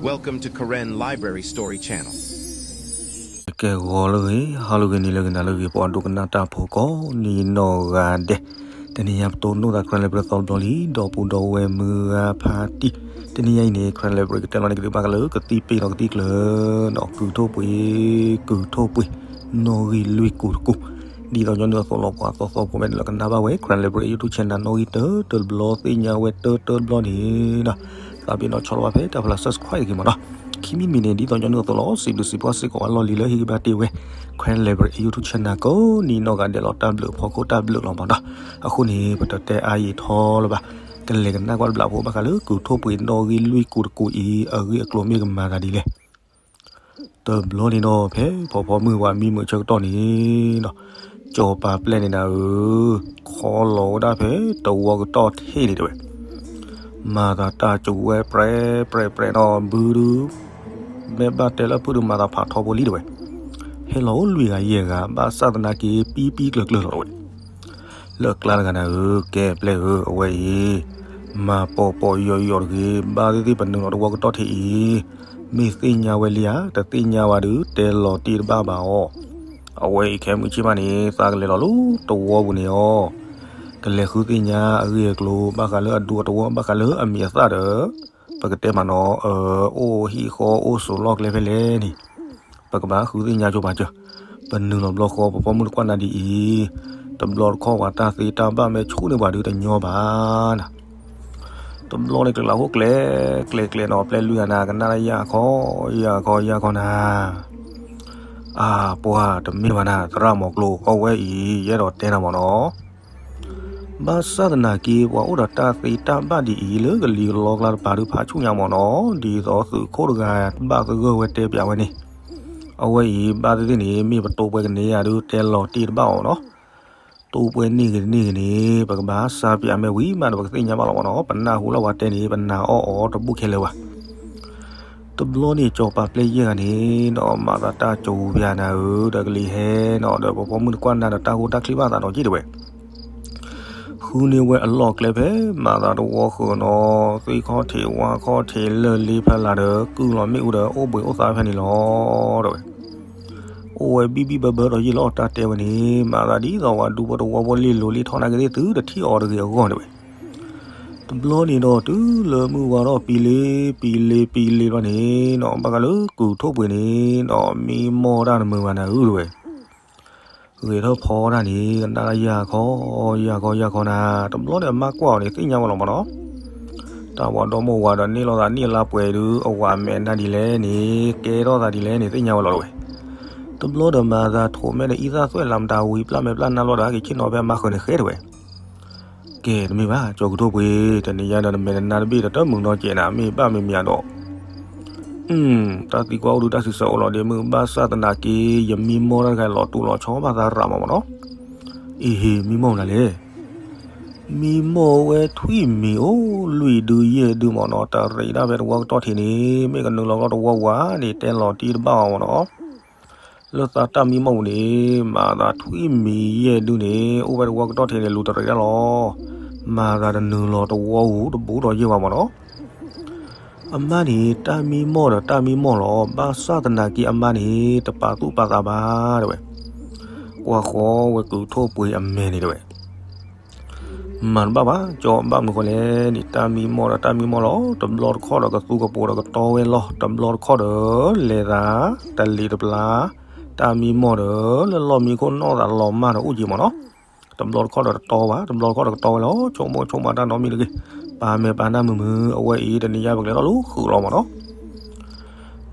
Welcome to Karen Library Story Channel. ကဲဂီၤလၢဂ့ၤ, ဟါလၢဂ့ၤ, နံၤလၢဂ့ၤ, နၤလၢဂ့ၤ, ပှၤဒိကနၣ်တၢ်ဖိကိးနံၤနီၢ်ဂၤဒဲး, တနံၤအံၤပတိၢ်နီၣ်သး Karen Library သီတဘျီလံ, ဒီပုၢ်ဒီဝဲၢ်မုၢ်ဂၤဖါတံၢ်, တနံၤအံၤန့ၣ် Karen Library ကတဲလီၤန့ၢ်က့ၤသုဘၣ်ဃးလၢကသံၣ်ပ့ၤနီၣ်ကသံၣ်ကျၢၤ, ဒီးကုၢ်ထိၣ်ပှ့ၤ, ကုၢ်ထိၣ်ပှ့ၤ, နီၣ်ဂံၢ်လွံၢ်ကူၢ်တကူၢ်, ဒ်သိးညီနုၢ်အသိးလီၤ ပှၤသီသီဖိမဲာ်န့ၣ်လီၤ ကနၣ်ဘၣ်ဝဲ Karen Library YouTube channel နီၣ်ဂံၢ်တၢတဘျီ သ့ၣ်ညါဝဲတၢတဘျီန့ၣ်ဒီး သးပ့ၤနီၣ်ဆီလီၤဘၣ်ဖဲတၢ်ဖျါ subscribe တဂ့ၤမးနီၤ, ခံမံၤတမံၤန့ၣ် ဒ်သိးညီနုၢ်အသိးလီၤ စံးဘျုးစံးဖှိၣ်စ့ၢ်ကီးဝဲလီၢ်လံၤလၢဟံၣ်ဂံၢ်ဘါတ့ၢ်ဝဲ Karen Library YouTube channel ကိးနံၤနီၢ်ဂၤဒဲးလီၤ တၢ်ဘျုးဖီခိၣ်တၢ်ဘျုးလီၤမးနီၤ, အဃိန့ၣ် ပတတဲအါယံာ်ထီလၢၤဘၣ်, ကလဲၤကနၣ်ကွၢ်တဘျီဖိဘၣ်ဃးလၢကုၢ်ထိၣ်ပှ့ၤနီၣ်ဂံၢ်လွံၢ်ကူၢ်တကူၢ်အံၤ အဂ့ၢ်အကျိၤမ့ၢ်ကမၤသးဒ်လဲၣ် တဘျီန့ၣ်ဒီး ဖဲဖီဖီမုၢ်ဝၤမံမုာ်ဆၢကတီၢ်န့ၣ်ဒီး ကၠီၤပၤပျဲၢ်န့ၣ်နၤဧၢ, ခီလီၤဝဲဒၣ်ဖဲတဝီကတီၢ်ထံးန့ၣ်တဲဝဲ, မၤသးတၢ်စူၤဝဲပြဲပြဲပြဲနီၤ ဘုဒုး, မ့ၢ်ဘၣ်တဲလၢဖုဒုးမၤသးဖးထီဘိလံတဲဝဲ, ဟဲလီၤအိၣ်လွံၢ်ဂၤယဲၢ်ဂၤ ဘၣ်ဆၣ်သနာ်က့ ပံပံကျၢၤကျၢၤလီၤတဲဝဲ လၢကျါတဂၤနၤဧၢ, ကဲပျဲၢ်ဧၢ, အဝဲအံၤ မၤပိာ်ပိာ်ယိာ်ယိာ်တဂ့ၤ, ဘၣ်သ့ၣ်သ့ၣ်ပနုာ်လီၤတဝီကတီၢ်ထံးအံၤ, မ့ၢ်သ့ၣ်ညါဝဲလံဧါ, တသ့ၣ်ညါဘၣ်ဒီး တဲလီၤတံၢ်တဘၣ်ဘၣ်အီၤ, အဝဲအံၤခဲမုၢ်ဆ့ၣ်မးန့ၣ် သးကလဲၤလီၤလၢတဝီပူၤန့ၣ်အီၤ, ကလဲၤဃုသ့ၣ်ညါအဂ့ၢ်အကျိၤ ဘၣ်ဃးလၢအဒူအတဝီ ဘၣ်ဃးလၢအမံၤအသၣ်ဒီး ပကတဲမးနီၤ, အိၣ်ဟံၣ်ဃီအိၣ်စိၤလီၢ်ကျဲဖဲလဲၣ်န့ၣ် ပကဘၣ်ဃုသ့ၣ်ညါကၠိပာ်စၢၤ, ပနုာ်လီၤဘျီဃီ ပဖီမုၢ်တကွၢ်နၤဒ်အံၤ, တဘျီတခီၣ်ပှၤတၢ်သ့တၢ်ဘၣ်မ့ၢ်ဆူၣ်န့ၢ်ပှၤဒုးတညီဘၣ်နၤ, တဘျီန့ၣ်ကျဲၤလၢဟိၣ်ကျဲၤကျဲၤကျဲၤနီၤ ပျဲၢ်လွံၢ်ဂၤနၤ ကနၣ်တၢ်ယၢ်ခီ ယၢ်ခီ ယၢ်ခီနၤ, အါ ပှၤတမ့ၢ်ဘၣ်နၤ သရၣ်မီၤကျိၤ အဝဲအံၤ ယအဲၣ်ဒိးတဲနၤမးနီၤ ဘၣ်ဆၣ်သနာ်က့ ပှၤအိၣ်ဒီးတၢ်သ့တၢ်ဘၣ်ဒ်အံၤ လၢကလံၤကလီကျါတပၤဒုးဖးဆူၣ်ညါမးနီၤ, ဒ်သိးသုးခိၣ်တဂၤဘၣ်သဂၢၢ်ဝဲတဲပၠးဝဲန့ၣ်, အဝဲအံၤဘၣ်သ့ၣ်သ့ၣ်န့ၣ် မ့ၢ်ပတိၢ်ပှဲၤကန့ၢ်ယၤဒုး တဲလီၤတံၢ်တဘၣ်အီၤနီၤ, တိၢ်ပှဲၤန့ၢ်ဂ့ၤတန့ၢ်ဂ့ၤန့ၣ် ပကဘၣ်စၢ်ပၠးမဲာ်ဝံၤမးဒီး ပကသ့ၣ်ညါဘၣ်လီၤမးနီၤ, ပနၢ်ဟူလၢပှၤတဲန့ၣ် ပနာ်အီၣ်အီၤတဘူၣ်ခဲလၢာ်ဘၣ် တဘျီန့ၣ် ကၠီၤပၤပျဲၢ်ယဲၢ်ဂၤန့ၣ်ဒီး မၤသးတၢ်စူၤပၠးနၤဧၢ, ဒီးကလံၤဟဲနီၤ ဒီးပဖီမုၢ်တကွၢ်နၤဒီး တၢ်ဟူတၢ်ချံဘၣ်သးနီၤက့တဲဝဲ, ဃုန့ၢ်ဝဲအလီၢ်ကျဲဖဲ မၤသးတဝီဃၢၤနီၤ, သ့ၣ်ခီၣ်ထံးဝၣ်ခီၣ်ထံး လၢၢ်လ့ဖဲလးဒီး ကုၢ်လီၤမ့ၣ်အူဒီး အိၣ်ဘှံးအိၣ်သါဖဲန့ၣ်လီၤ တဲဝဲ အိၣ်ဝဲဘံၣ်ဘံၣ်ဘၢဘၢဒီးယံာ်လီၤ တၢ်တဲဝဲန့ၣ် မၤသးဒ်သိးဝဲဒူဖိတဝီဖိလ့ၢ်လိၤလ့ၢ်ထီၣ်နာ်က့သ့ၣ် သုတထံၣ်အီၤတဂ့ၤအဂီၢ်တဲဝဲ, တဘျီန့ၣ်ဒီး တုၤလၢမုၢ်ဝါထီၣ်ပံၤလ့ၤပံၤလ့ၤပံၤလ့ၤဘျီန့ၣ်နီၤ ဘၣ်ဃးလၢကုၢ်ထိၣ်ပှ့ၤန့ၣ်နီၤ မံမီၢ်တၢ်တမုာ်ဘၣ်နၤဧၢတဲဝဲ, ဂဲၤထၢၣ်ဖီတၢ်န့ၣ် ကနၣ်ယၢ်ခီ ယၢ်ခီ ယၢ်ခီနၤ, တဘျီန့ၣ်အမါကွၢ်အီၤန့ၣ် သ့ၣ်ညါဝဲလီၤမးနီၤ, တၢ်ဝၤဒီမိၢ်ဝၤဒီးန့ၢ်လိာ်သးန့ၢ်အလါပှဲၤဒုး အဝၤမဲာ်နၤဒ်လဲၣ်န့ၣ် ကဲထီၣ်သးဒ်လဲၣ်န့ၣ် သ့ၣ်ညါဝဲလီၤတဲဝဲ, တဘျီဒီးမၤသးထိးမဲာ်ဒီးအံသၣ်သွဲၣ်လၤမတၤဝံၤ ပျၢ်မဲာ်ပျၢ်နါဘျီဒီး က့ၤဆ့ၣ်နီၤဖဲအမါဃၢၤန့ၣ်ဃဲတဲဝဲ ကဲတမ့ၢ်ဘၣ် ကၠီကုၢ်ထိၣ်ပှ့ၤ, တနံၤညါဒီးနမဲာ်နနါတဘ့ၣ်ဒီးတမုာ်နီတစဲးနၤ မ့ၢ်ဘၣ်မ့ၢ်မ့ၢ်အဒိး, တၢ်သံကွၢ်အိၣ်ဒုးတၢ်စံးဆၢအိၣ်လီၤဒ့မုၣ် ဘၣ်ဆၣ်သနာ်က့ ယမံမီၢ်တၢ်တခါလီၤတူာ်လီၤဆီဘၣ်သးရးမးမးနီၤ, အံၤဟ့ၣ်မံမီၢ်မနုၤလဲၣ် မံမီၢ်ဝဲထွံၣ်မံၤအိၣ်လွံၢ်ဒုယဲၢ်ဒုမးနီၤ, တရံးဒၣ်ဖဲတဝီကတီၢ်ထံးန့ၣ် မ့ၢ်ကနုာ်လီၤဘျီတဝီဝၤန့ၣ် တဲလီၤတံၢ်တဘၣ်အီၤမးနီၤ, လၢသးတၢ်မံမီၢ်ပူၤန့ၣ် မၤသးထွံၣ်မံၤယဲၢ်ဒုန့ၣ် အိၣ်ဝဲတဝီကတီၢ်ထံးန့ၣ် လူၤတရံးဒၣ်လီၤ, မၤသးတနုာ်လီၤတဝီဧူၤတဘူးဒီးယဲၢ်ဝၤမးနီၤ အမါန့ၣ် တၢ်မံမီၢ်ဒီးတၢ်မံမီၢ်လီၤ. ဘၣ်ဆၣ်သနာ်က့အမါန့ၣ် တပာ်သူၣ်ပာ်သးဘၣ်တဲဝဲ. ကွၢ်ဃီဝဲကုၢ်ထိၣ်ပှ့ၤအမဲာ်န့ၣ်တဲဝဲ. မၤတဘၣ်ဘၣ် ကၠီဘၣ်မနုၤဃိလဲၣ်န့ၣ် တၢ်မံမီၢ်ဒီးတၢ်မံမီၢ်လီၤ. တဘျီတခီၣ်ဒီးကသူကပိာ်ဒီးကတီဝဲလီၤ. တဘျီတခီၣ်ဒီးလဲၤသးတလံၤတပျၢ် တၢ်မံမီၢ်ဒီး လၢလီၢ်မံခိၣ်နီၢ်သးလီၤမၢ်ဒီးအိၣ်က့ၤမးနီၤ. တဘျီတခီၣ်ဒီးတတီဘၣ် တဘျီတခီၣ်ဒီးကတီဝဲလီၤ. ဆိကမိၣ်ဆိကမးတၢ်နီတမံၤတဂ့ၤ. ပာ်မဲာ်ပာ်နၢ်မုာ်မုာ် အဝဲအံၤတနံၤညါပကလဲၤထီၣ်လၢဃုာ်လီၤမးနီၤ.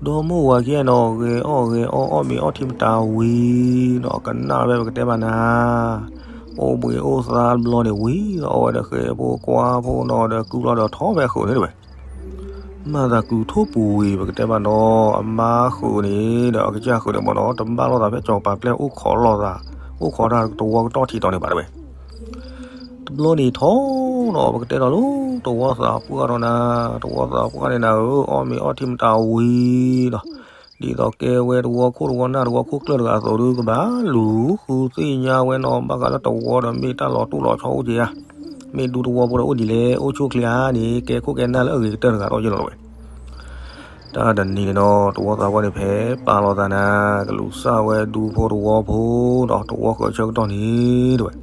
ဒီမိၢ်ဝၤခံဂၤနီၤ ဂဲၤအီၣ်ဂဲၤအီ အီၣ်မ့ၤအီထံမတၤဝံၤနီၤ ကနၣ်ဝဲပကတဲဘၣ်နၤ အိၣ်ဘှံးအိၣ်သါတဘျီန့ၣ်ဝံၤဒီး အီၣ်ဝဲဒီးဃဲးဖိကွၢ်ဖိနီၤဒီးကုၢ်လီၤဒီးထီၣ်ဖဲဃုာ်န့ၣ်တဲဝဲ. မၤသးကုၢ်ထိၣ်ပူၤဝံၤ ပကတဲဘၣ်နီၤ အမါဃုာ်န့ၣ်ဒီးအကစၢ်ဃုာ်န့ၣ်မးနီၤ တဘၣ်လိာ်သးဖဲကၠီၤပၤပျဲၢ်အိၣ်ခိးလိာ်သး အိၣ်ခိးတၢ်တဝီကတီၢ်ထံးတီၤန့ၣ်ဘၣ်တဲဝဲ. တဘျီန့ၣ်ထီၣ်နီၤ ပကတဲဒီးလၢတဝီသးပှၢ်ဒီးနၤ တဝီသးပှၢ်န့ၣ်နၤဧၢ အီၣ်မ့ၤအီထံမတၤဝံၤဒီး ဒ်သိးကဲဝဲတဝီခိၣ်တဝီနၢ်တဝီခိၣ်ကျၢၢ်တဂၤအသိးဒီး ကဘၣ်လူၤဃုသ့ၣ်ညါဝဲနီၤ ဘၣ်ဃးလၢတဝီဒီးမ့ၢ်တၢ်လီၤတူၢ်လီၤဆီအိၣ်က့ၤဧါ မ့ၢ်ဒူတဝီဖိဒီးအိၣ်ဒ်လဲၣ် အိၣ်ဆူၣ်ချ့ဧါန့ၣ် ကဲခိၣ်ကဲနၢ်လၢအဂ့ၤကတၢၢ်တဂၤဒီးယဲလီၤဝဲ. တၢ်တနံၤန့ၣ်ဒီး တဝီသးပှၢ်န့ၣ် ဖဲပာ်လီၤသးနၤ ကလူၤစၢ်ဝဲဒူဖိတဝီဖိဒီး တဝီဃၢၤဆၢကတီၢ်န့ၣ် တဲဝဲ,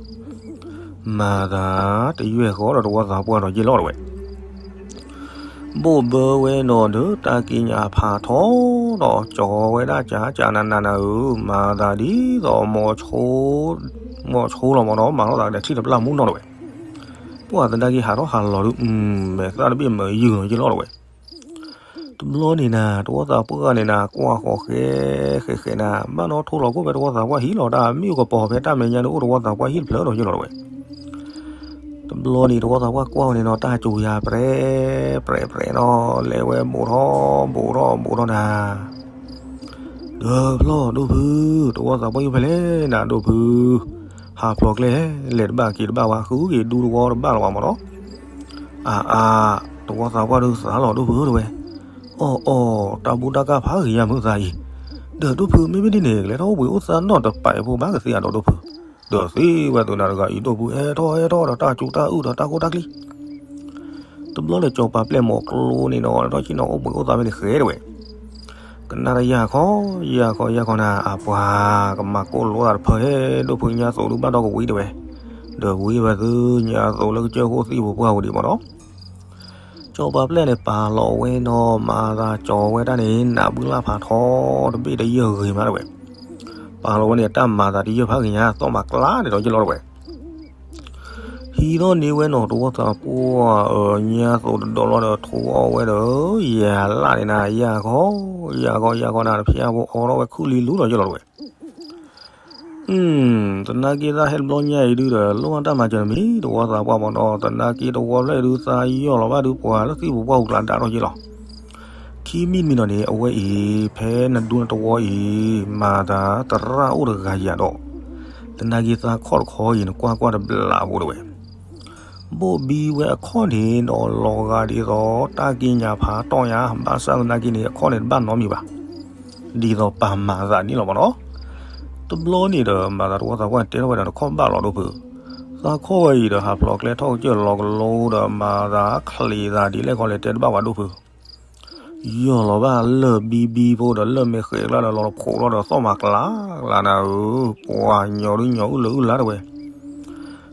မၤသးတယွဲၢ်ဃီဒီးတဝီသးပှၢ်ဒီးယ့ၢ်လီၤ တဲဝဲ. ဘိၣ်ဘၢဝဲနီၤဒီးတၢ်ကံးညာ်ဖးထီဒီး ကၠီၤဝဲဒၣ်ကၠးကၠးနးနးနၤဧၢ, မၤသးဒ်သိး မိၤဆိလီၤမၢ်နီၤ, မၤထီၣ်သးဒီးထံၣ်တပျၢ်မူနီၤ တဲဝဲ. ပှၢ်သနာ်က့ဟးထီၣ်ဟးလီၤဒုး မဲာ်သၣ်တဘ့ၣ်မၤယုာ်နီၤယ့ၢ်လီၤ တဲဝဲ. တဘျီန့ၣ်နၤ တဝီသးပှၢ်န့ၣ်နၤ ကွၢ်ဃီၤဃဲဃဲဃဲနၤ ဘၣ်နီၣ်ထိၣ်လီၤကိၣ်ဖဲတဝီသးပှၢ်ဟံၣ်လီၤ တၢ်မ့ၣ်အူကပီၤဖဲတၢ်မဲာ်ညါန့ၣ် အိၣ်တဝီသးပှၢ်ဟံၣ်တဖျၢၣ်ဒီးယ့ၢ်လီၤ တဲဝဲ. တဘျီန့ၣ် တဝီသးပှၢ်ကွၢ်ဝဲန့ၣ်နီၤ တၢ်စူၤယၤပြဲးပြဲးပြဲးနီၤ လဲၤဝဲဘူးထီၣ်ဘူးထီၣ်ဘူးထီၣ်နၤ ဒီးဖျီၣ်ဒိၣ်ဖု, တဝီသးပှၢ်ဟံၣ်ဖဲလဲၣ်နၤဒိၣ်ဖု, ဟးဖျိးကျဲလဲၤတဘၣ်က့ၤတဘၣ်ဝဲ ဃုက့ၤဒူတဝီတဘၣ်လီၤဘၣ်မၢ်နီၤ. အါအါ, တဝီသးပှၢ်ဒုးသးလီၤဒိၣ်ဖုတဲဝဲ. အီၣ်အီၣ်, တၢ်ဘူၣ်တၢ်ကၢ်ဖးဂ့ၤယါမုၢ်သးအံၤ, ဒီးဒိၣ်ဖုမ့မ့ၢ်ဒ်န့ၣ် ကလဲၤထီၣ်အိၣ်ဘှံးအိၣ်သါနီၢ်တပာ်ဖိဘၣ်ကသ့ဧါဒီးဒိၣ်ဖု, ဒီးသ့ဝဲသုးနၤတဂၤအံၤဒိၣ်ဖု ဟဲထီၣ်ဟဲထီၣ်ဒီးတၢ်စူၤတၢ်အုၣ်ဒီးတၢ်ကိၢ်တၢ်ကျံ တဘျီဒီးစီၤပၤပျဲၢ်မီၤကျိန့ၣ်နီၤ လဲၤထီၣ်ဆ့ၣ်နီၤအိၣ်ဘှံးအိၣ်သါဖဲန့ၣ်ဃဲတဲဝဲ. ကနၣ်တၢ်ယၢ်ခီ, ယၢ်ခီယၢ်ခီနၤ အပှၤ, ကမၤကိၢ်လိသးတဖၢဟဲ ဒိၣ်ဖုညါသိးဒုးဘၣ်ဒီးကဝံၤတဲဝဲ, ဒီးဝံၤဝဲသုညါသိးလၢကစၢၢ်ခိၣ်သံၣ်ပူၤပှၢ်ပူၤဒံးမၢ်နီၤ. စီၤပၤပျဲၢ်န့ၣ် ပာ်လီၤဝဲနီၤ မၤသးကၠီၤဝဲဒၣ်န့ၣ် နးဘုလၢ်ဖးထီ တဘ့ၣ်တယၢၢ်ဂ့ၤမးတဲဝဲ. ပာ်လီၤဝဲန့ၣ် တၢ်မၤသးတယၢၢ်ဖးဂ့ၤညါ သီၣ်မၤကျါန့ၣ်ဒီးယ့ၢ်လီၤတဲဝဲ. ဟံးထီၣ်န့ၢ်ဝဲနီၤ တဝီသးပှၢ်အညါသိးတဒီးလီၤဒီး ထိအီၣ်ဝဲဒီး ယၤလၢ်န့ၣ်နၤ ယၢ်ခီ, ယၢ်ခီယၢ်ခီနၤ တဖျၢၣ်ဖိအီထီၣ်ဝဲခုၣ်လံလူလီၤယ့ၢ်လီၤတဲဝဲ. သနာ်က့တၢ်ဟဲတဘျီညါအံၤဒုးဒီး လိၣ်ဘၣ်တၢ်မၤစၢၤတမံၤ တဝီသးပှၢ်မၢ်နီၤ သနာ်က့တဝီဖျၢၣ်အံၤဒုး သးယီၢ်လီၤဘၣ်ဒုးပှၤလၢသံၣ်ပူၤပှၢ်ပူၤကျါဒၣ်ထီၣ်ယ့ၢ်လီၤ. ခံမံၤတမံၤနီၤန့ၣ် အဝဲအံၤ ဖဲနဒူနတဝီအံၤ မၤသးသရၣ်အိၣ်တဂၤယၤဒီး သနာ်က့သးခီၣ်တခီအံၤ နကွၢ်ကွၢ်တဘျးဖိတဲဝဲ. ဘိၣ်ဘံဝဲအခီၣ်န့ၣ်ဒီးလီၤဂာ်ဒ်သိး တၢ်ကံးညာ်ဖးထီယါ ဘၣ်ဆၣ်သနာ်က့န့ၣ် အခီၣ်န့ၣ်တဘၣ်နီတမံၤဘၣ်. ဒ်သိးပာ်မၤသးန့ၣ်လီၤမၢ်နီၤ. တဘျီန့ၣ်ဒီး မၤသးတဝီသးပှၢ်တဲထီၣ်ဝဲဒီး တခီၣ်ဘၣ်လီၤဒိၣ်ဖု, သးခီၣ်ဝဲအံၤဒီး ဟးဖျိးကျဲထီၣ်ကစၢၢ်လီၤကလိဒီး မၤသးချံးသးဒ်လဲၣ်ခီလဲၣ်တဲတဘၣ်ဝဲဒိၣ်ဖု ယီၢ်လီၤဘၣ်လၢၢ်ဘံဘံဖိဒီးလၢၢ်မ့ၢ်ဃဲးကျါဒီးလီၤတဖိးလီၤဒီးသီၣ်မၤကျါကျါနၤဧၢ, ပှၤညီဒုးညီအုၣ်လၢအုၣ်လါတဲဝဲ.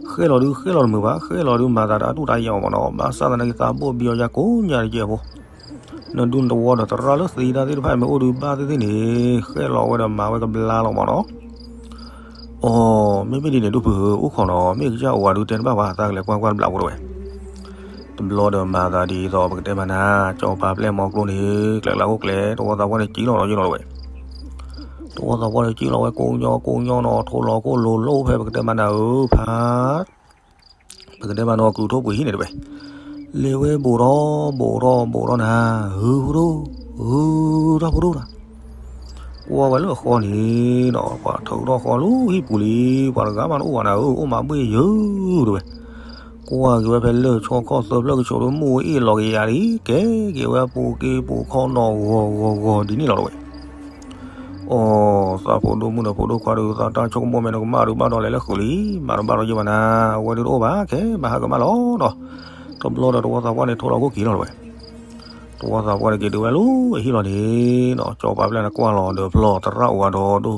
ဃဲလီၤဒုးဃဲလီၤတမုာ်ဘၣ်, ဃဲလီၤဒုးမၤသးတၢ်ဒူၣ်တၢ်ယၤအီၤမၢ်နီၤ, ဘၣ်ဆၣ်သနာ်က့သးဘိၣ်ဘံအီၤယၤကိးညါတကဲးဖိ, နဒူနတဝီဒီးသရၣ်လၢသ့တၢ်သ့ၣ်တဖၣ်မ့ၢ်အိၣ်ဒုးဘၣ်သ့ၣ်သ့ၣ်န့ၣ် ဃဲလီၤဝဲဒီးမၤဝဲကဘျါလီၤမၢ်နီၤ. အိ, မ့မ့ၢ်ဒ်န့ၣ်ဒိၣ်ဖုဧၢ, အိၣ်ခိးနီၤ, မ့ၢ်ကစၢ်အိၣ်ဝဲဒုးတဲတဘၣ်ဘၣ်, သးကလဲၤကွၢ်ကွၢ်တဘျးဖိတဲဝဲ. တဘျီဒီးမၤသးဒ်သိးပကတဲမးနၤ, စီၤပၤပျဲၢ်မီၤကျိန့ၣ် ကျဲးလၢအိၣ်ကျဲ, တဝီသးပှၢ်န့ၣ်စံၣ်လီၤဒီးယ့ၢ်လီၤတဲဝဲ. တဝီသးပှၢ်န့ၣ်စံၣ်လီၤဝဲကိးညီကိးညီနီၤ, ထိးလီၤကိၢ်လိၤလိၤဖဲပကတဲမးနၤဧၢ, ဖး ပကတဲမးနီၤ ကုၢ်ထိၣ်ပှ့ၤဟံၣ်န့ၣ်တဲဝဲ. လဲၤဝဲဘူးထီၣ်ဘူးထီၣ်ဘူးထီၣ်နၤ, ဟုၣ်ဖိဒိၣ်, ဟုၣ်ထီၣ်ဖိဒိၣ်နၤ. ကွၢ်ဝဲလၢအဃီန့ၣ်နီၤ, ပှၤထုးထီၣ်ဃီလၢဟံၣ်ပူၤလံ, ပှၤတဂၤမးတအိၣ်ဘၣ်နၤဧၢ, အိၣ်မးဘှ့ၣ်ယၢၤတဲဝဲ. ကွၢ်က့ၤဝဲဖဲလၢၢ်ဆီခီၣ်သၢဖျၢၣ်ကဆိးဒီး မူၢ်အ့ၣ်လီၤက့ၤယၤလံ, ကဲက့ၤဝဲပူၤက့ၤပူၤခီနီၤ ဂီၤဂီၤဂီၤဒ်န့ၣ်လီၤတဲဝဲ. အိ, သးဖိဒိၣ်မုၣ်ဒီးဖိဒိၣ်ခွါဒီး သးတၢ်ဆိကမိၣ်မ့ၢ်နကမၣ်ဒုးဘၣ်ဒီးလဲၤလၢဃုာ်လံ, မၤတဘၣ်ဒီးယ့ၢ်ဘၣ်နၤ, အဝဲဒုးတအိၣ်ဘၣ်, ခဲမၤဟးကမၣ်လီၤဒီး. တဘျီဒီးတဝီသးပှၢ်န့ၣ်ထိးလီၤခိၣ်က့ၤလီၤတဲဝဲ. တဝီသးပှၢ်န့ၣ်က့ၤဒုးဝဲလၢအဟံၣ်လီၤန့ၣ်နီၤ, စီၤပၤပျဲၢ်န့ၣ်ကွၢ်လီၤဒီးဖျီၣ်သရၣ်အိၣ်ဝဲဒီးဒိၣ်ဖု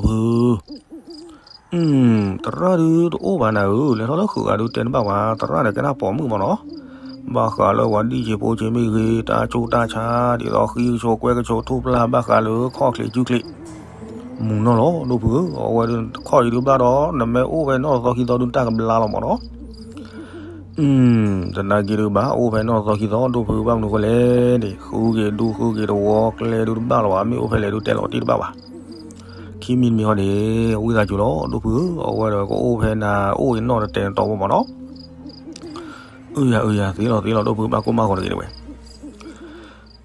သရၣ်ဒုးတအိၣ်ဘၣ်နၤဧၢ, လဲၤထီၣ်လၢဃုာ်ဂၤဒုးတဲတဘၣ်ဘၣ်, သရၣ်န့ၣ်ကဲနၢ်ပိာ်မုၣ်မၢ်နီၤ, ဘၣ်ဃးလၢပှၤဒံၣ်ဆံးဖိဆံးမ့ၢ်ဂ့ၤ, တၢ်ဆူးတၢ်ဆါဒ်သိးဃံကဆိးကွဲကဆိးထူၣ်ဖျါဘၣ်ဃးလၢခီၣ်ချ့စုချ့, မုာ်နီၢ်လီၤဒိၣ်ဖုဧၢ, အဝဲဒုးခီၣ်အံၤဒုးဘၣ်ဒီး နမ့ၢ်အိၣ်ဖဲနီၢ်သီခံသီဒုးတၢ်ကဘျါလီၤမၢ်နီၤ. သနာ်က့ဒုးဘၣ်အိၣ်ဖဲနီၢ်သီခံသီဒိၣ်ဖုဘၣ်မနုၤဃိလဲၣ်န့ၣ်, ဃုက့ၤဒူဃုက့ၤတဝီကျဲဒုးတဘၣ်လီၤဘၣ်, မ့ၢ်အိၣ်ဖဲလဲၣ်ဒုးတဲလီၤတံၢ်တဘၣ်ဘၣ်. ခံမံၤတမံၤဟီန့ၣ် ဝံသးစူၤလီၤဒိၣ်ဖုဧၢ, အဝဲဒီးကအိၣ်ဖဲနၤအိၣ်အံၤနီၢ်တတဲာ်တတီၤဖိမၢ်နီၤ. အုယၤအုယၤသ့လီၤသ့လီၤဒိၣ်ဖုဘၣ်ကိၢ်ဘၣ်ဂီၤတဂ့ၤတဲဝဲ.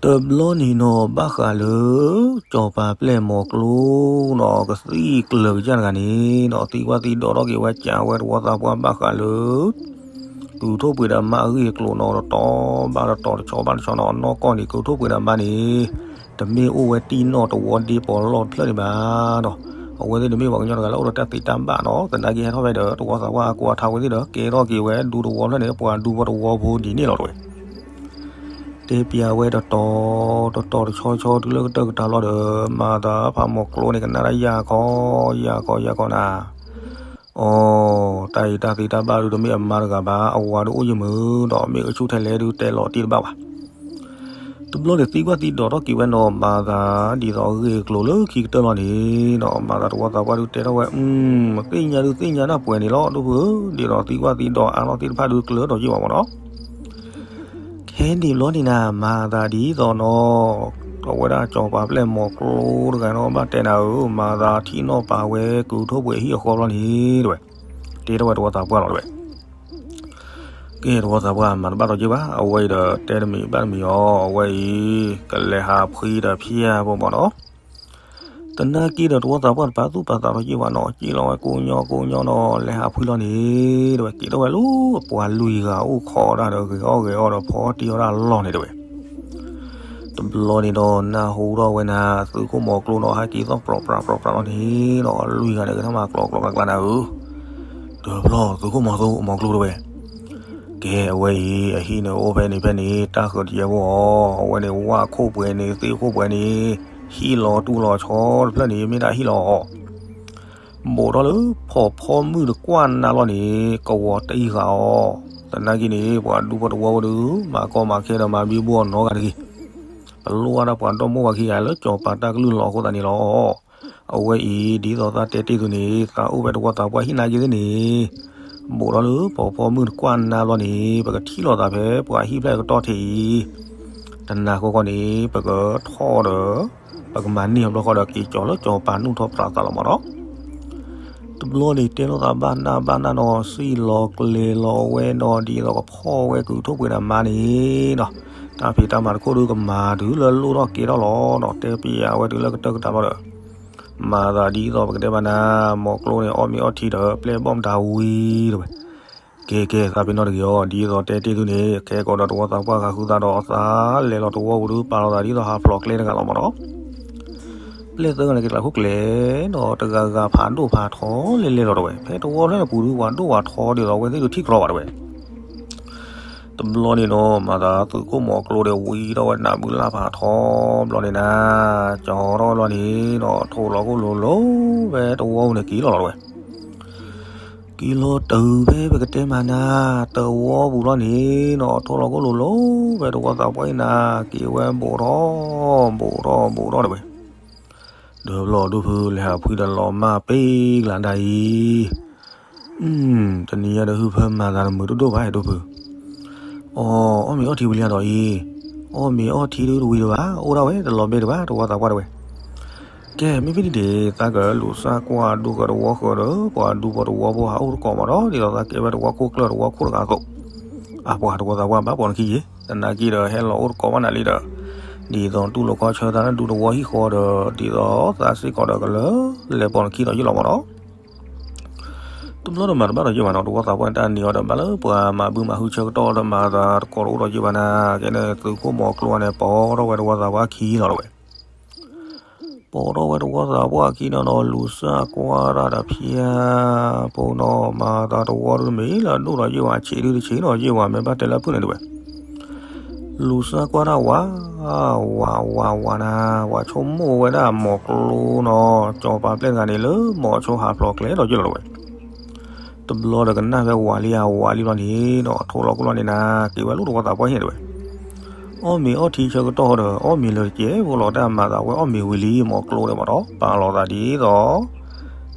တဘျီန့ၣ်နီၤ ဘၣ်ဃးလၢ စီၤပၤပျဲၢ်မီၤကျိနီၤ ကသံၣ်ကျၢၤကစၢ်တဂၤန့ၣ်နီၤ သံကွၢ်သံဒိးထီၣ်က့ၤဝဲကးဝဲတဝီသးပှၢ်ဘၣ်ဃးလၢ ကုၢ်ထိၣ်ပှ့ၤဒီးမါအဂ့ၢ်အကျိၤနီၤ တတီၤဘၣ်တတီၤ တဆီဘၣ်တဆီနီၤ အနီၢ်ကီၢ်န့ၣ် ကုၢ်ထိၣ်ပှ့ၤဒီးမါန့ၣ် တမ့ၢ်အိၣ်ဝဲတံၢ်နီၢ်တဝီဒ့ပီၤလီၢ်တဖျၢၣ်န့ၣ်ဘၣ်ဒီး အဝဲသ့ၣ်တမ့ၢ်ပှၤကညီတဂၤလၢအိၣ်ဒီးတၢ်သ့တၢ်ဘၣ်နီၤ သနာ်က့ဟဲထီၣ်ဖဲဒီး တဝီသးပှၢ်အကွၢ်ထါဝဲသ့ၣ်ဒီး ကဲထီၣ်က့ၤဝဲဒူတဝီဖျၢၣ်န့ၣ် ပှၤဒူဖိတဝီဖိဒ်န့ၣ်လီၤတဲဝဲ. တဲပျးဝဲတတီၤတတီၤတဆီဆီတုၤလၢကတၢၢ်ကတၢၢ်လီၤဒီး မၤသးဖးမိၢ်ကျိန့ၣ် ကနၣ်တၢ်ယၢ်ခီ ယၢ်ခီ ယၢ်ခီနၤ, အိ, တၢ်အံၤတၢ်သ့တၢ်ဘၣ်ဒုး တမ့ၢ်အမါတဂၤဘၣ်, အဝၤဒုးအိၣ်ယမုာ်ဒီး မ့ၢ်ကဆူၣ်ထဲလဲၣ်ဒုး တဲလီၤတံၢ်တဘၣ်ဘၣ်. တဘျီန့ၣ်သံကွၢ်သံဒိးထီၣ်က့ၤဝဲနီၤ မၤသးဒ်သိးအဂ့ၢ်အကျိၤလၢခံကတၢၢ်လီၤန့ၣ်နီၤ, မၤသးတဝီသးပှၢ်ဒုးတဲထီၣ်ဝဲ, သ့ၣ်ညါဒုးသ့ၣ်ညါတၢ်ပှဲၤန့ၣ်လီၤ ဒိၣ်ဖုဧၢ, ဒ်သိးသံကွၢ်သံဒိးအါထီၣ်သ့ၣ်တဖၣ်ဒုးကျၢၤထီၣ်ယ့ၢ်ဝဲမ့ၢ်နီၤ. ခဲန့ၣ်ဘျီန့ၣ်နၤ မၤသးဒ်သိးနီၤ, အဝဲဒၣ်စီၤပၤပျဲၢ်မိၢ်ကျိတဂၤနီၤ ဘၣ်တဲနၤဧၢ, မၤသးထံၣ်နီၣ်ပာ်ဝဲကုၢ်ထိၣ်ပှဲၤဟံၣ်အဃီဘျီန့ၣ်တဝဲ, တဲထီၣ်ဝဲတဝီသးပှၢ်လီၤတဝဲ. ကဲတဝီသးပှၢ်မၤတဘၣ်ထီၣ်က့ဘၣ်, အဝဲအံၤဒီးတဲတမံၤဘၣ်တမံၤအီၤ, အဝဲအံၤ ကလဲၤဟးဖှံဒီးဖျဲၣ်ဖိမ့ၢ်နီၤ. သနာ်က့ဒီးတဝီသးပှၢ်တပာ်သူၣ်ပာ်သးထီၣ်က့ဘၣ်နီၤ, က့ၤလီၤဝဲကိးညီကိးညီနီၤ လဲၤဟးဖှံလီၤန့ၣ်တဝဲ, က့ၤထီၣ်ဝဲလၢပှၤလွံၢ်ဂၤအိၣ်ခိးဒၣ်ဒီး ဂ့ၤအီၣ်ဂ့ၤအီဒီးဖီတံၢ်အီၣ်ဒၣ်အလီၢ်န့ၣ်တဝဲ. တဘျီန့ၣ်ဒီးနၢ်ဟူထီၣ်ဝဲနၤ သုးခိၣ်မိၢ်ကျိနီၤ ဟဲက့ၤသီၣ်ပြီပြးပြီပြးလီၤန့ၣ်ဒီး လွံၢ်ဂၤန့ၣ် ကထီၣ်မၤကျိးကျိးကျါကျါနၤဧၢ, တဘျီသုးခိၣ်မိၢ်ကျိ မိၢ်ကျိတဝဲ, ကဲအဝဲအံၤ အဟံၣ်န့ၣ်အိၣ်ဖဲန့ၣ်ဖဲန့ၣ် တၢ်ဃၢၤတယဲၢ်ဖိအီၤ, အဝဲန့ၣ်ဝၣ်ခိၣ်ပှဲၤန့ၣ် သ့ၣ်ခိၣ်ပှဲၤန့ၣ် ဟံၣ်လီၤတူၢ်လီၤဆီတဖျၢၣ်န့ၣ် မ့ၢ်ဒၣ်ဟံၣ်လီၤအီၤ ဘူးထီၣ်လၢဖီၣ်ဖီမုၢ်တကွၢ်နါလီၤန့ၣ် ကဝီၤတံၢ်ဃာ်အီၤ, သနာ်က့န့ၣ် ပှၤဒူဖိတဝီဖိဒီး မၤကီမၤခဲဒီးမၤဘံဘူအီၤနီတဂၤတဂ့ၤ, ပလိၣ်ဘၣ်ဒၣ်ပှၤဒီမိၢ်ဝၤခံဂၤလၢစီၤပၤတၢ်ကလုၢ်လီၤအဃိသတးန့ၣ်လီၤ. အဝဲအံၤ ဒ်သိးသးတဲတ့ၢ်သုန့ၣ် သးအိၣ်ဖဲတဝီသးပှၢ်ဟံၣ်နာ်က့သ့ၣ်န့ၣ်, ဘူးထီၣ်လၢဖီၣ်ဖီမုၢ်တကွၢ်နါလီၤန့ၣ် ပကထံၣ်လိာ်သးဖဲပှၤဟံၣ်ဖျၢၣ်ကတီၢ်ထံးအံၤ, တနၤဃီဃီန့ၣ် ပကထီၣ်ဒီး ပကမၤန့ၢ်အဘျီဃီဒီး က့ၤကၠီၤလၢစီၤပၤနူၢ်ထီၣ်ပြးသးလီၤမ့ၢ်နီၤ. တဘျီန့ၣ်တဲလိာ်သးဘၣ်နၢ်ဘၣ်နၢ်နီၤ စံၣ်လီၤကျဲၤလီၤဝဲနီၤ ဒ်သိးကဖီၣ်ဝဲကုၢ်ထိၣ်ပှဲၤနၤမါန့ၣ်နီၤ, တၢ်ဖံးတၢ်မၤတခိၣ်ဒုးကမၤတုၤလၢလိၣ်ထီၣ်ကဲထီၣ်လီၤနီၤ, တဲပျးဝဲတုၤလၢကတၢၢ်ကတၢၢ်လီၤဒီး မၤသးဒ်သိးပကတဲဘၣ်နၤ မိၢ်ကျိန့ၣ် အီၣ်မ့ၤအီထံဒီးပျဲၢ်ဘီၣ်မတၤဝံၤတဝဲ, ကဲကဲ သးပ့ၤနီၣ်တဂ့ၤအီၤ ဒ်သိးတဲတ့ၢ်သုန့ၣ် ခဲကိးဒီးတဝီသးပှၢ်ဃုာ်သးဒီးအသးလဲၤလီၤတဝီပူၤဒုး ပာ်လီၤသးဒ်သိးဟးဖျိးကျဲတဂၤလီၤမ့ၢ်နီၤ. ပျဲၢ်သၢဂၤန့ၣ်ကလဲၤလီၤခိၣ်ကျဲနီၤ တဂၤဂၤဖးဒိၣ်ဖးထီလဲၤလဲၤလီၤတဝဲ, ဖဲတဝီဖျၢၣ်န့ၣ်ပူၤဒုး ပှၤဒိၣ်ပှၤထီဒ်သိးအဝဲသ့ၣ်ဒုးထံၣ်ကြီဘၣ်တဝဲ. တဘျီန့ၣ်နီၤ မၤသးသုးခိၣ်မိၢ်ကျိဒီးဝံထီၣ်ဝဲနးဘုလၢ်ဖးထီဘျီန့ၣ်နၤ, ကၠီထီၣ်ဝဲဘျီန့ၣ်နီၤ ထိၣ်လီၤခိၣ်လိၤလိၤဖဲတဝီပူၤန့ၣ်က့ၤလီၤလီၤတဝဲ. က့ၤလီၤတုၤဖဲပကတဲမၤနၤ တဝီပူၤလီၤန့ၣ်နီၤ ထိၣ်လီၤခိၣ်လိၤလိၤဖဲတဝီသးပှၢ်အံၤနၤ က့ၤဝဲဘူးထီၣ် ဘူးထီၣ် ဘူးထီၣ်တဝဲ. ဒီးဘျီဒိၣ်ဖုလဲၤဟးဖှံဒီးလီၤမၢ်ပ့ၤကျါဒၣ်အံၤ, တနံၤညါဒီးဟုဖၢမၤသးတမုာ်ဒိၣ်ဒိၣ်ဘၣ်ဒိၣ်ဖု, အီ, အီၣ်မ့ၤအီထံဝံၤလံဒီးအံၤ, အီၣ်မ့ၤအီထံဒုးတဝံၤဒံးဘၣ် အိၣ်ဒၣ်ဝဲတလီၤဘဲဒံးဘၣ် တဝီသးပှၢ်တဝဲ. ကဲ မ့မ့ၢ်ဒ်န့ၣ် သးကလူၤစၢ်ကွၢ်ဒိၣ်ဃာ်တဝီဃာ်ဒီး ပှၤဒူဖိတဝီဖိဟးအိၣ်တကိးမးဒီး ဒ်သိးသးကဲဝဲတဝီခိၣ်ကျၢၢ်တဝီခိၣ်တဂၤအသိး, အပှၤတဝီသးပှၢ်ဘၣ်ပိာ်နခံယ့ၣ် သနာ်က့ဒီးဟဲလီၤအိၣ်တကိးဘၣ်နၤလံဒီး, ဒ်သိးတူၢ်လိာ်ခီဆၢသးလၢဒူတဝီဟံၣ်ဃီဒီး ဒ်သိးသးစ့ၢ်ကီးဒီးကလၢ လဲၤပိာ်နခံဒီးယ့ၣ်လီၤမးဒီး တဘျီဒီးမၤတဘၣ်ဒီးယ့ၣ်ဘၣ်နီၤ တဝီသးပှၢ်န့ၣ်တၢ်န့ၢ်အီၤဒီး ဘၣ်လၢပှၤမၤဘုမၤဟုဆၢကတီၢ်ဒီးမၤသးတကိးတအိၣ်ဒီးယ့ၣ်ဘၣ်နၤ, ကဲန့ၣ်သုးခိၣ်မိၢ်ကျိန့ၣ် ပိာ်ထီၣ်ဝဲတဝီသးပှၢ်ခံလီၤတဝဲ. ပိာ်ထီၣ်ဝဲတဝီသးပှၢ်ခံနီၤနီၤ လူၤစၢ်ကွၢ်တၢ်ဒီးဖၠါဖိနီၤ မၤသးတဝီဒုးမ့ၢ်လၢဒိၣ်ဒီးယ့ၣ်ဝဲ ဆံးဒုးတဆံးဒီးယ့ၣ်ဝဲ မ့ၢ်ဘၣ်တဲလၢဖုၣ်န့ၣ်တဝဲ လူၤစၢ်ကွၢ်တၢ်ဝး, ဝး ဝး ဝးနၤ, ပှၤဆိကမိၣ်ဝဲဒၣ်မိၢ်ကျိနီၤ စီၤပၤပျဲၢ်တဂၤန့ၣ်လၢမိၤဆိဟးဖျိးကျဲလီၤယ့ၣ်လီၤတဝဲ. တဘျီဒီးကနၣ်ဖဲဝးလံဧါ ဝးလံဘျီန့ၣ်နီၤ ထိၣ်လီၤခိၣ်လီၤန့ၣ်နၤ က့ၤဝဲလၢတဝီသးပှၢ်ဟံၣ်န့ၣ်တဝဲ. အီၣ်မ့ၤအီထံဆၢကတီၢ်ဒီး အီၣ်မ့ၤလၢာ်တကဲးဖိလီၤ တၢ်မၤသးဝဲအီၣ်မ့ၤဝံၤလံ မိၢ်ကျိဒီးမးဒီး ပာ်လီၤသးဒ်သိး ပာ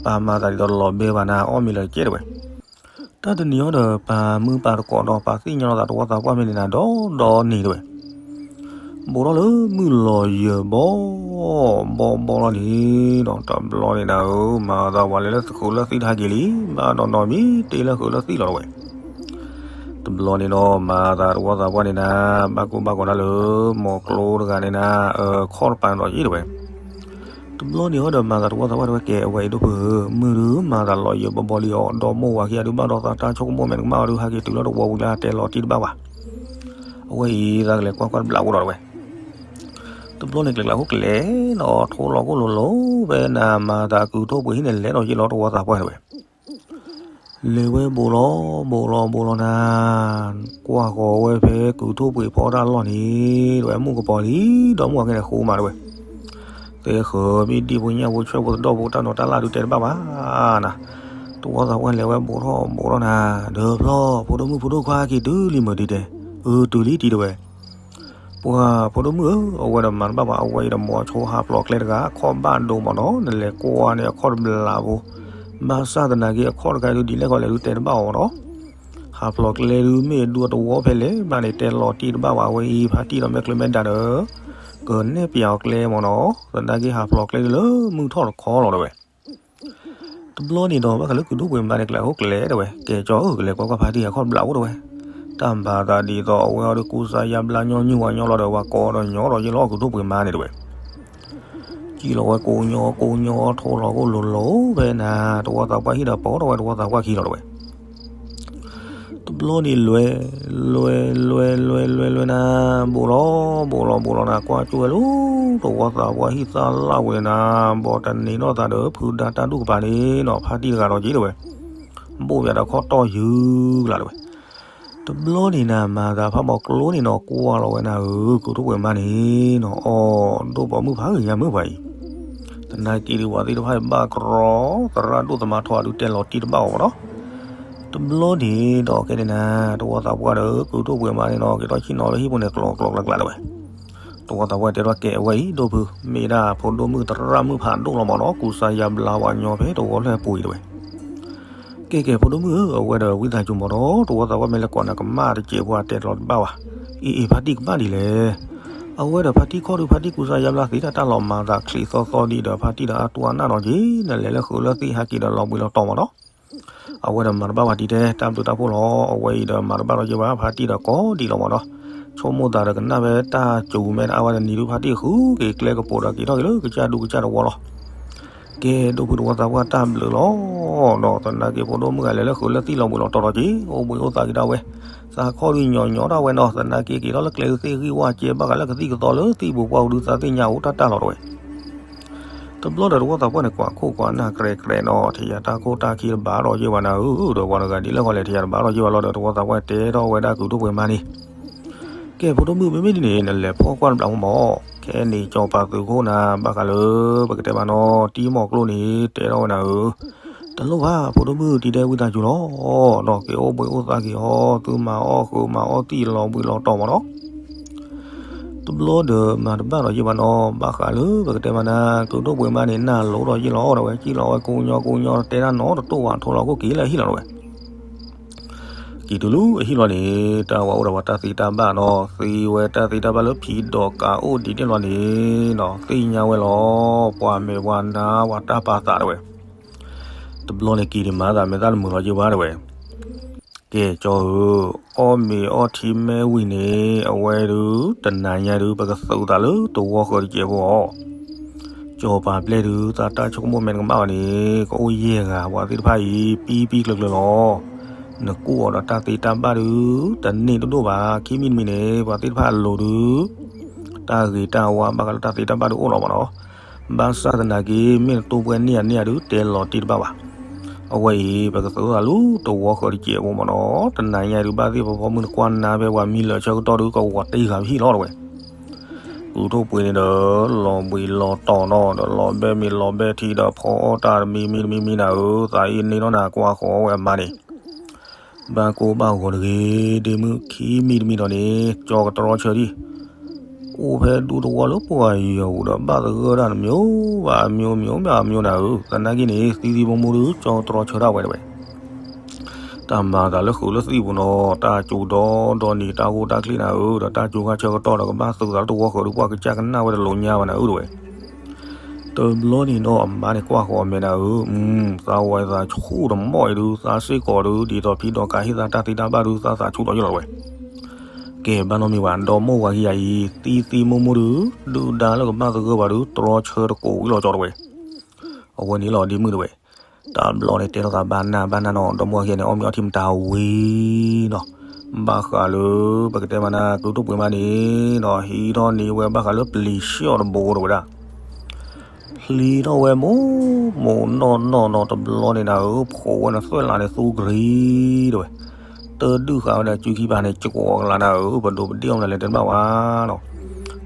်မၤသးဒ်သိးတလီၤဘဲဘၣ်နၤ အီၣ်မ့ၤလၢာ်တကဲးတဝဲ. တၢ်တနံၤအံၤဒီး ပာ်မုၢ်ပာ်သကိးဒီး ပာ်သ့ၣ်ညါလိာ်သးတဝီသးပှၢ်ဖဲန့ၣ်နၤ ဒီးဒီးန့ၣ်တဝဲ. ဘူးထီၣ်လၢမုၢ်လီၤယၢၤဘီ ဘီဘီလီၤန့ၣ်ဒီး တဘျီန့ၣ်နၤဧၢ မၤသးဝဲလဲၤလၢဃုာ်လၢသံတဟးက့ၤလံ ဘၣ်ဒီးနီၢ်မံတ့လၢဃုာ်လၢသံလီၤတဝဲ. တဘျီန့ၣ်ဒီး မၤသးတဝီသးပှၢ်န့ၣ်နၤ ဘၣ်ကိၢ်ဘၣ်ဂီၤဒၣ်လၢ မိၢ်ကျိတဂၤန့ၣ်နၤ အခီၣ်တပၤဒီးယ့ၣ်တဝဲ. တဘျီန့ၣ်အံၤဒီး မၤသးတဝီသးပှၢ်တဝဲကဲ အဝဲအံၤဒိၣ်ဖုဧၢ, မုၢ်ဒုးမၤသးလီၤယၢၤဘီဘီလံအီၤ ဒီမိၢ်ဝၤခံဂၤဒုးဘၣ်ဒီးသးတၢ်ဆိကမိၣ်မဲာ်တကမၣ်အီၤဒုး ဟဲက့ၤတုၤလၢတဝီပူၤလၢတဲလီၤတံၢ်တဘၣ်ဘၣ်. အဝဲအံၤသးကလဲၤကွၢ်ကွၢ်တဘျးအိၣ်ဒီးတဝဲ. တဘျီန့ၣ်ကျဲၤကျါခိၣ်ကျဲၤနီၤ ထိၣ်လီၤခိၣ်လိၤလိၤဖဲနၤ မၤသးကုၢ်ထိၣ်ပှ့ၤဟံၣ်န့ၣ် လဲၤဒီးယ့ၣ်လီၤတဝီသးပှၢ်တဝဲ. လဲၤဝဲဘိးလီၤ ဘိးလီၤ ဘိးလီၤနၤ, ကွၢ်ဃီၤဝဲဖဲကုၢ်ထိၣ်ပှ့ၤဖီတၢ်လီၢ်န့ၣ် တဝဲမုၢ်ကပီၤလံ ဒီးမုၢ်အခဲန့ၣ်ဃိမးတဝဲ, သဲဃၢၤမ့ၢ်ဒံၣ်ဖိညၣ်ဖိဆွဲၣ်ဖိသဒီၣ်ဖိတၢ်နီၤတၢ်လၢ်ဒုးတဲတဘၣ်ဘၣ်နၤ, တဝီသးပှၢ်လဲၤဝဲဘိးထီၣ်ဘိးထီၣ်နၤ, ဒီးဖျီ ဖိဒိၣ်မုၣ်ဖိဒိၣ်ခွါက့ၤတုၤလံမုၢ်ဒံးတဲ, အၢ တုၤလံတံၤတဝဲ ပှၤဖိဒိၣ်မုၣ်ဧၢ, အဝဲဒီးမၤတဘၣ်ဘၣ် အဝဲအံၤဒီးမိၤဆိဟးဖျိးကျဲတဂၤ အခီၣ်ဘၣ်ဒိမးနီၤ နလဲၤကွၢ်န့ၣ်အခီၣ်တဘျးဖိ, ဘၣ်ဆၣ်သနာ်က့အခီၣ်တခါဒုးဒ်လဲၣ်ဂီၤလဲၣ်ဒုးတဲတဘၣ်အီၤမးနီၤ, ဟးဖျိးကျဲဒုးမ့ၢ်ဒူအတဝီဖဲလဲၣ်ဘျီန့ၣ် တဲလီၤတံၢ်တဘၣ်ဘၣ် အဝဲအံၤဖါတံၢ်ဒီးမဲာ်ချံမဲာ်ဒါဒီး ကနဲၣ်ပျးအီၤကျဲမးနီၤ သနာ်က့ဟးဖျိးကျဲဒုးလၢမုၢ်ထီၣ်တခီလီၤတဝဲ တဘျီန့ၣ်ဒီး ဘၣ်ဃးလၢကုၢ်ဒိၣ်ပှ့ၤမါန့ၣ် ကျဲအိၣ်ကျဲတဝဲ, ကဲကၠီဧၢ ကလဲၤကွၢ်ကွၢ်ဖါတံၢ်အခီၣ်တဘျးအိၣ်တဝဲ, တၢ်ဘၣ်သးဒ်သိးအဝဲအီၤဒီးကူစါယါဘျါညီနုၢ်ဝဲညီလီၤဒီး ဝဲကိးဒီးညီဒီးယ့လီၤ ကုၢ်ဒိၣ်ပှ့ၤမါန့ၣ်တဝဲ, ကံၣ်လီၤဝဲကိးညီကိးညီထိလီၤကိၣ်လိၤလိၤဖဲနၤ တဝီသးပှၢ်ဟံၣ်ဒီးပိာ်ထီၣ်ဝဲ တဝီသးပှၢ်ခံလီၤတဝဲ တဘျီန့ၣ်လွဲ, လွဲ, လွဲ, လွဲ, လွဲ, လွဲနၤ, ဘိးလီၤ, ဘိးလီၤ, ဘိးလီၤနၤ, ကွၢ်ကၠိဝဲလၢ တဝီသးပှၢ်ဟံၣ်သၣ်လၣ်ဝဲန့ၣ်နၤ, ဘီတန့ၢ်နီၢ်သးဒီး ဖုဒါတၢ်ဒူၣ်ကပၤန့ၣ်နီၤ, ဖါတံၢ်တဂၤဒီးက့ၤတဝဲ, ဘိၣ်ဝဲဒီးခီၣ်တီၢ်ယုၤကလးတဝဲ. တဘျီန့ၣ်နၤ မၤသးဖးမီၤကျိန့ၣ်နီၤ ကွၢ်လီၤဝဲနၤဧၢ, ကုၢ်ဒိၣ်ပှ့ၤမါန့ၣ်နီၤ, အီၣ်ဒိၣ်ပိာ်မုၣ်ဖးဂ့ၤညါမုၣ်ပှၤအံၤ, သနာ်က့ဒုးပှၤသ့ၣ်တဖၣ်ဘၣ်ကြီ, သရၣ်ဒိၣ်သမါထီၣ်အဒုးတဲလီၤတံၢ်တဘၣ်အီၤမးနီၤ. တဘျီန့ၣ်ဒီးခဲန့ၣ်နၤ, တဝီသးပှၢ်ဒီး ကုၢ်ဒိၣ်ပှ့ၤမါန့ၣ်နီၤ က့ၤထီၣ်ဆ့ၣ်နီၤလၢဟံၣ်ပူၤန့ၣ် ကျီကျီကျးကျးတဝဲ. တဝီသးပှၢ်တဲထီၣ်ကဲအဝဲအံၤ ဒိၣ်ဖု မ့ၢ်ဒၣ်ဖိဒိၣ်မုၣ်သရၣ်မုၣ်ဖးဒိၣ်လီၤမးနီၤ, ကူစါယါဘျါဝဲညီဖဲတဝီလၢပူၤအံၤတဝဲ. ကဲကဲ ဖိဒိၣ်မုၣ်ဧၢ, အဝဲဒီးဝံသးစူၤမးနီၤ, တဝီသးပှၢ်မ့ၢ်လဲၤကိးနၤကမၣ်တစဲးဖိအတဲတလီၤတဘၣ်ဘၣ်. အံၤအံၤ ဖါတံၢ်ကမၣ်ဒ်လဲၣ်. အဝဲဒီးဖါတံၢ်ခီၣ်ဒုး ဖါတံၢ်ကူစါယါဘျါသ့တၢ် တၢ်လီၤမၤသးချံးသီသီဒံးဒီး ဖါတံၢ်ဒီးအတူၢ်အနၢ်နီၤက့ၤ နလဲၤလၢဃုာ်လၢသံၣ်ဟဲက့ၤဒီးလီၤဘှံးလီၤတီၤမးနီၤ. အဝဲဒီးမၤတဘၣ်ဝဲဒ်တဲ တၢ်ဘျုးတၢ်ဖှိၣ်လီၤ. အဝဲအံၤဒီးမၤတဘၣ်လီၤယ့ၢ်ဘၣ် ဖါတံၢ်ဒီးကိးဒံးလီၤမးနီၤ. ဆိကမိၣ်သးဒီးကနၣ်ဖဲတၢ်စူၤမဲာ်အါဝဲတနံၤဒုး ဖါတံၢ်ဃုက့ၤကျဲကပိာ်ဒီး က့ၤထီၣ်က့ၤလၢကစၢ်ဒူကစၢ်တဝီလီၤ. ကဲ ဒိၣ်ဖု တဝီသးပှၢ်တၢ်ဘျုးလီၤ. ဒီးသနာ်က့ဖိဒိၣ်မုၣ်ဂၤလဲၤလၢဃုာ်လၢသံၣ်လီၤဘှံးလီၤတီၤဒီးက့ၤ အိၣ်ဘှံးအိၣ်သါက့ၤဒၣ်ဝဲ. သးခီၣ်ဒုးညီညီဒၣ်ဝဲနီၤ, သနာ်က့က့ၤထီၣ်လၢကျဲဒုးသ့ၣ်ဂံၢ်ဝၣ်ကဲဘၣ်ဃးလၢကသံၣ်ကသီလၢသံၣ်ပူၤပှၢ်ပူၤဒုး သးသ့ၣ်ညါအိၣ်တၢ်တၢ်လီၤတဝဲ. တဘျီဒီးတဝီသးပှၢ်န့ၣ် ကွၢ်ခိၣ်ကွၢ်နၢ်ကြဲးကြဲးနီၤ, ထံၣ်ယၤတၢ်ခိၣ်တၢ်ခံတဘၣ်ဒီးယ့ၢ်ဘၣ်နၤဧၢ, ဒီးပှၤတဂၤဒ်လဲၣ်ဃီလဲၣ် ထံၣ်ယၤတဘၣ်ဒီးယ့ၢ်ဘၣ်လီၤဒီး တဝီသးပှၢ်တဲထီၣ်ဝဲဒၣ်ကုၢ်ဒိၣ်ပှ့ၤမါန့ၣ် ကဲ ဖိဒိၣ်မုၣ် မ့မ့ၢ်ဒ်န့ၣ် နလဲၤဖီၣ်ကွၢ်တဘျီမး, ခဲအံၤန့ၣ် ကၠီၤပၤသုးခိၣ်နၤ ဘၣ်ဃးလၢ ပကတဲမးနီၤ တံၤမီၤကျိန့ၣ် တဲထီၣ်ဝဲနၤဧၢ, တလိၣ်ဘၣ် ဖိဒိၣ်မုၣ် တံၤဒဲဝံသးစူၤလီၤ. ဒီးက့ၤအိၣ်ဘှံးအိၣ်သါက့ၤဟီ သုမၤအီၣ်ဃုာ်မၤအီၣ်သံၣ်လီၤဘှံးလီၤတီၤမးနီၤ. တဘျီဒီးမၤတဘၣ်ဒီးယ့ၢ်ဘၣ်နီၤ, ဘၣ်ဃးလၢပကတဲမးနၤ ကုၢ်ဒိၣ်ပှ့ၤမါန့ၣ် နၢ်လိၤဒီးယ့ၢ်လီၤဒီးဝဲ ကံၣ်လီၤဝဲကိးညီကိးညီ တဲတၢ်နီတတိၢ်ဘၣ် ထိလီၤခိၣ်က့ၤလၢအဟံၣ်လီၤတဝဲ. က့ၤတုၤလၢအဟံၣ်လီၤန့ၣ် တၢ်ဝဲအိၣ်ဒီးပှၤတၢ်သ့တၢ်ဘၣ်နီၤ, သ့ဝဲတၢ်သ့တၢ်ဘၣ်လၢဖံဒီးကးအိၣ်ဒံးန့ၣ်လီၤန့ၣ်နီၤ, သ့ၣ်ညါဝဲလီၤ, ပှၤမဲာ်ပှၤနါ ပှၤတၢ်ပာ်သးတဝဲ. တဘျီန့ၣ်က့ၤဒံးမၤသးမဲာ်သၣ်တမုာ်လီၤယ့ၢ်ဘၣ်တဝဲ. ကဲ ကၠီဧၢ, အီၣ်မ့ၤအီထံမဲဝံၤန့ၣ် အဝဲဒုး တနၤညါဒုး ပကသုးသးလၢတဝီဃၢၤတစဲးဖိအီၤ ကၠီၤပၤပျဲၢ်ဒုး သးတၢ်ဆိကမိၣ်မဲာ်တကမၣ်ဘၣ်န့ၣ် ကအိၣ်ယဲၢ်ဂၤ ပှၤသ့ၣ်တဖၣ်အံၤ ပံပံကျၢၤကျၢၤလီၤ. နကူၣ်အီၤဒီးတၢ်သ့တၢ်ဘၣ်ဒုး တန့ၢ်တဒိၣ်ဘၣ် ခံမံၤတမံၤန့ၣ် ပှၤသ့ၣ်တဖၣ်အလိၤဒုး တၢ်ဂ့ၤတၢ်ဝါဘၣ်ဃးလၢတၢ်သ့တၢ်ဘၣ်ဒုးအိၣ်လီၤမးနီၤ. ဘၣ်ဆၣ်သနာ်က့ မ့ၢ်နတိၢ်ပှဲၤန့ၢ်အန့ၢ်အဒုး တဲလီၤတံၢ်တဘၣ်ဘၣ်. အဝဲအံၤ ပကသုးသးလၢတဝီဃၢၤတစဲးဖိမးနီၤ. တနၤညါဒုး ဘၣ်သ့ၣ်ဖီဖီမုၢ်နကွၢ်နါဖဲ ပှၤမံလၢာ်ဆၢကတီၢ်ဒုး ကဝီၤတ့ၢ်ဂၤဟံၣ်လီၤတဝဲ. ကုၢ်ဒိၣ်ပှ့ၤန့ၣ်ဒီး လီၤဘှံးလီၤတီၤနီၤ ဒီးလီၤဘဲမ့ၤလီၤဘဲထံဒီး ဖီအီၣ်တၢ်တမံၤမံၤတမံၤမံၤနၤဧၢ, သးအံၤန့ၢ်နီၢ်နၤကွၢ်ဃီၤဝဲအမါန့ၣ် ဘၣ်ကိၢ်ဘၣ်ဂီၤတဂ့ၤ ဒ့မုၣ် ခံမံၤတမံၤဒီးန့ၣ် ကၠီကတြီဆၢဒံး အိၣ်ဖဲဒူတဝီလၢပှၤယီၤပူၤဒီး ဘၣ်သဂၢၢ်တၢ်နမျိုး ဘၣ်အမျိုးမျိုး ဘၣ်အမျိုးနၤဧၢ, သနာ်က့န့ၣ် သံသံမိၢ်မိၢ်ဒုး ကၠီကတြီဆၢဒၣ်ဝဲတဝဲ. တၢ်မၤသးလၢဃုာ်လၢသံၣ်ပူၤနီၤ တၢ်ကၠိဒီဒီနံၤ တၢ်ဂိၢ်တၢ်ကျ့ၣ်နၤဧၢ, ဒီးတၢ်ကၠိခါဆၢကတီၢ်ဒီး ကဘၣ်သုးသးလၢတဝီဃၢၤဒုး ပှၢ်ကစၢ်ကနၣ်ဝဲတလိာ်ညါဘၣ်နၤဧၢတဝဲ. တဘျီန့ၣ်ဒီးအမါန့ၣ်ကွၢ်ဃီၤအမဲာ်နၤဧၢ, သးဝဲသးဆူၣ်တမီၢ်အံၤဒုး သးစ့ၢ်ကီးဒုး ဒ်သိးဖံဒီးကးဟ့ၣ်သးတၢ်သ့တၢ်ဘၣ်ဒုး သးသးဆူၣ်ဒီးယလီၤတဝဲ. ကဲ ဘၣ်နီတမံၤဘၣ် ဒီမိၢ်ဝၤခံဂၤအံၤ သံသံမိၢ်မိၢ်ဒုး ဒုၣ်ဒါလၢကဘၣ်သဂၢၢ်ပှၤဒုး တြီဆၢတကိးဝံၤလီၤကၠီတဝဲ. အဝဲန့ၣ်လီၤဒ့မုၣ်တဝဲ. တဘျီန့ၣ်တဲထီၣ်သးဘၣ်နၢ်ဘၣ်နၢ်နီၤ ဒီမိၢ်ဝၤခံဂၤန့ၣ် အီၣ်မ့ၤအီထံမတၤဝံၤနီၤ, ဘၣ်ဃးလၢ ပကတဲမးနၤ ကုၢ်ဒိၣ်ပှ့ၤမါန့ၣ်နီၤ ဟံးထီၣ်န့ၢ်ဝဲဘၣ်ဃးလၢပျံၤဆှီၣ်တဘိတဝဲဒၣ်. ပျံၤထီၣ်ဝဲမိၢ်မိၢ်နီၢ်နီၢ်နီၢ် တဘျီန့ၣ်နၤဧၢ ဖိးဝဲန့ၣ်သွဲၣ်လးန့ၣ်သူကရံတဝဲ, တၢဒုၣ်ဃာ်ဝဲဒၣ်စုခံဖၣ်န့ၣ် ကကွီၤကလးနၤဧၢ ပဒိးပဒ့ၣ်အီၣ်မနုၤလဲၣ်တဲတဘၣ်ဝဲနီၤ,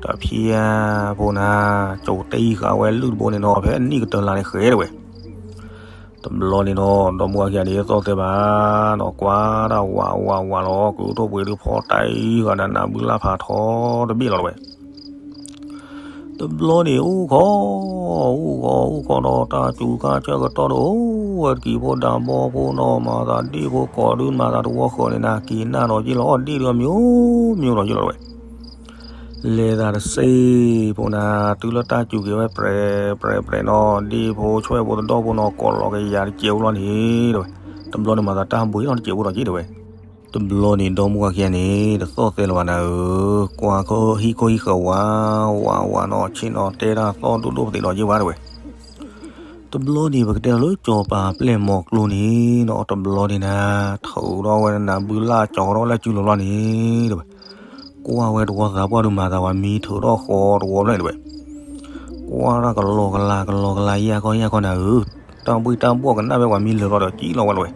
တဖျၢၣ်ဖိနၤ ကၠိတ့ဃာ်ဝဲလုၢ်တဘိန့ၣ်နီၤ ဖဲအနံၣ်ကတၢၢ်လါန့ၣ်ဃဲတဝဲ တဘျီန့ၣ်နီၤ ဒီမါဝၤခံဂၤန့ၣ် သီၣ်သဲဘၣ်နီၤ ကွၢ်တၢ်ဝးဝးဝးလီၤ ကုၢ်ထိၣ်ပှ့ၤဒုးဖီတၢ်အံၤဂၤနၤ နၢ်ဘုလၢ်ဖးထီတဘ့ၣ်လီၤတဝဲ တဘျီန့ၣ်အိၣ်ခိး, အိၣ်ခိး အိၣ်ခိးဒီးတၢ်စူၤခါဆၢကတီၢ်ဒီး အိၣ်ဝဲတကံၢ်ဖိဒၣ်ဘီဖိနီၤ မၤသးဒ့ၣ်ဖိကိးဒုးမၤသးတဝီဃၢၤန့ၣ်နၤ က့ၤနၢ်ဒီးက့ၤလီၤ ဒ့ၣ်ဒုးမံၤအိၣ်မံၤအိၣ်ဒီးယလီၤတဝဲ လဲၤသးတစ့ၢ်ဖိနၤ တုၤလၢတၢ်စူၤက့ၤဝဲပြဲးပြဲးပြဲးနီၤ ဒ့ၣ်ဖိဆွဲၣ်ဖိတဒီၣ်ဖိနီၤ ကိးလီၤကယၤတစဲးဖိလီၤန့ၣ်တဝဲ, တဘျီန့ၣ်မၤသးတၢ်ဘှံးနီၤတစဲးဖိဒီးက့ၤတဝဲ တဘျီန့ၣ်ဒီမါဝၤခံဂၤန့ၣ် တသီၣ်သဲလၢၤဘၣ်နၤဧၢ, ကွၢ်ခီဟံၣ်ခိၣ်ဟံၣ်ဃၢၤဝးဝးဝးနီၤ ဆ့ၣ်နီၤတဲတၢ်သီၣ်ဒိၣ်ဒိၣ်ပသံးလီၤက့ၤဝဲတဝဲ တဘျီန့ၣ် ပကတဲလီၤလၢစီၤပၤပျဲၢ်မီၤကျိန့ၣ်နီၤ တဘျီန့ၣ်နၤ ထုးထီၣ်ဝဲနၢ်ဘုလၢ်ကၠီထီၣ်လၢစုလိၤလီၤန့ၣ်တဝဲ, ကွၢ်ဝဲတဝီသးပှၢ်ဒုးမၤသးဝဲမံထုးထီၣ်ဃီတဝီဖျၢၣ်န့ၣ်တဝဲ, ကွၢ်တၢ်ကလီကလၤကလီကလၤယၢ်ခီယၢ်ခီနၤဧၢ, တၢ်ဘှံးတၢ်ဘှီၣ်ကနၣ်ဝဲပှၤမံလၢာ်လီၤဒီးကံၣ်လီၤဝဲလီၤဝဲ,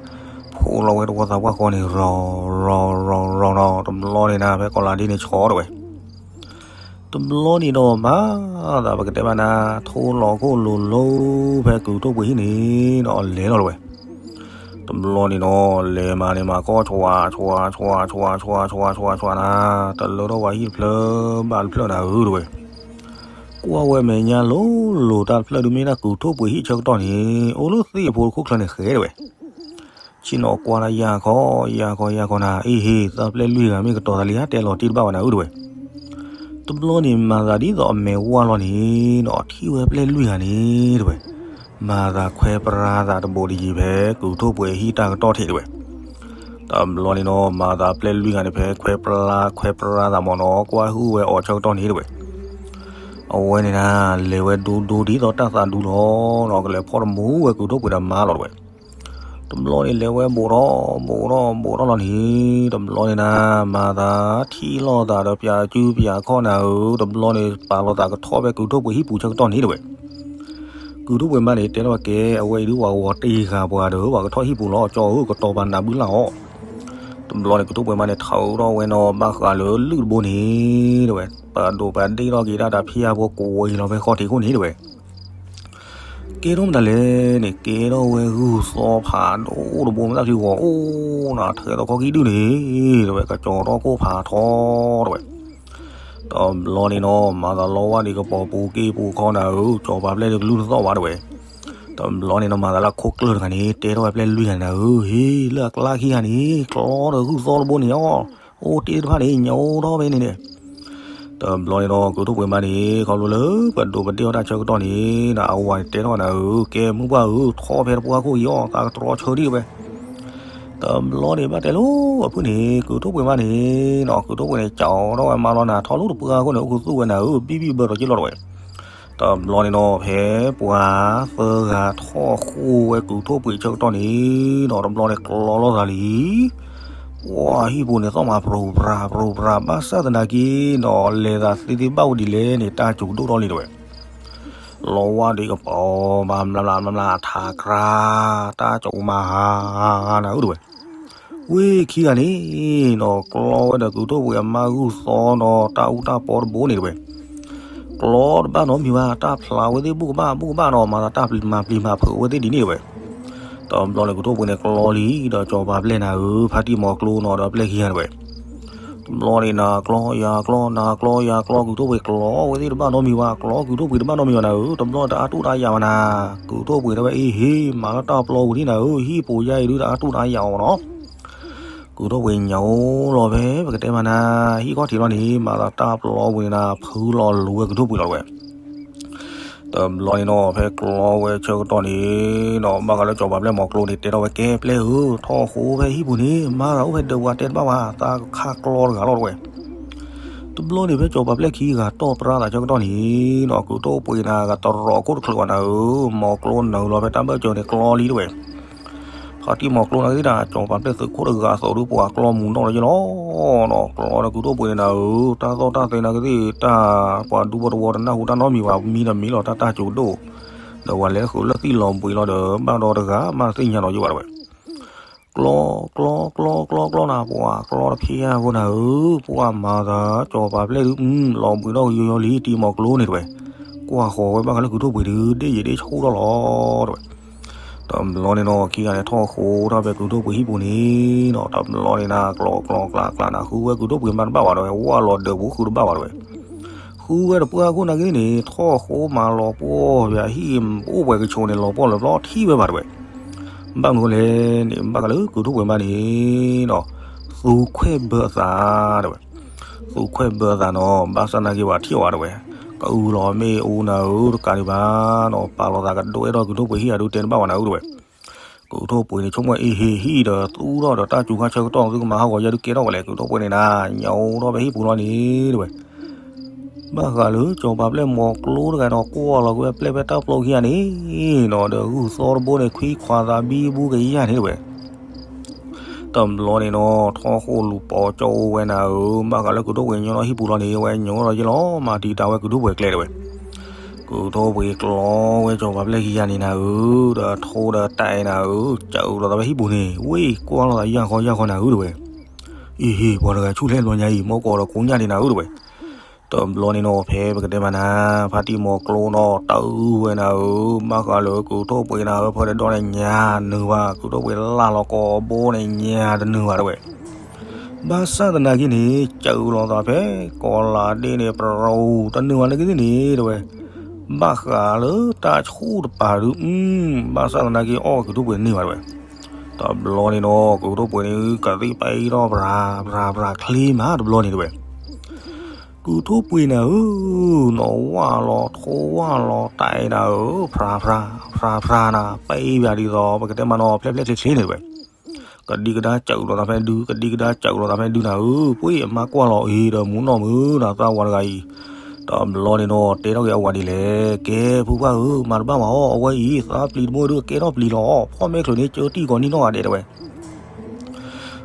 ဖိးလီၤဝဲတဝီသးပှၢ်ဃီန့ၣ် ရီၤရီၤရီၤရီၤနီၤ တဘျီန့ၣ်နၤ ဖဲကီးလၤဒ့န့ၣ်ဆီတဝဲ တဘျီန့ၣ်ဒီးမၤသးပကတဲဘၣ်နၤ ထိလီၤခိၣ်လိၤလိၤဖဲကုၢ်ထိၣ်ပှ့ၤဟံၣ်န့ၣ်နီၤ လဲၤလီၤတဝဲ တဘျီန့ၣ်နီၤ လဲၤမၤန့ၣ်မၤကီၢ်ဆွးဆွးဆွးဆွးဆွးဆွးဆွးနၤ တလၢထီၣ်ဝဲဟံၣ်တဖျၢၣ်ဘၣ်တဖျၢၣ်နၤဧၢတဝဲ, ကွၢ်ဝဲမဲာ်ညါလိၤလိၤတၢ်တဖျၢၣ်ဒုးမ့ၢ်ဒၣ်ကုၢ်ထိၣ်ပှ့ၤဟံၣ်ဆၢကတီၢ်န့ၣ် အိၣ်လၢသ့ၣ်အဖိတခိၣ်ချၢန့ၣ်ဃဲတဝဲ ဆ့ၣ်နီၤကွၢ်တၢ်ယၢ်ခီယၢ်ခီယၢ်ခီနၤ အ့ဟ့ သးပျဲၢ်လွံၢ်ဂၤမ့ၢ်ကတီၤသးလံဧါ တဲလီၤတ့ၢ်တဘၣ်ဝဲနၤဧၢတဝဲ, တဘျီန့ၣ်မၤသးဒ်သိးအမဲာ်ဝါလီၤန့ၣ်နီၤ ထံၣ်ဝဲပျဲၢ်လွံၢ်ဂၤန့ၣ်တဝဲ, မၤသးခွဲးပြါသးတဘိးတယံၤဖဲကုၢ်ထိၣ်ပှ့ၤဟံၣ်တၢ်ကတီၢ်ထံးတဝဲ, တဘျီန့ၣ်နီၤ မၤသးပျဲၢ်လွံၢ်ဂၤန့ၣ် ဖဲခွဲးပြါခွဲးပြါသးမ့ၢ်နီၤ ကွၢ်ဟုၣ်ဝဲအီၤဆၢကတီၢ်န့ၣ်တဝဲ, အဝဲန့ၣ်နၤ လဲၤဝဲဒိဒိဒ်သိးတၢ်သးဒူလီၤနီၤ ကလဲၤဖီၣ်တမူဝဲကုၢ်ထိၣ်ပှ့ၤဒီးမါလီၤတဝဲ တဘျီန့ၣ်လဲၤဝဲဘိးထီၣ်ဘိးထီၣ်ဘိးထီၣ်လီၤန့ၣ် တဘျီန့ၣ်နၤ မၤသးထံၣ်လိာ်သးဒီးပၠးစုပၠးခီၣ်နၤဧၢ တဘျီန့ၣ်ပာ်လိာ်သးကထီၣ်ဖဲကုၢ်ထိၣ်ပှ့ၤဟံၣ်ပူၤဆၢကတီၢ်န့ၣ်တဝဲ, ကုၢ်ထိၣ်ပှ့ၤမါန့ၣ် တဲထီၣ်ဝဲကဲ အဝဲအံၤဒုးပှၤဂီၤတ့ၢ်ဃာ်ပှၤဒီး ပှၤကထီၣ်ဟံၣ်ပူၤလီၤ ကၠီဧၢ ကတီၤပာ်နၢ်ဘုလၢ်အီၤ, တဘျီန့ၣ်ကုၢ်ထိၣ်ပှ့ၤမါန့ၣ် ထုးထီၣ်ဝဲနီၤဘၣ်ဃးလၢလုၢ်တဘိန့ၣ်တဝဲ, ပဒိးပဒ့ၣ်ထီၣ်က့ၤတၢ်တဖၣ်ဖိကွံာ်လီၤဖဲဃီထံးခိၣ်န့ၣ်တဝဲ ကဲထီၣ်မတၤလဲၣ်န့ၣ် ကဲထီၣ်ဝဲဂုၢ်သီဖးဒိၣ်တဘိ မ့ၢ်တၢ်ဖံဂီၤအိၣ်နၤ ထဲသိးခီခံဒုၣ်န့ၣ် တဝဲ ကကၠီထီၣ်ခိၣ်ဖးထီတဝဲ, တဘျီန့ၣ်နီၤ မၤသးလီဝါဒံးကပီၤပူၤက့ၢ်ပူၤခီနၤဧၢ ကၠီၤပၤပျဲၢ်ဒုးကလုၢ်တသီၣ်ဘၣ်တဝဲ, တဘျီန့ၣ်နီၤ မၤသးလၢခိၣ်ကျၢၢ်တဂၤန့ၣ် တဲထီၣ်ဝဲပျဲၢ်လွံၢ်ဂၤန့ၣ်ဧၢ ဟ့ၣ်လၢအကျါခံဂၤန့ၣ် ကျီဒီးဂုၢ်သီတဘိန့ၣ်အီၤ, အိၣ်တ့ၢ်တဖၣ်န့ၣ် ညိးထီၣ်ဖဲန့ၣ်န့ၣ် တဘျီန့ၣ်ဒီး ကုၢ်ထိၣ်ပှ့ၤမါန့ၣ် ခီဖျိလၢပဒိးပဒ့ၣ်အီၣ်တၢ်ဆၢကတီၢ်န့ၣ် ဒီးအဝၤန့ၣ်တဲထီၣ်နၤဧၢ ကဲမုၢ်ပှၢ်ဧၢ ထီၣ်ဖဲတပှၢ်ခိၣ်အံၤအီၤ သးကတြီဆၢဒံးဝဲ, တဘျီန့ၣ်ဘၣ်တဲလိၤအဖုၣ်န့ၣ် ကုၢ်ထိၣ်ပှ့ၤမါန့ၣ်နီၤ ကုၢ်ထိၣ်ပှ့ၤန့ၣ် ကၠီထီၣ်ဝဲမါလီၤနၤ ထီၣ်လၢတပှၢ်ခိၣ်န့ၣ် အိၣ်ခူသူၣ်ဝဲနၤဧၢ ဘံၣ်ဘံၣ်ဘၢဒီးက့ၤလီၤတဝဲ တဘျီန့ၣ်နီၤ ဖဲပှၤသၢဂၤထီၣ်ဃိဝဲကုၢ်ထိၣ်ပှ့ၤဆၢကတီၢ်န့ၣ်နီၤ တဘျီန့ၣ်ကျီလိာ်သးလံ ပှၤဟံၣ်ပူၤန့ၣ် သီၣ်မးပြူၤပြၤပြူၤပြၤ ဘၣ်ဆၣ်သနာ်က့နီၤ လဲၤသးသ့သ့ဘၣ်ဝဲဒ်လဲၣ်န့ၣ် တၢ်စူၤဒိၣ်ထီၣ်လံတဝဲ လီဝါဒံးကပီၤ မၤမျးမျးမျးမျး ထးကြၢး တၢ်ကၠီမၤဟါနၤဧၢတဝဲ ဝ့ၢ်ခံဂၤန့ၣ်နီၤ ကျီဝဲဒီးကုၢ်ထိၣ်ပှ့ၤအမါဂုၢ်သီနီၤ တၢ်အူတၢ်ပီတဘိန့ၣ်တဝဲ ကျီတဘၣ်နီတမံၤဘၣ် တၢ်ဖျးဝဲသ့ၣ်ဘူၣ်ကဘၣ်ဘူၣ်ကဘၣ်နီၤ မၤသးတၢ်ပျံၤမၤပျံၤမၤဖုးဝဲသ့ၣ်ဒ်န့ၣ်တဝဲ တဘျီန့ၣ်ကုၢ်ထိၣ်ပှ့ၤန့ၣ်ကျီလံဒီးကၠီၤပၤပျဲၢ်နၤဧၢ ဖါတံၢ်မီၤကျိနီၤဒီးပျဲၢ်ခံဂၤတဝဲ တဘျီန့ၣ်နၤ ကျီယၤကျီနၤ ကျီယၤကျီ ကုၢ်ထိၣ်ပှ့ၤကျီဝဲသ့ၣ်တဘၣ်နီတမံၤဘၣ် ကျီကုၢ်ထိၣ်ပှ့ၤတဘၣ်နီတမံၤဘၣ်နၤဧၢ တဘျီတအါတူၢ်တအါယၤဘၣ်နၤ ကုၢ်ထိၣ်ပှ့ၤတဲဝဲအ့ဟ့ မၤလၢတၢ်ပျီဝံၤဒ်နၤဧၢ ဟံၣ်ပူၤယါအံၤဒုးတအါတူၢ်တအါယၤအီၤဘၣ်နီၤ ကုၢ်ထိၣ်ပှ့ၤညါအိၣ်လီၤဖဲ ပကတဲမးနၤ ဟံၣ်ခီၣ်ထံးလီၤန့ၣ် မၤသးတၢ်ပျီဝံၤန့ၣ်နၤ ဖုလီၤလူၤဝဲကုၢ်ထိၣ်ပှ့ၤလီၤတဝဲ တဘျီန့ၣ်နီၤ ဖဲကျီဝဲဆၢကတီၢ်န့ၣ်နီၤ ဘၣ်ဃးလၢကၠီၤပၤပျဲၢ်မီၤကျိန့ၣ် တဲထီၣ်ဝဲကဲပျဲၢ်ဧၢ ထီၣ်ဃိဖဲဟံၣ်ပူၤန့ၣ် မၤသးအိၣ်ဖဲဒၢးပှၤတဲတဘၣ်ဘၣ် သးကခးကျီတဂၤလီၤတဝဲ တဘျီန့ၣ်ဖဲကၠီၤပၤပျဲၢ်ခံဂၤတီၢ်ပြါသးဆၢကတီၢ်န့ၣ်နီၤ ကုၢ်ထိၣ်ပှ့ၤနၤကတရီးခိၣ်တချုးဘၣ်နၤဧၢ မီၤကျိနုာ်လီၤဖဲတၢ်ဘၢၣ်စၢၤန့ၣ်ကျီလံတဝဲ ဖါတံၢ်မီၤကျိနၤကသ့ၣ်တၢ် ကၠီၤပၤပျဲၢ်သုးခိၣ်တဂၤအသိးဒုးပှၤကျီမူၤနီၣ်လီၤယ့လီၤနီၤ ကျီဒီးကုၢ်ထိၣ်ပှ့ၤန့ၣ်နၤဧၢ တၢ်သီၣ်တၢ်သဲနၤကသ့ၣ်တၢ် ပှၤဒူဖိတဝီတနၢ်ဟူတၢ်နီတမံၤဘၣ် မံဒီးမံလီၤတၢ်တၢ်စူၤဒိၣ် ဒီးဝဲလဲၤဃုာ်လၢသံၣ်လီၤဘှံးလီၤဒီး ဘၣ်ဒီးတဂၤမးသ့ၣ်ညါဒီးယဘၣ်တဝဲ. ကျီ ကျီ ကျီ ကျီ ကျီနၤ ပှၤကျီတဖျဲၣ်အဃိနၤဧၢ, ပှၤမၤသး စီၤပၤပျဲၢ်ဒုး လီၤဘှံးထီၣ်ကယီယီလံ တံၤမီၤကျိန့ၣ်တဝဲ. ကွၢ်ဃီၤဝဲဘၣ်ဃးလၢကုၢ်ထိၣ်ပှ့ၤဒုး ဒ့ၣ်ယံၤဒ့ၣ်ဆူၣ်ထီၣ်လီၤတဝဲ. တဘျီန့ၣ်နီၤ ခံဂၤန့ၣ် ထီၣ်ဃိထီၣ်ဖဲကုၢ်ထိၣ်ပှ့ၤဟံၣ်ပူၤန့ၣ်နီၤ, တဘျီန့ၣ်နၤ ကျီကျီကျီကျီနၤ ဃုဝဲကုၢ်ထိၣ်ပှ့ၤမၤတဘၣ်ဘၣ်တဝဲ, ဝၢ်လီၤဒၢးပူၤဃုတဘၣ်ဘၣ်တဝဲ. ဃုဝဲတပှၢ်အခိၣ်နာ်က့န့ၣ် ထီၣ်ဃိမၤလီၤပှီၢ်ယၤဟံၣ် အိၣ်ပှဲၤကဆိးန့ၣ် လီၤပှီၢ်လီၤပျီထံၣ်ဝဲဘၣ်တဝဲ. ဘၣ်မနုၤလဲၣ်န့ၣ် ဘၣ်ဃးလၢကုၢ်ထိၣ်ပှ့ၤမးန့ၣ်နီၤ သူခွဲၣ်ဘၢအသးတဝဲ. သူခွဲၣ်ဘၢအသးနီၤ ဘၣ်ဆၣ်နာ်က့ဘၣ်ထံၣ်အီၤဘၣ်တဝဲ. ကအုလီၤမ့ၢ်အူနၤဧၢ တကးဒံးဘၣ်နီၤ ပာ်လီၤသးကဒိးအဲၣ်ဒိးကုၢ်ထိၣ်ပှ့ၤဟံၣ်အဒုးတဲတဘၣ်ဝဲနၤဧၢတဝဲ. ကုၢ်ထိၣ်ပှ့ၤန့ၣ်ဆိကမိၣ်အ့ဟ့ၣ်ဟံၣ်ဒီးသူထီၣ်ဒီးတၢ်စူၤခါဆၢကတီၢ် သုကမၤဟးဂီၤယဲဒုးကဲထီၣ်ဝဲလဲၣ် ကုၢ်ထိၣ်ပှ့ၤန့ၣ်နၤ ညိထီၣ်ဖဲဟံၣ်ပူၤလီၤန့ၣ်တဝဲ. ဘၣ်ဃးလၢစီၤပၤပျဲၢ်မီၤကျိတဂၤနီၤ ကွၢ်လီၤကွံာ်ဝဲပျဲၢ်ဖဲတၢ်ပျီခံဂၤန့ၣ်နီၤ ဒီးဂုၢ်သီတဘိန့ၣ် ခွံခွါသးဘံဘူကယၤန့ၣ်တဝဲ. တဘျီန့ၣ်နီၤ ထီၣ်ဃိလူၤပိာ်ကၠီအိၣ်ဝဲနၤဧၢ, ဘၣ်ဃးလၢကုၢ်ထိၣ်ပှ့ၤညီထီၣ်ဟံၣ်ပူၤလီၤန့ၣ် ဝဲညိထီၣ်ယဲလီၤ မၤတံာ်တာ်ဝဲကုၢ်ထိၣ်ပှ့ၤကျဲတဝဲ. ကုၢ်ထိၣ်ပှ့ၤကျီဝဲစီၤပၤပျဲၢ်ခံဂၤန့ၣ်နၤဧၢ, ဒီးထိဒီးတၢ်အံၤနၤဧၢ, စၢၤလိာ်သးဖဲဟံၣ်ပူၤန့ၣ် ဝ့ၢ်ကွၢ်လိာ်သးယၢ်ဃီယၢ်ဃီနၤဧၢတဝဲ. အ့ဟ့ၣ် ပှၤတဂၤဆူၣ်လဲၣ်ဘျီညါအံၤ မီၢ်ကီးဒီးကိးညၣ်ဒံးနၤဧၢတဝဲ. တဘျီန့ၣ်နီၤ ဖဲပကတဲမးနၤ ဖါတံၢ်မီၤကျိနီၤ တၢ်အုၣ်ဝဲနၤဧၢ, ဘၣ်ဃးလၢကုၢ်ထိၣ်ပှ့ၤနၤဧၢ ဖၢတဒီန့ၣ်ညါတနုာ်ဘၣ်, ကုၢ်ထိၣ်ပှ့ၤလၢ်လီၤကိာ်ဘိန့ၣ်ညါတနုာ်ဘၣ်တဝဲ. ဘၣ်ဆၣ်သနာ်က့န့ၣ် စၢၤလိာ်သးဖဲကီၤလၤဒ့န့ၣ် ပရိတနုာ်ဘၣ်နာ်က့သ့ၣ်န့ၣ်တဝဲ. ဘၣ်ဃးလၢတၢ်ဆူၣ်တပၤဒုး ဘၣ်ဆၣ်သနာ်က့အီၣ်ကုၢ်ထိၣ်ပှ့ၤတန့ၢ်ဘၣ်တဝဲ. တဘျီန့ၣ်နီၤ ကုၢ်ထိၣ်ပှ့ၤန့ၣ် ကသံၣ်ပၢထီၣ်ပြၤပြၤပြၤချ့မးတဘျီန့ၣ်တဝဲ. ကုၢ်ထိၣ်ပှ့ၤနၤဧၢ, နီၢ်ဝၢ်လီၤထိဝၢ်လီၤတၢ်အံၤနၤဧၢ, ဖြၤဖြၤဖြၤဖြၤနၤ ပၢဘၣ်ဒ်သိး ပကတဲမးနီၤ ဖျဲၣ်ဖျဲၣ်ချ့ချ့န့ၣ်တဝဲ. ကဒံကဒါစၢၤလိာ်သးဖဲဒုး ကဒံကဒါစၢၤလိာ်သးဖဲဒုးနၤဧၢ, ပှ့ၤအမါကွၢ်လီၤအံၤဒီးမူနီၢ်မုာ်နၤ သးဝၤတဂၤအံၤ. တဘျီန့ၣ်နီၤ တဲထီၣ်က့ၤအဝၤဒ်လဲၣ်, ကဲဖိခွါဧၢ မၤတဘၣ်မးအီၤ အဝဲအံၤ သးပျံၤတဘိဒုးကဲထီၣ်ပျံၤလီၤ, ဖီၣ်မဲချုးန့ၣ် ကၢတံၢ်ကီးနံၣ်နီၢ်ဂၤဒဲးတဝဲ.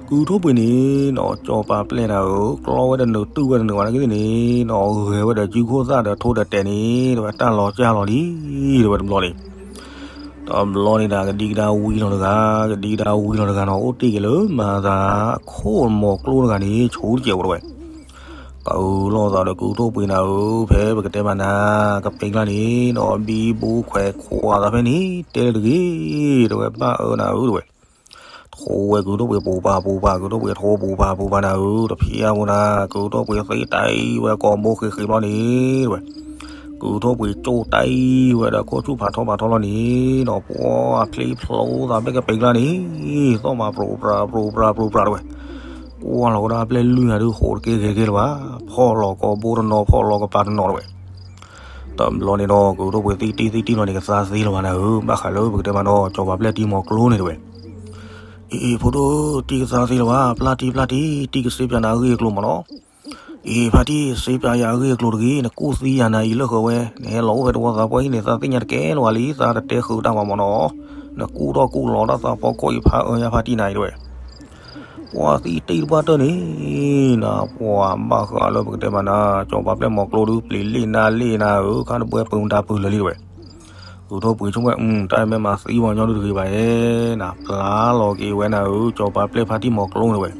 ကုၢ်ထိၣ်ပှ့ၤန့ၣ်နီၤ စီၤပၤပျဲၢ်နၤဧၢ, ကျီဝဲတနုာ်တုၢ်ဝဲတနုာ်ဘၣ်နာ်က့သ့ၣ်န့ၣ်နီၤ ဂဲၤဝဲဒီးစုခိၣ်သၣ်ဒီးထိဒီးတဲာ်န့ၣ် တဝဲတၢ်လီၤကၢ်လီၤလံ တဝဲတဘျီန့ၣ်. တဘျီန့ၣ်ဒၣ် ကဒံကဒါဝံၤလီၤတဂၤ, ကဒံကဒါဝံၤလီၤတဂၤနီၤ အိၣ်တ့ၢ်က့ၤလၢမၤသးခိၣ်မီၤကျိတဂၤန့ၣ် ဆိတကဲးဝဲတဝဲ. ကအုလီၤသးဒီးကုၢ်ထိၣ်ပှ့ၤနၤဧၢ, ဖဲပကတဲမးနၤ ကပ့ၤကျါန့ၣ်နီၤ ဘံဘူခွဲးခွါသးဖဲန့ၣ် တဲလၢတဂ့ၤ, တဝဲဘၣ်အၢနၤဧၢတဝဲ. ထိဝဲကုၢ်ထိၣ်ပှ့ၤပူၤပၤပူၤပၤ ကုၢ်ထိၣ်ပှ့ၤထိပူၤပၤပူၤပၤနၤဧၢ, တဖျဲၣ်အဃိနၤ ကုၢ်ထိၣ်ပှ့ၤသ့တၢ်အံၤဝဲကိာ်ဘိဃ့ဃ့ဘျီန့ၣ်တဝဲ. ကုၢ်ထိၣ်ပှ့ၤကၠိၣ်တၢ်အံၤဝဲဒီး ခိၣ်ဆူၣ်ဖးထီဖးထီလီၤန့ၣ်နီၤ ပှၤဖျ့ဖျိသးဖဲကပ့ၤကျါန့ၣ် သီၣ်မးပြိးပြးပြိးပြးပြိးပြးတဝဲ. ကွၢ်လီၤဝဲဒၣ်ပျဲၢ်လွံၢ်နၤဒုး ဃိးတကဲဂဲၤတကဲလၢၤဘၣ်, ဖီၣ်လီၤကိာ်ဘိတနီၤ ဖီၣ်လီၤကပၤတနီၤတဝဲ. တဘျီန့ၣ်နီၤ ကုၢ်ထိၣ်ပှ့ၤသံတံၢ်သံတံၢ်လီၤန့ၣ် ကသါသ့လၢၤဘၣ်နၤဧၢ, ဘၣ်ဃးလၢပကတဲမးနီၤ စီၤပၤပျဲၢ်တံၤမီၤကျိန့ၣ်တဝဲ. အ့ ဖိဒိၣ် တံၢ်ကသါသ့လၢၤဘၣ်, ပျၢ်တံၢ်ပျၢ်တံၢ် တံၢ်ကစ့ပၠးနၤအဂ့ၢ်အကျိၤမးနီၤ. အ့ ဖါတံၢ် စ့ပၠးယၤအဂ့ၢ်အကျိၤတဂ့ၤ, နကူၣ်သံယၤနၤအံၤလၢဃီဝဲ, နဟဲလီၤအိၣ်ဖဲတဝီသးပှၢ်အံၤန့ၣ် သးသ့ၣ်ညါတကဲလၢၤဘၣ်လံ, သးတတဲဃုာ်တၢ်မးမးနီၤ. နကူၣ်ထီၣ်ကူၣ်လီၤတၢ်သးဖီခိၣ်အံၤ ဖးအၢယါဖါတံၢ်နၤအံၤတဝဲ. ပှၤသံတံၢ်တပှၢ်တၢၢ်န့ၣ် နပှၤဘၣ်ဃးလၢပကတဲမးနၤ စီၤပၤပျဲၢ်မီၤကျိဒုး ပျံၤလံၣ်နါလံၣ်နၤဧၢ, ခါတဘှဲပုၢ်မတၤပုၢ်လၢာ်လံတဝဲ. ကုၢ်ထိၣ်ပှ့ၤဆိကမိၣ် တၢ်မ့ၢ်မၤသံပှၤညီဒုးတဂ့ၤဘၣ်ဧါ, နပျၢ်လီၤက့ၤဝဲနၤဧၢ, စီၤပၤပျဲၢ်ဖါတံၢ်မီၤကျိန့ၣ်ဝဲ.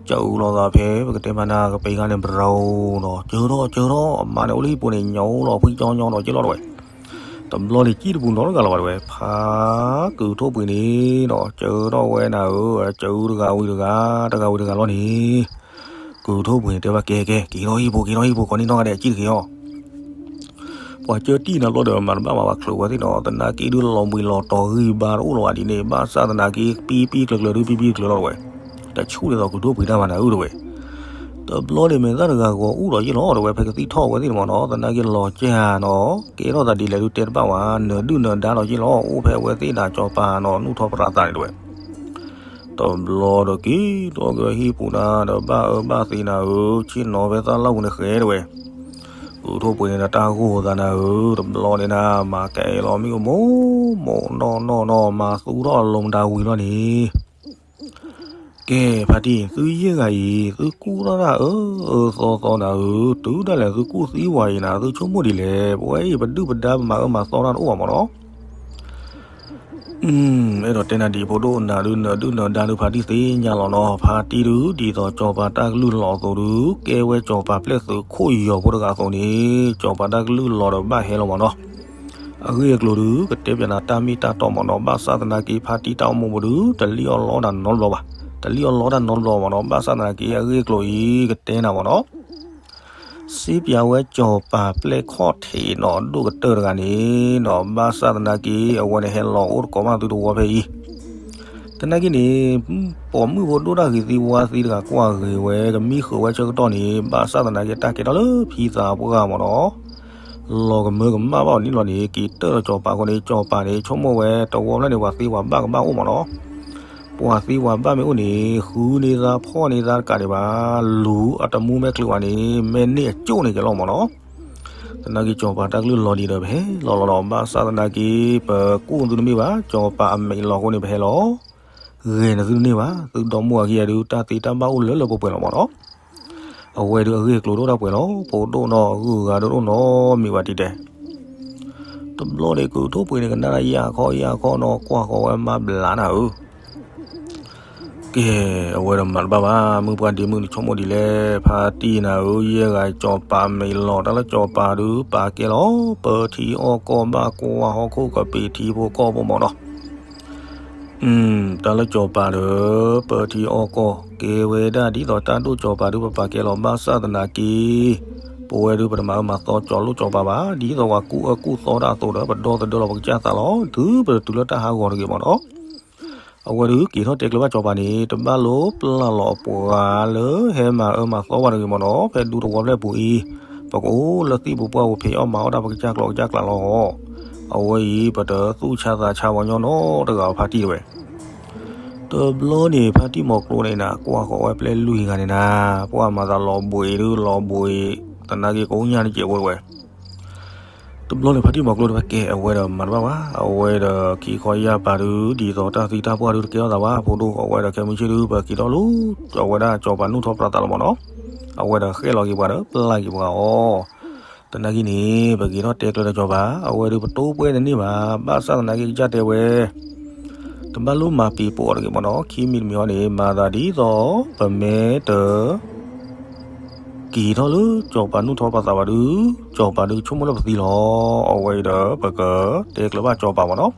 စၢၤလိာ်သးဖဲ ပကတဲမးနၤ ကပ့ၤဂၤန့ၣ် ဘြီနီၤ, စၢၤထီၣ်စၢၤထီၣ် အမါန့ၣ်အိၣ်လၢဟံၣ်ပူၤန့ၣ် ညီလီၤဖှံကၠီညီဒီးက့ၤလီၤတဝဲ. တဘျီန့ၣ် ကံၣ်တပူၤနီတဂၤလၢၤဘၣ်တဝဲ, ဖးကုၢ်ထိၣ်ပှ့ၤန့ၣ်နီၤ စၢၤထီၣ်ဝဲနၤဧၢ, စၢၤတဂၤဝံၤတဂၤ တဂၤဝံၤတဂၤလီၤန့ၣ် ကုၢ်ထိၣ်ပှ့ၤန့ၣ် တဲဝဲကဲကဲ က့ၤထီၣ်ဟံၣ်ပူၤ က့ၤထီၣ်ဟံၣ်ပူၤ ကိးနံၣ်နီၢ်ဂၤဒဲး ကံၣ်တက့ၤအီၤ. ပှၤကၢတံၢ်နၤဘျီဒီး မၤတဘၣ်မၤဘၣ်ချုးဝဲသ့ၣ်နီၤ, သနာ်က့ဒုးလီၤဘှံးလီၤတီၤဂံၢ်ဘါတအိၣ်လၢၤဘၣ်ဒ်န့ၣ်, ဘၣ်ဆၣ်သနာ်က့ ပံပံကျၢၤကျၢၤဒုး ပံပံကျၢၤလီၤတဝဲ, တဆူၣ်ဒ်သိးကုၢ်ထိၣ်ပှ့ၤတၢ်ဘၣ်နၤဧၢတဝဲ. တဘျီန့ၣ် မဲာ်သၣ်တဂၤဂီၤအူၣ်ဒီးယ့ၢ်လီၤတဝဲ, ဖဲကသံၣ်ထီၣ်ဝဲသ့ၣ်န့ၣ်မးနီၤ, သနာ်က့လီၤကၢ်နီၤ, ကဲထီၣ်သးဒ်လဲၣ်ဒုးတဲတဘၣ်ဝဲ, နဒုၣ်နဒါဒီးယ့ၢ်လီၤ, အိၣ်ဖဲအဝဲသ့ၣ်နၤစီၤပၤနီၤ နူၢ်ထီၣ်ပြးသးန့ၣ်တဝဲ. တဘျီဒီးက့ၤထီၣ်က့ၤဟံၣ်ပူၤနၤဒီး ဘၣ်အၢဘၣ်သီနၤဧၢ, ဆ့ၣ်နီၤဖဲသၣ်လၢ်ပူၤန့ၣ်ဃဲတဝဲ. ကုၢ်ထိၣ်ပှ့ၤန့ၣ်ဒီးတၢ်ဂိၢ်သးနၤဧၢ, တဘျီန့ၣ်နၤ မၤကဲလီၤမံကမိၢ်မိၢ်နီၢ်နီၢ်နီၢ် မၤသူထီၣ်အလိၤမတၤဝံၤလီၤန့ၣ် ကုၢ် ကဲ ဖါတံၢ် သုယဲၢ်ဂၤအံၤ သုကူၣ်ထီၣ်တၢ်အၢအၢသီသီနၤဧၢ, တုၤဒၣ်လဲာ်သုကူၣ်သံဝဲအံၤနၤ သုဆိကမိၣ်ဒ်လဲၣ်, ပဝဲအံၤပဒုၣ်ပဒါပမၤအၢမၤသီတၢ်တအိၣ်ဘၣ်မၢ်နီၤ. အဲၣ်ဒိးတဲနၤဒ်ဖိဒိၣ်နၤဒုး နဒုၣ်နဒါဒုး ဖါတံၢ်သ့ၣ်ညါလီၤနီၤ, ဖါတံၢ်ဒုး ဒ်သိးစီၤပၤတၢ်ကလုၢ်လီၤအသိးဒုး ကဲဝဲစီၤပၤပျဲၢ်သုးခိၣ်ယီၤဖိတဂၤအသိးန့ၣ် စီၤပၤတၢ်ကလုၢ်လီၤဒီးဘၣ်ဟဲလီၤမၢ်နီၤ. အဂ့ၢ်အကျိၤဒုး ကတဲပၠးနၤတၢ်မ့ၢ်တၢ်တီမၢ်နီၤ, ဘၣ်ဆၣ်သနာ်က့ ဖါတံၢ်တၢ်အိၣ်မူပူၤဒုး တလံၣ်အီၣ်လီအီၣ်တၢ်နီတဘျီဘၣ်, တလံၣ်အီၣ်လီအီၣ်တၢ်နီတဘျီမၢ်နီၤ, ဘၣ်ဆၣ်သနာ်က့ အဂ့ၢ်အကျိၤအံၤ ကတဲနၤမၢ်နီၤ. စံးပၠးဝဲစီၤပၤပျဲၢ်ခီၣ်ထံးနီၤ ဒိၣ်ကတၢၢ်တဂၤန့ၣ်နီၤ, ဘၣ်ဆၣ်သနာ်က့ အဝဲန့ၣ်ဟဲလီၤအိၣ်တကိးမးသုတဝီဖဲအံၤ သနာ်က့န့ၣ် ပိာ်မုၣ်ဖိဒိၣ်တၢ်ဂ့ၤသံဝါသံတဂၤကွၢ်ဂ့ၤဝဲ ကမံဃုာ်ဝဲဆၢကတီၢ်န့ၣ် ဘၣ်ဆၣ်သနာ်က့တၢ်ကဲထီၣ်လၢဖံသးပှၢ်မၢ်နီၤ, လီၤကမၢကမၣ်ဘၣ်အီၤန့ၣ်လီၤန့ၣ် က့ၤတၢၢ်ဒီးစီၤပၤအဃိန့ၣ် စီၤပၤန့ၣ် ဆိကမိၣ်ဝဲတဝီဖျၢၣ်န့ၣ် ပှၤသ့ပှၤဘၣ်ကဘၣ်အိၣ်မၢ်နီၤ. ပှၤသ့ပှၤဘၣ်မ့ၢ်အိၣ်န့ၣ် ဃုန့ၢ်သးဖီၣ်န့ၢ်သးတကးဒံးဘၣ်, လူၤအတမူမဲာ်ချံဝဲန့ၣ် မဲာ်န့ၢ်အကၠိၣ်န့ၣ်ကဲလီၤမၢ်နီၤ. သနာ်က့စီၤပၤတၢ်ကလုၢ်လီၤဒံးဒီး ပဟဲလီၤလီၤဒီး ဘၣ်ဆၣ်သနာ်က့ ပကူၣ်သုတမ့ၢ်ဘၣ်, စီၤပၤအမဲာ်လီၤအဃိန့ၣ် ပဟဲလီၤ ဂဲၤနသုတန့ၢ်ဘၣ်, သုဒီမါဝၤခံဂၤဒုး တၢ်သ့တၢ်ဘၣ်အိၣ်လၢလၢပှဲၤပှဲၤလီၤမၢ်နီၤ. အဝဲဒုးအဂ့ၢ်အကျိၤဒိၣ်တၢ်ပှဲၤလီၤ, ဖိဒိၣ်နီၢ်ဂုၢ်ဂၤဒိၣ်ဒိၣ်နီၤ မ့ၢ်ဝဲတံၤတဲာ်. တဘျီန့ၣ် ကုၢ်ထိၣ်ပှ့ၤန့ၣ် ကနၣ်တၢ်ယၢ်ခီယၢ်ခီနီၤ ကွၢ်ဃီၤဝဲမါဘျးနၤဧၢ. ကဲ အဝဲဒီးမၤတဘၣ်ဘၣ်, မုၢ်ပှၢ်ဒ့မုၢ်နဆိကမိၣ်ဒ်လဲၣ်, ဖါတံၢ်နၤဧၢ, ယဲၢ်ဂၤစီၤပၤမဲာ်လီၤ, တၢ်လၢစီၤပၤဒုးပာ်ကဲလီၤ, ပၢထံအီၣ်ကီၢ်ဘၣ်ကွၢ်ဟီၣ်ခိၣ်ကပ့ၤထံဖိကီၢ်ဖိမၢ်နီၤ. တၢ်လၢစီၤပၤဒီး ပၢထံအီၣ်ကီၢ် ကဲဝဲဒၣ်ဒ်သိးတၢ်ဒိၣ်စီၤပၤဒုး ပပာ်ကဲလီၤ, ဘၣ်ဆၣ်သနာ်က့ ပဝဲဒုး ပတမၤအၢမၤသီစီၤလိၣ်စီၤပၤဘၣ်, ဒ်သိးပှၤကူၣ်အၢကူၣ်သီတၢ်အသိးဒီး ပဒီသဒၢလီၤပကစၢ်သးလီၤ, တုၤပတတုၤလၢတၢ်ဟးဂီၤတဂ့ၤမၢ်နီၤ. အဝဲဒုးက့ၤထီၣ်တဲကျၢၤဘၣ်စီၤပၤန့ၣ် တဘၣ်လိၣ်ပျၢ်လီၤအပှၤလၢဟဲမၤအၢမၤသီဝဲတဂ့ၤမၢ်နီၤ, ဖဲဒူသဝီဖျၢၣ်ပူၤအံၤ ပကအိၣ်လၢသံၣ်ပူၤပှၢ်ပူၤ ဖံးအီၣ်မၤအီၣ်တၢ် ပကစၢ်ကျိၤကစၢ်ကျးလီၤ. အဝဲအံၤ ပတသူၣ်ဆါသးဆါပှၤညီနီတဂၤ ဖါတံၢ်တဝဲ. တဘျီန့ၣ် ဖါတံၢ်မီၤကျိန့ၣ်နၤ ကွၢ်ဃီၤဝဲပျဲၢ်လွံၢ်ဂၤန့ၣ်နၤ, ပှၤမၤသးလီၤဘှံးဒုးလီၤဘှံး, သနာ်က့ကိးညါတကဲးဖိတဝဲ. တဘျီန့ၣ် ဖါတံၢ်မီၤကျိတဝဲ ကဲအဝဲဒီးမၤတဘၣ်ဘၣ်, အဝဲဒီးခံခီယၢ်ပၤဒုး ဒ်သိးတၢ်သံတၢ်ပှၢ်ဒုးတကဲထီၣ်သးဘၣ်, ဖိဒိၣ် အဝဲဒီးခဲမုၢ်ဆ့ၣ်ဒုး ပက့ၤထီၣ်လၢ အဝဲဒၣ်စီၤပၤနူၢ်ထီၣ်ပြးသးလီၤမၢ်နီၤ, အဝဲဒီးဃဲၣ်လီၤက့ၤပှၤဒီးပျၢ်က့ၤပှၤအီၤ. သနာ်က့န့ၣ် ပက့ၤထီၣ်တဲကျၢၤဒီးစီၤပၤ အဝဲဒုးပတိၢ်ပှဲၤတန့ၢ်ဘၣ်, ဘၣ်ဆၣ်သနာ်က့ကစၢ်တဲဝဲ တဘၣ်လိၣ်မၤပံၤပိာ်အီၤတဂ့ၤမၢ်နီၤ, ခံမံၤတမံၤအံၤန့ၣ် မၤသးဒ်သိး ပမ့ၢ်တ က့ၤထီၣ်လၢစီၤပၤနူၢ်ထီၣ်ပြးသးဘၣ်ဒုး စီၤပၤဒုးဆိကမိၣ်လၢပသံလီၤ. အဝဲအံၤဒီး ပကတဲကျၢၤဘၣ်စီၤပၤမၢ်နီၤ,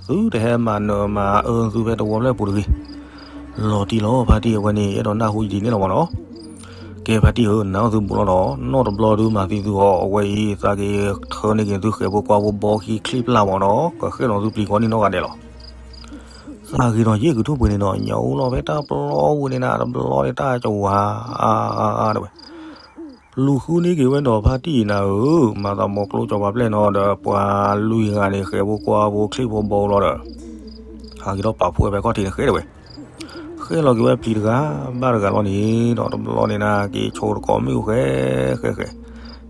သုတဟဲမၤနၢၤမၤအၢသုဖဲတဝီဖျၢၣ်ပူၤတဂ့ၤ. လီၤတံၢ်လီၤ ဖါတံၢ်အဝဲန့ၣ် အဲၣ်ဒိးနၢ်ဟူယံၤန့ၣ်လီၤမၢ်နီၤ. ကဲဖါတံၢ်ဧၢ, နၤအီၣ်သုဘူးလီၤဒီး နီၢ်တဘျီဒုးမၤသံသုအီၤ, အဝဲအံၤ သးက့ၤထၢန့ၢ်က့ၤသုဃဲၤဖိကွၢ်ဖိဘီခံချံပျၢ်မၢ်နီၤ, ကဃဲၣ်လီၤသုပျံၤဃီန့ၣ်နီၢ်ဂၤဒဲးလီၤ. သးဂ့ၤဒီးယဲၢ်ကုၢ်ထိၣ်ပှ့ၤန့ၣ်နီၤ, ညၣ်အိၣ်လီၤဖဲတၢ်ပျီဝဲန့ၣ်နၤ, တဘျီန့ၣ်တၢ်ကဝၤ အါအါအါတဝဲ လူၤဃုန့ၢ်က့ၤဝဲဒီးဖါတံၢ်အံၤနၤဧၢ, မၤသးမီၤကျိစီၤပၤပျဲၢ်နီၤဒီး ပှၤလွံၢ်ဂၤန့ၣ် ဃဲၤဖိကွၢ်ဖိချံဖိဘီလီၤဒီး ဟးက့ၤထီၣ်ပာ်ဖှိၣ်ဝဲဖဲခီၣ်ထံးန့ၣ်ဃဲတဝဲ, ဃဲလီၤက့ၤဝဲပျံၤတဂၤဘၣ်တဂၤလီၤန့ၣ်ဒီး တဘျီန့ၣ်နၤ က့ၤဆိတကိးမ့ၣ်အူဃဲဃဲဃဲ,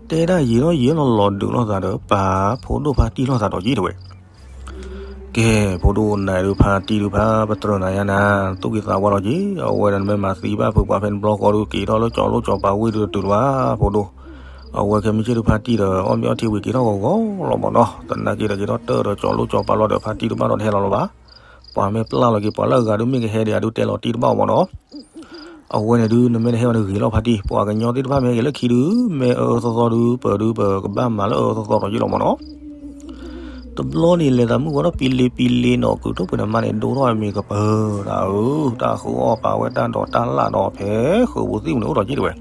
တဲဒၣ်ယံာ်လီၤယံာ်လီၤလီၤဒုးလိာ်သးဒီး ပၢ်ဖိဒိၣ်ဖါတံၢ်လိာ်သးဒီးယံာ်တဝဲ ကဲ ဖိဒိၣ်နၤဒုးဖါတံၢ်ဒုးဖါ ပတြၢၤနၤယါနၤ, သူၣ်က့ၤသးဝါလီၤက့ၤ, အဝဲဒီးနမ့ၢ်မၤသံဘၣ်ဖုးပှၤဖဲန့ၣ်တဘျီဃီဒုး က့ၤထီၣ်လၢစီၤလိၣ်စီၤပၤဝ့ၢ်ဒုးတတုၤလၢၤဘၣ် ဖိဒိၣ်, အဝဲခဲမုၢ်ဆ့ၣ်ဒုးဖါတံၢ်ဒီး အီၣ်မ့ၤအီထံဝံၤက့ၤထီၣ်ဂီၤဂီၤလီၤမၢ်နီၤ, သနာ်က့ဒီးက့ၤထီၣ်တၢၢ်ဒီးစီၤလိၣ်စီၤပၤလီၤဒီး ဖါတံၢ်တဘၣ်ဒီးတဟဲလီၤလၢၤဘၣ်, ပှၤမ့ၢ်ပျၢ်လီၤက့ၤပှၤလၢအဂၤဒုးမ့ၢ်ကဟဲဒံးအဒုးတဲလီၤတံၢ်တဘၣ်မၢ်နီၤ အဝဲန့ၣ်ဒုး နမ့ၢ်တဟဲဝဲန့ၣ်ဂ့ၤလီၤဖါတံၢ်, ပှၤကညီသ့ၣ်တဖၣ်မ့ၢ်ဟဲက့ၤလၢခံဒုး မ့ၢ်အၢသီသီဒုး ပၢၤဒုးပကဘၣ်မၤလၢအၢသီသီဒီးယ့ၢ်လီၤမၢ်နီၤ. တဘျီန့ၣ် လဲၤသးမုၣ်ဝဲဒီးပံလ့ပံလ့နီၤ ကုၢ်ထိၣ်ပှ့ၤန့ၣ်မါန့ၣ် ဒိၣ်ထီၣ်အမံၤကပၢၤဒၣ်ဧၢ, တၢ်ဃုအီၣ်ပာ်ဝဲတၢ်ဒိးတၢ်လၣ်ဒီးဖဲဃုာ်ပူၤသံၣ်ပူၤန့ၣ်အိၣ်ဒီးယ့ၢ်တဝဲ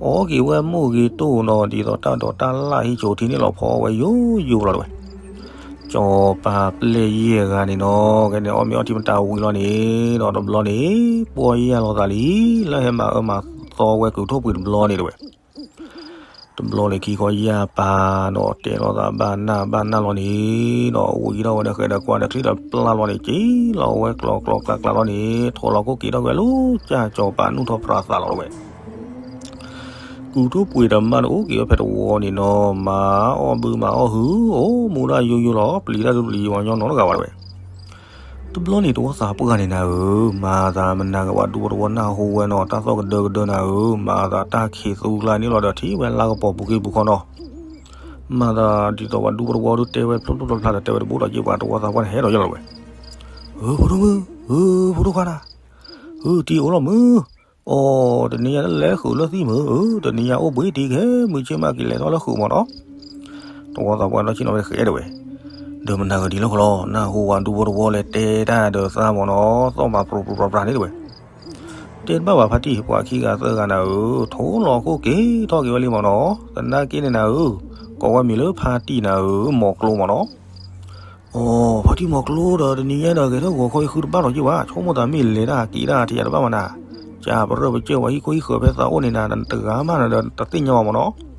အီၣ်က့ၤဝဲမိၢ်ဂ့ၤတိၢ်နီၤ ဒ်သိးတၢ်ဒိးတၢ်လၣ်ဟံၣ်ဆိးထံန့ၣ်လီၤဖီဝဲယိယိလီၤတဝဲ စီၤပၤပျဲၢ်ယဲၢ်ဂၤန့ၣ်နီၤ ကဲန့ၣ်အီၣ်မ့ၤအီထံမတၤဝံၤလီၤန့ၣ်ဒီးတဘျီန့ၣ် ပှီၢ်ယၢ်လီၤသးလံ လၢဟဲမၤအၢမၤသီဝဲကုၢ်ထိၣ်ပှ့ၤတဘျီန့ၣ်တဝဲ တဘျီန့ၣ်ခံခီယၢ်ပၤနီၤ တဲလိာ်သးဘၣ်နၢ်ဘၣ်နၢ်လီၤန့ၣ်ဒီး ဝံၤဒီးဝဲဒီးဃဲးဒီးကွၢ်ဒီးချံဒီးပျၢ်လီၤန့ၣ် က့ၤလီၤဝဲကျီကျီကျါကျါလီၤန့ၣ် ထိးလီၤခိၣ်က့ၤထီၣ်ဝဲလၢကၢ်စီၤပၤနူၢ်ထီၣ်ပြးသးလီၤတဝဲ ကုၢ်ထိၣ်ပှ့ၤဒီးမါန့ၣ်အိၣ်က့ၤဝဲဖဲတဝီန့ၣ်နီၤ မၤအီၣ်ဘုမၤအီၣ်ဟု အိၣ်မူဒၣ်ယိယိလီၤ ပျံၤတၢ်ဒုးပျံၤပှၤညီနီတဂၤဘၣ်တဝဲ တဘျီန့ၣ်တဝီသးပှၢ်န့ၣ်နၤဧၢ, မၤသးမနၤဂ့ၤဝဲဒူဖိတဝီနၢ်ဟူဝဲနီၤ တၢ်သီၣ်ကဒၢကဒၢနၤဧၢ, မၤသးတၢ်ခံးသူကျါန့ၣ်လီၤဒီးထံၣ်ဝဲလါကပီၤပူၤက့ၤပူၤခီနီၤ, မၤသးဒ်သိးဝဲဒူဖိတဝီဒုးတဲဝဲဖျိဖျိဖျါဖျါဒီးတဲဝဲတဘိဒီးက့ၤပှၤတဝီသးပှၢ်န့ၣ်ဟဲဒီးယလီၤဝဲ, ဧၢ ဖိဒိၣ်မုၣ်, ဧၢ ဖိဒိၣ်ခွါနၤ, ဧၢ တံၤအိၣ်လီၤမုၢ်, အီၤ တနံၤညါတလဲၤဃုာ်လၢသံၣ်မုၢ်, ဧၢ တနံၤညါအိၣ်ဘှံးတံၤခဲ မုၢ်ဆ့ၣ်မးက့ၤလဲၤထီၣ်လၢဃုာ်မၢ်နီၤ တဝီသးပှၢ်နီၢ်ဆံၣ်နီၤဝဲဃဲးဒၣ်ဝဲ, ဒီးမနၤဂ့ၤဒ်လဲၣ်ဃီလီၤ နၢ်ဟူဝဲဒူဖိတဝီလဲၤတဲတၢ်ဒီးသးမၢ်နီၤ သီၣ်မၤပြိးပြိးပြိးပြိးန့ၣ်တဝဲ, တဲတဘၣ်ဘၣ်ဖါတံၢ် ပှၤခံဂၤသၢဂၤနၤဧၢ, ထိၣ်လီၤခိၣ်က့ၤထီၣ်က့ၤဝဲလံမၢ်နီၤ, သနာ်က့န့ၣ်နၤဧၢ, ကိးဝဲမံၤလၢဖါတံၢ်နၤဧၢ, မီၤကျိမၢ်နီၤ အီၤ ဖါတံၢ်မီၤကျိဒီး တနံၤညါဒီးဂဲၤထီၣ်ဂီၤခီယဃုတဘၣ်လီၤက့ၤဘၣ်, ဆိကမိၣ်သးမ့ၢ်လဲၤတၢ်က့ၤတၢ်ထံးတဘၣ်မးနၤ, ကပရၢပကၢၢ်ဝဲဟံၣ်ခိၣ်ဟံၣ်ဃၢၤဖဲသးအိၣ်န့ၣ်နၤ တဂၤမးနၤဒီးတသ့ၣ်ညါဘၣ်မၢ်နီၤ,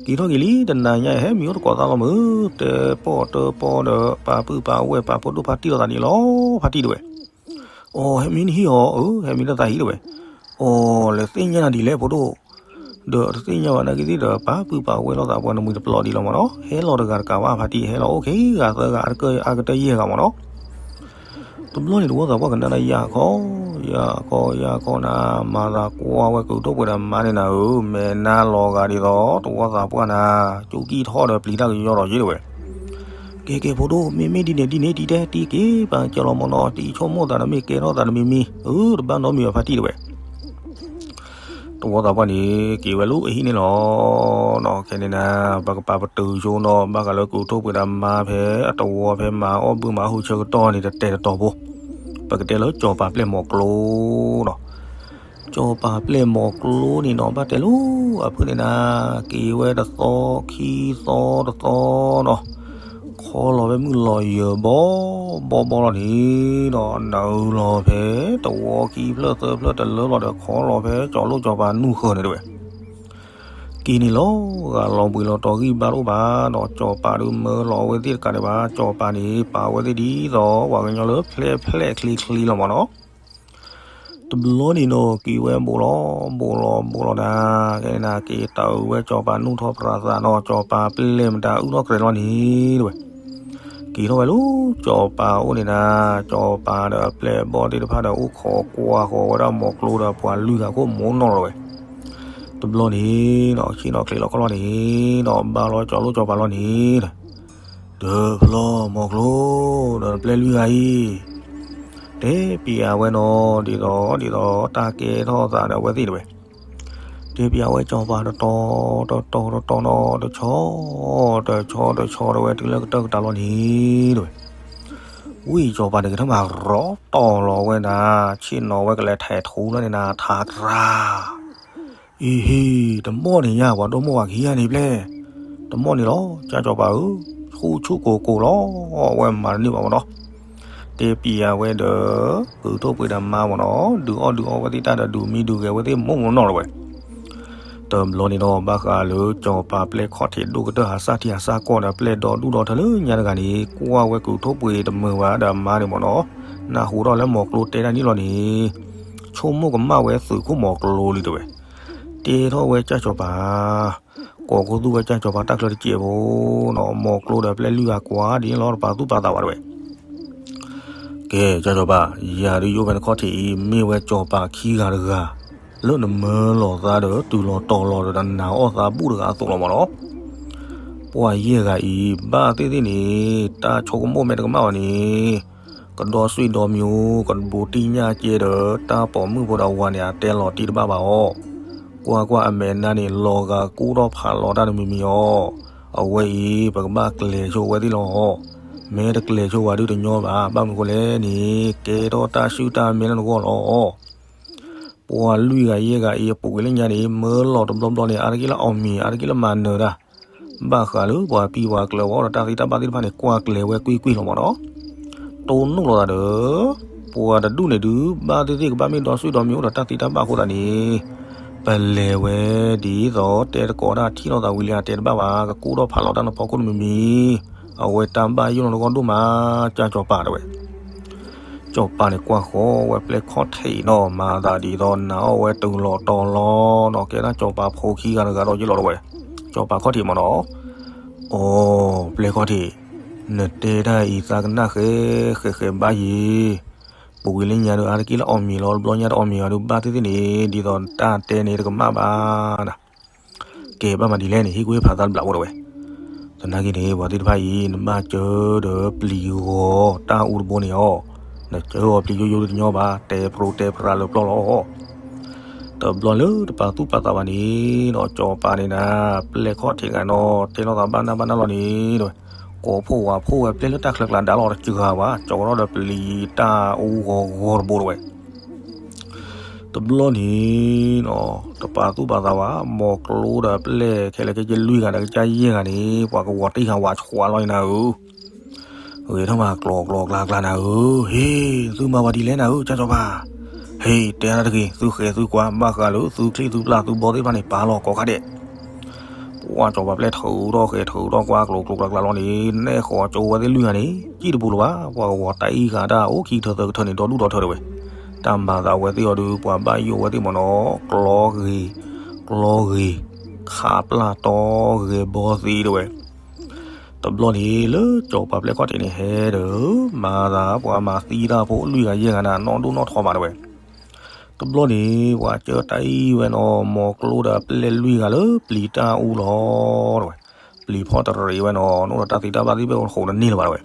က့ၤထီၣ်က့ၤလံ တနၤညါဟဲမံၤအိၣ်တကိးသးလီၤမုၢ်, တဲပီၣ်တၢပီဒီး ပာ်ပုၢ်ပာ်ဝဲၢ်ပာ်ဖိဒိၣ်ဖါတံၢ်လိာ်သးန့ၣ်လီၤ ဖါတံၢ်တဝဲ, အီၤ ဟဲမံၤနဟံၣ်အီၤ, အၢ ဟဲမံၤနသးဟံၣ်တဝဲ, အီၤ လဲၤသ့ၣ်ညါနၤဒ်လဲၣ်ဖိဒိၣ် ဒီးတသ့ၣ်ညါဘၣ်နာ်က့သ့ၣ်ဒီး ပာ်ပုၢ်ပာ်ဝဲၢ်လိာ်သးပှၤနမံၤတပျီၢ်ဒံးလီၤမၢ်နီၤ, ဟဲလီၤတဂၤတကးဘၣ် ဖါတံၢ်ဟဲလီၤအိၣ်ခံဂၤသၢဂၤအါတကၢၢ်အါကတၢၢ်ယဲၢ်ဂၤမၢ်နီၤ, တဘျီန့ၣ်တဝီသးပှၢ်ကနၣ်ဒၣ်ယၤခီ, ယၤခီယၤခီနၤ, မၤသးကွၢ်ဝဲကုာ်ထိၣ်ပှ့ၤဒီးမါန့ၣ်နၤဧၢ, မဲာ်နါလီၤဂာ်ဒ်သိး တဝီသးပှၢ်နၤ, ကၠူကံၣ်ထီၣ်ဒီးပျံၤတၢ်ကယီဒီးယ့ၢ်တဝဲ, ကဲကဲဖိဒိၣ် မ့မ့ၢ်ဒ်န့ၣ်ဒ်န့ၣ် တံၤတဲတံၤက့ၤ ပာ်ကၢလီၤမၢ်နီၤ, တံၤဆိကမိၣ်သးဒီးမ့ၢ်ကဲထီၣ်သးတမံၤမံၤ, အၢ တဘၣ်နီတမံၤဘၣ်ဖါတံၢ်တဝဲ တဝီသးပှၢ်န့ၣ် က့ၤဝဲလၢအဟံၣ်န့ၣ်လီၤ. ခဲန့ၣ်နၤ ပကပာ်ပတုာ်ဆိနီၤ ဘၣ်ဃးလၢကုာ်ထိၣ်ပှ့ၤဒီးမါဖဲအတဝီဖဲမၤအီၣ်ဘုမၤဟူးဆၢကတီၢ်န့ၣ် တတဲာ်တတီၤဖိ, ပကတဲလၢစီၤပၤပျဲၢ်မီၤကျိနီၤ. စီၤပၤပျဲၢ်မီၤကျိန့ၣ်နီၤ ဘၣ်တဲလၢအဖုၣ်န့ၣ်နၤ က့ၤဝဲတသီခံသီတသီနီၤ ခီလီၤဖဲမုၢ်လီၤယၢၤဘီဘီဘီလီၤန့ၣ်ဒီး နုာ်လီၤဖဲတဝီခံဖျၢၣ်သၢဖျၢၣ်တလၢလီၤဒီး ခီလီၤဖဲစီၤလိၣ်စီၤပၤနူၢ်ဃၢၤန့ၣ်တဝဲ. က့ၤန့ၣ်လီၤဂာ်လီၤဘှံးလီၤတီၤဂံၢ်ဘါတအိၣ်ဘၣ်ဒီး စီၤပၤဒုးမၢလီၤအဝဲသ့ၣ်တကးဒံးဘၣ်, စီၤပၤန့ၣ် ပာ်ဝဲသ့ၣ်ဒ်သိးပှၤကညီလၢဖျဲးဖျဲးချ့ချ့လီၤမၢ်နီၤ. တဘျီန့ၣ်နီၤ က့ၤဝဲဘူးလီၤဘူးလီၤဘူးလီၤနၤ, ကဲနၤ က့ၤတၢ်အုးဝဲစီၤပၤနူၢ်ထီၣ်ပြးသးနီၤ, စီၤပၤပျဲၢ်မတၤအုၣ်ထီၣ်ကြဲးလီၤန့ၣ်တဝဲ. က့ၤထီၣ်ဝဲလၢစီၤပၤအိၣ်န့ၣ်နၤ, စီၤပၤဒီးပျဲၢ်ဘီၣ်သ့ၣ်တဖၣ်ဒီး အိၣ်ခိးကွၢ်ဃီၤဝဲဒၣ်မီၤကျိဒီးပှၤလွံၢ်ဂၤခိၣ်မိၢ်နီၢ်လီၤဝဲ. တဘျီန့ၣ်နီၤ ဆ့ၣ်နီၤချ့လီၤခီၣ်လီၤန့ၣ်နီၤ ဘၣ်လီၤစီၤလိၣ်စီၤပၤလီၤန့ၣ် ဒီးဖျီမီၤကျိ ဒီးပျဲၢ်လွံၢ်ဂၤအံၤ တဲပျးဝဲနီၤ ဒ်သိး ဒ်သိးတၢ်ကဲထီၣ်သးဒီးအဝဲသ့ၣ်တဝဲ. တဲပျးဝဲစီၤပၤတတီၤတတီၤတတီၤနီၤ တဆီတဆီတဆီတဝဲ တုၤလၢကတၢၢ်ကတၢၢ်လီၤန့ၣ်တဝဲ. ဝံၤစီၤပၤန့ၣ်ကထၢၣ်မၤရီတီၤလီၤဝဲနၤ ဆ့ၣ်နီၤဝဲကလဲၤထဲးထူလၢန့ၣ်နၤ ထးကြၢ် အံၤဟံၣ် တမီၢ်န့ၣ်ညါ ပှၤဒိၣ်မိၢ်ဝၤခံဂၤန့ၣ်ဘျဲၣ်, တမီၢ်န့ၣ်လီၤ ကၢ်စီၤပၤဧၢ, ဆူၣ်ဆူၣ်ကိၢ်ကိၢ်လီၤ အဝဲမၤတန့ၢ်ဘၣ်မၢ်နီၤ. တဲပျးဝဲဒီး ကုာ်ထိၣ်ပှ့ၤဒီးမါမၢ်နီၤ ဒုးအီၣ်ဒုးအီဝဲသ့ၣ်တၢ်ဒီး ဒုးမံဒုးဂဲၤဝဲသ့ၣ်မိၢ်မိၢ်နီၢ်နီၢ်လီၤဝဲ. တဘျီန့ၣ်ဒီး ဘၣ်ဃးလၢစီၤပၤပျဲၢ်ခီၣ်ထံးဒိၣ်ကတၢၢ်ဟးစၢ်ထံဟးစၢ်ကီၢ်ဒီး ပျဲၢ်ဒီဒူၣ်ဒီထၢလၢညါတဂၤန့ၣ် ကွၢ်ဝဲကုာ်ထိၣ်ပှ့ၤတမုာ်ဘၣ်ဒီးမါန့ၣ်မၢ်နီၤ, နၢ်ဟူထီၣ်လၢမီၤကျိတဲတၢ်န့ၣ်လီၤန့ၣ် ဆိကမိၣ်ကမၣ်ဝဲသုးခိၣ်မီၤကျိလံတဝဲ. တဲထီၣ်ဝဲကၢ်စီၤပၤ ကိးခူသူၣ်ဝဲကၢ်စီၤပၤတၢ်ချၢတစဲးဖိနီၤ မီၤကျိဒီးပျဲၢ်လွံၢ်ဂၤကွၢ်ဒ်န့ၣ်လီၤ တပာ်သူၣ်ပာ်သးဝဲတဝဲ. ကဲ ကၢ်စီၤပၤ ယၤဒုးယအိၣ်ဖဲနခီၣ်ထံးအံၤ မ့ၢ်ဝဲစီၤပၤခံဂၤတဂၤ လၢနမၢလီၤသးဒီး တုၤလီၤတီၤလီၤဒီး တနာ်အီၣ်သးဘူၣ်တဂၤအသိးလီၤမၢ်နီၤ. ပှၤယဲၢ်ဂၤအံၤ ဘၣ်သ့ၣ်သ့ၣ်န့ၣ် တၢ်ဆိကမိၣ်မ့ၢ်တကမၣ်ဘၣ်န့ၣ် ကဒီဆွံၣ်ဒီမံၤ ကဘူးတံၢ်ညၣ်ကဲဒီး တၢ်ပိာ်မုၣ်ဖိဒီးဝၤန့ၣ် အတဲလီၤတံၢ်တဘၣ်ဘၣ်အီၤ. ကွၢ်ကွၢ်အမဲာ်နါန့ၣ် လီၤဂာ်ကူၣ်ထီၣ်ဖးလီၤတၢ်တမံၤမံၤအီၤ. အဝဲအံၤ ပကဘၣ်ကျဲၤဆိဝဲသ့ၣ်လီၤ. မ့ၢ်တကျဲၤဆိဝဲဒုးတညီဘၣ် ဘၣ်မနုၤဃိလဲၣ်န့ၣ် ကဲထီၣ်တၢ်စုၣ်တၢ်မဲလၢနဂီၢ်လီၤ. ပှၤလွံၢ်ဂၤယဲၢ်ဂၤအံၤ အပူၤကွံာ်လၢညါန့ၣ် မၢလီၤတဘျီဘျီန့ၣ် အါတက့ၢ်လၢအီၣ်မ့ၤ အါတက့ၢ်လၢမၤနၢၤတၢ် ဘၣ်ဃးလၢပှၤပံၤပှၤကျၢၤဝဲဒီးတၢ်သံတၢ်ဘၣ်သ့ၣ်တဖၣ်န့ၣ် ကွၢ်ကျဲၤဝဲကွ့ၢ်ကွ့ၢ်လီၤမၢ်နီၤ. တိၢ်နီၣ်လိာ်သးဒီး ပှၤတဒူၣ်န့ၣ်ဒုး ဘၣ်သ့ၣ်သ့ၣ်ကဘၣ်မ့ၢ်ဒီဆွံၣ်ဒီမံၤအိၣ်ဒီးတၢ်သံတၢ်ဘၣ်အဃိသတးန့ၣ် ပလဲၤဝဲဒ်သိးတဲသကိးတၢ်ထံၣ်လိာ်သးဝံၤလံ အတဲတဘၣ်ဘၣ် ကကူၣ်ထီၣ်ဖးလီၤတၢ်နီၤဖီခိၣ်တမံၤမံၤ အဝဲတၢ်ဘၣ်ယိၣ်လီၤနဂီၢ်ဒိၣ်မး ကၢ်စီၤပၤတဲဝဲ စီၤပၤန့ၣ်ကွၢ်ဃီၤဝဲပျဲၢ်ခီၣ်ထံးနီၤ မၤသးဒ်သိးနာ်အီၣ်ဝဲတုၤလီၤတီၤလီၤနီၤ ကဲဒၣ်စီၤပၤဖိခံဂၤတဂၤဒီးယ့ၢ်လီၤတဲဝဲ စီၤပၤခီၣ်ထံးမၢ်နီၤ အိ ပျဲၢ်ခီၣ်ထံး နတဲတၢ်အံၤသးကနၣ်ဃဲ ဃဲဃဲဘၣ်ယံၤ, ပူၤကွံာ်လၢညါဒုး အါတက့ၢ်လၢအီၣ်မ့ၤလီၤ တဘျီညါတအီၣ်မ့ၤဘၣ်ဒုး ဘၣ်သ့ၣ်သ့ၣ်န့ၣ် ဒ်သိးတၢ်တဲန့ၣ်တကမၣ်ဘၣ်နၤ, ကဲဘၣ်မၤဒ်လဲၣ်န့ၣ် ဟ့ၣ်ကူၣ်ဟ့ၣ်ဖးသးတဘျီဖိတဝဲ, သနာ်က့န့ၣ် ပှၤသ့ၣ်တဖၣ်အံၤ နဘၣ်စၢဒီးပျံၤဂီၤတၢ်အူတဘိန့ၣ်အီၤ, နစၢအီၤပျံၤယိယိတညီဘၣ် တဲပြိတဲပြါလၢပျီလီၤ တဘျီလၢတပာ်သူၣ်ပာ်သးဘၣ်န့ၣ်ဒီး စီၤပၤန့ၣ်နၤ ပျဲၢ်ခီၣ်ထံးဂၤနီၤ တဲလိာ်သးဘၣ်နၢ်ဘၣ်နၢ်လီၤန့ၣ်တဝဲ, ကိးဖှိၣ်ဝးဖှိၣ်ဝဲပျဲၢ်လၢတၢ်ချၢကျါဒါလီၤတစှၤဘၣ် ကၠီၤထီၣ်ဒီးပျံၤတၢ်အူဂီၤဂီၤတဘိတဝဲ, တဘျီန့ၣ်နီၤ တပာ်သူၣ်ပာ်သးဘၣ် မိၢ်ကျိဒီးပျဲၢ်ခဲလၢာ်ခဲဆ့လွံၢ်ဂၤဒီးကစၢ်ယဲၢ်ဂၤန့ၣ် ပှၤကဝီၤတံၢ်ဃာ်ဝးဆှးလီၤန့ၣ်နၤဧၢ ဂဲၤထီၣ်မၤကျိၤကျိၤကျါကျါနၤဧၢ, ဟ့ၣ် သုမၤဝဲဒ်လဲၣ်နၤဧၢ ကၢ်စီၤပၤ, ဟ့ၣ် တဲဒၣ်တဂ့ၤ သုဃဲသုကွၢ် ဘၣ်ဃးလၢသုချံၣ်သုပျၢ်သုဘီသ့ၣ်တဖၣ်န့ၣ် ပာ်လီၤကိးခါဒဲး, ပှၢ်စီၤပၤပျဲၢ်ထုးထီၣ်ဃဲထုးထီၣ်ကွၢ်ကျိၤကျိၤကျါကျါလီၤန့ၣ် နဲၣ်ဃီၤကၠိဝဲသ့ၣ်လွံၢ်ဂၤန့ၣ် ကံၣ်တပူၤလၢၤဘၣ် ပှၤကဝီၤတၢ်အံၣ်ဃာ်တၢ်အိၣ်ခံကထၢသၢကထၢန့ၣ် ဒီဒူၣ်ဒီထၢတဝဲ, တၢ်မၤသးဝဲသ့ၣ်အီၤဒုး ပှၤဘၣ်ယိၣ်ဝဲသ့ၣ်မ့ၢ်နီၤ ကျီဂ့ၤ ကျီဂ့ၤ ခးပျၢ်တီဂဲၤဘီသ့တဝဲ တဘျီန့ၣ် လၢစီၤပၤပျဲၢ်ခီၣ်ထံးန့ၣ်ဟဲဒီး မၤသးပှၤမၤသံတၢ်ဖိလွံၢ်ဂၤယဲၢ်ဂၤန့ၣ် နီၢ်ဒိၣ်နီၢ်ထီမးတဝဲ, တဘျီန့ၣ် ပှၤကၢတၢ်အံၣ်ဝဲနီၤ မိၢ်ကျိဒီးပျဲၢ်လွံၢ်ဂၤလၢပျံၤတၢ်အူလီၤတဝဲ, ပျံၤဖီၣ်တရံးဝဲနီၤ နီၢ်ဒီးတၢ်သံတၢ်ဘၣ်သ့ၣ်ဘၣ်အိၣ်တဃိးတန့ၢ်လၢၤဘၣ်တဝဲ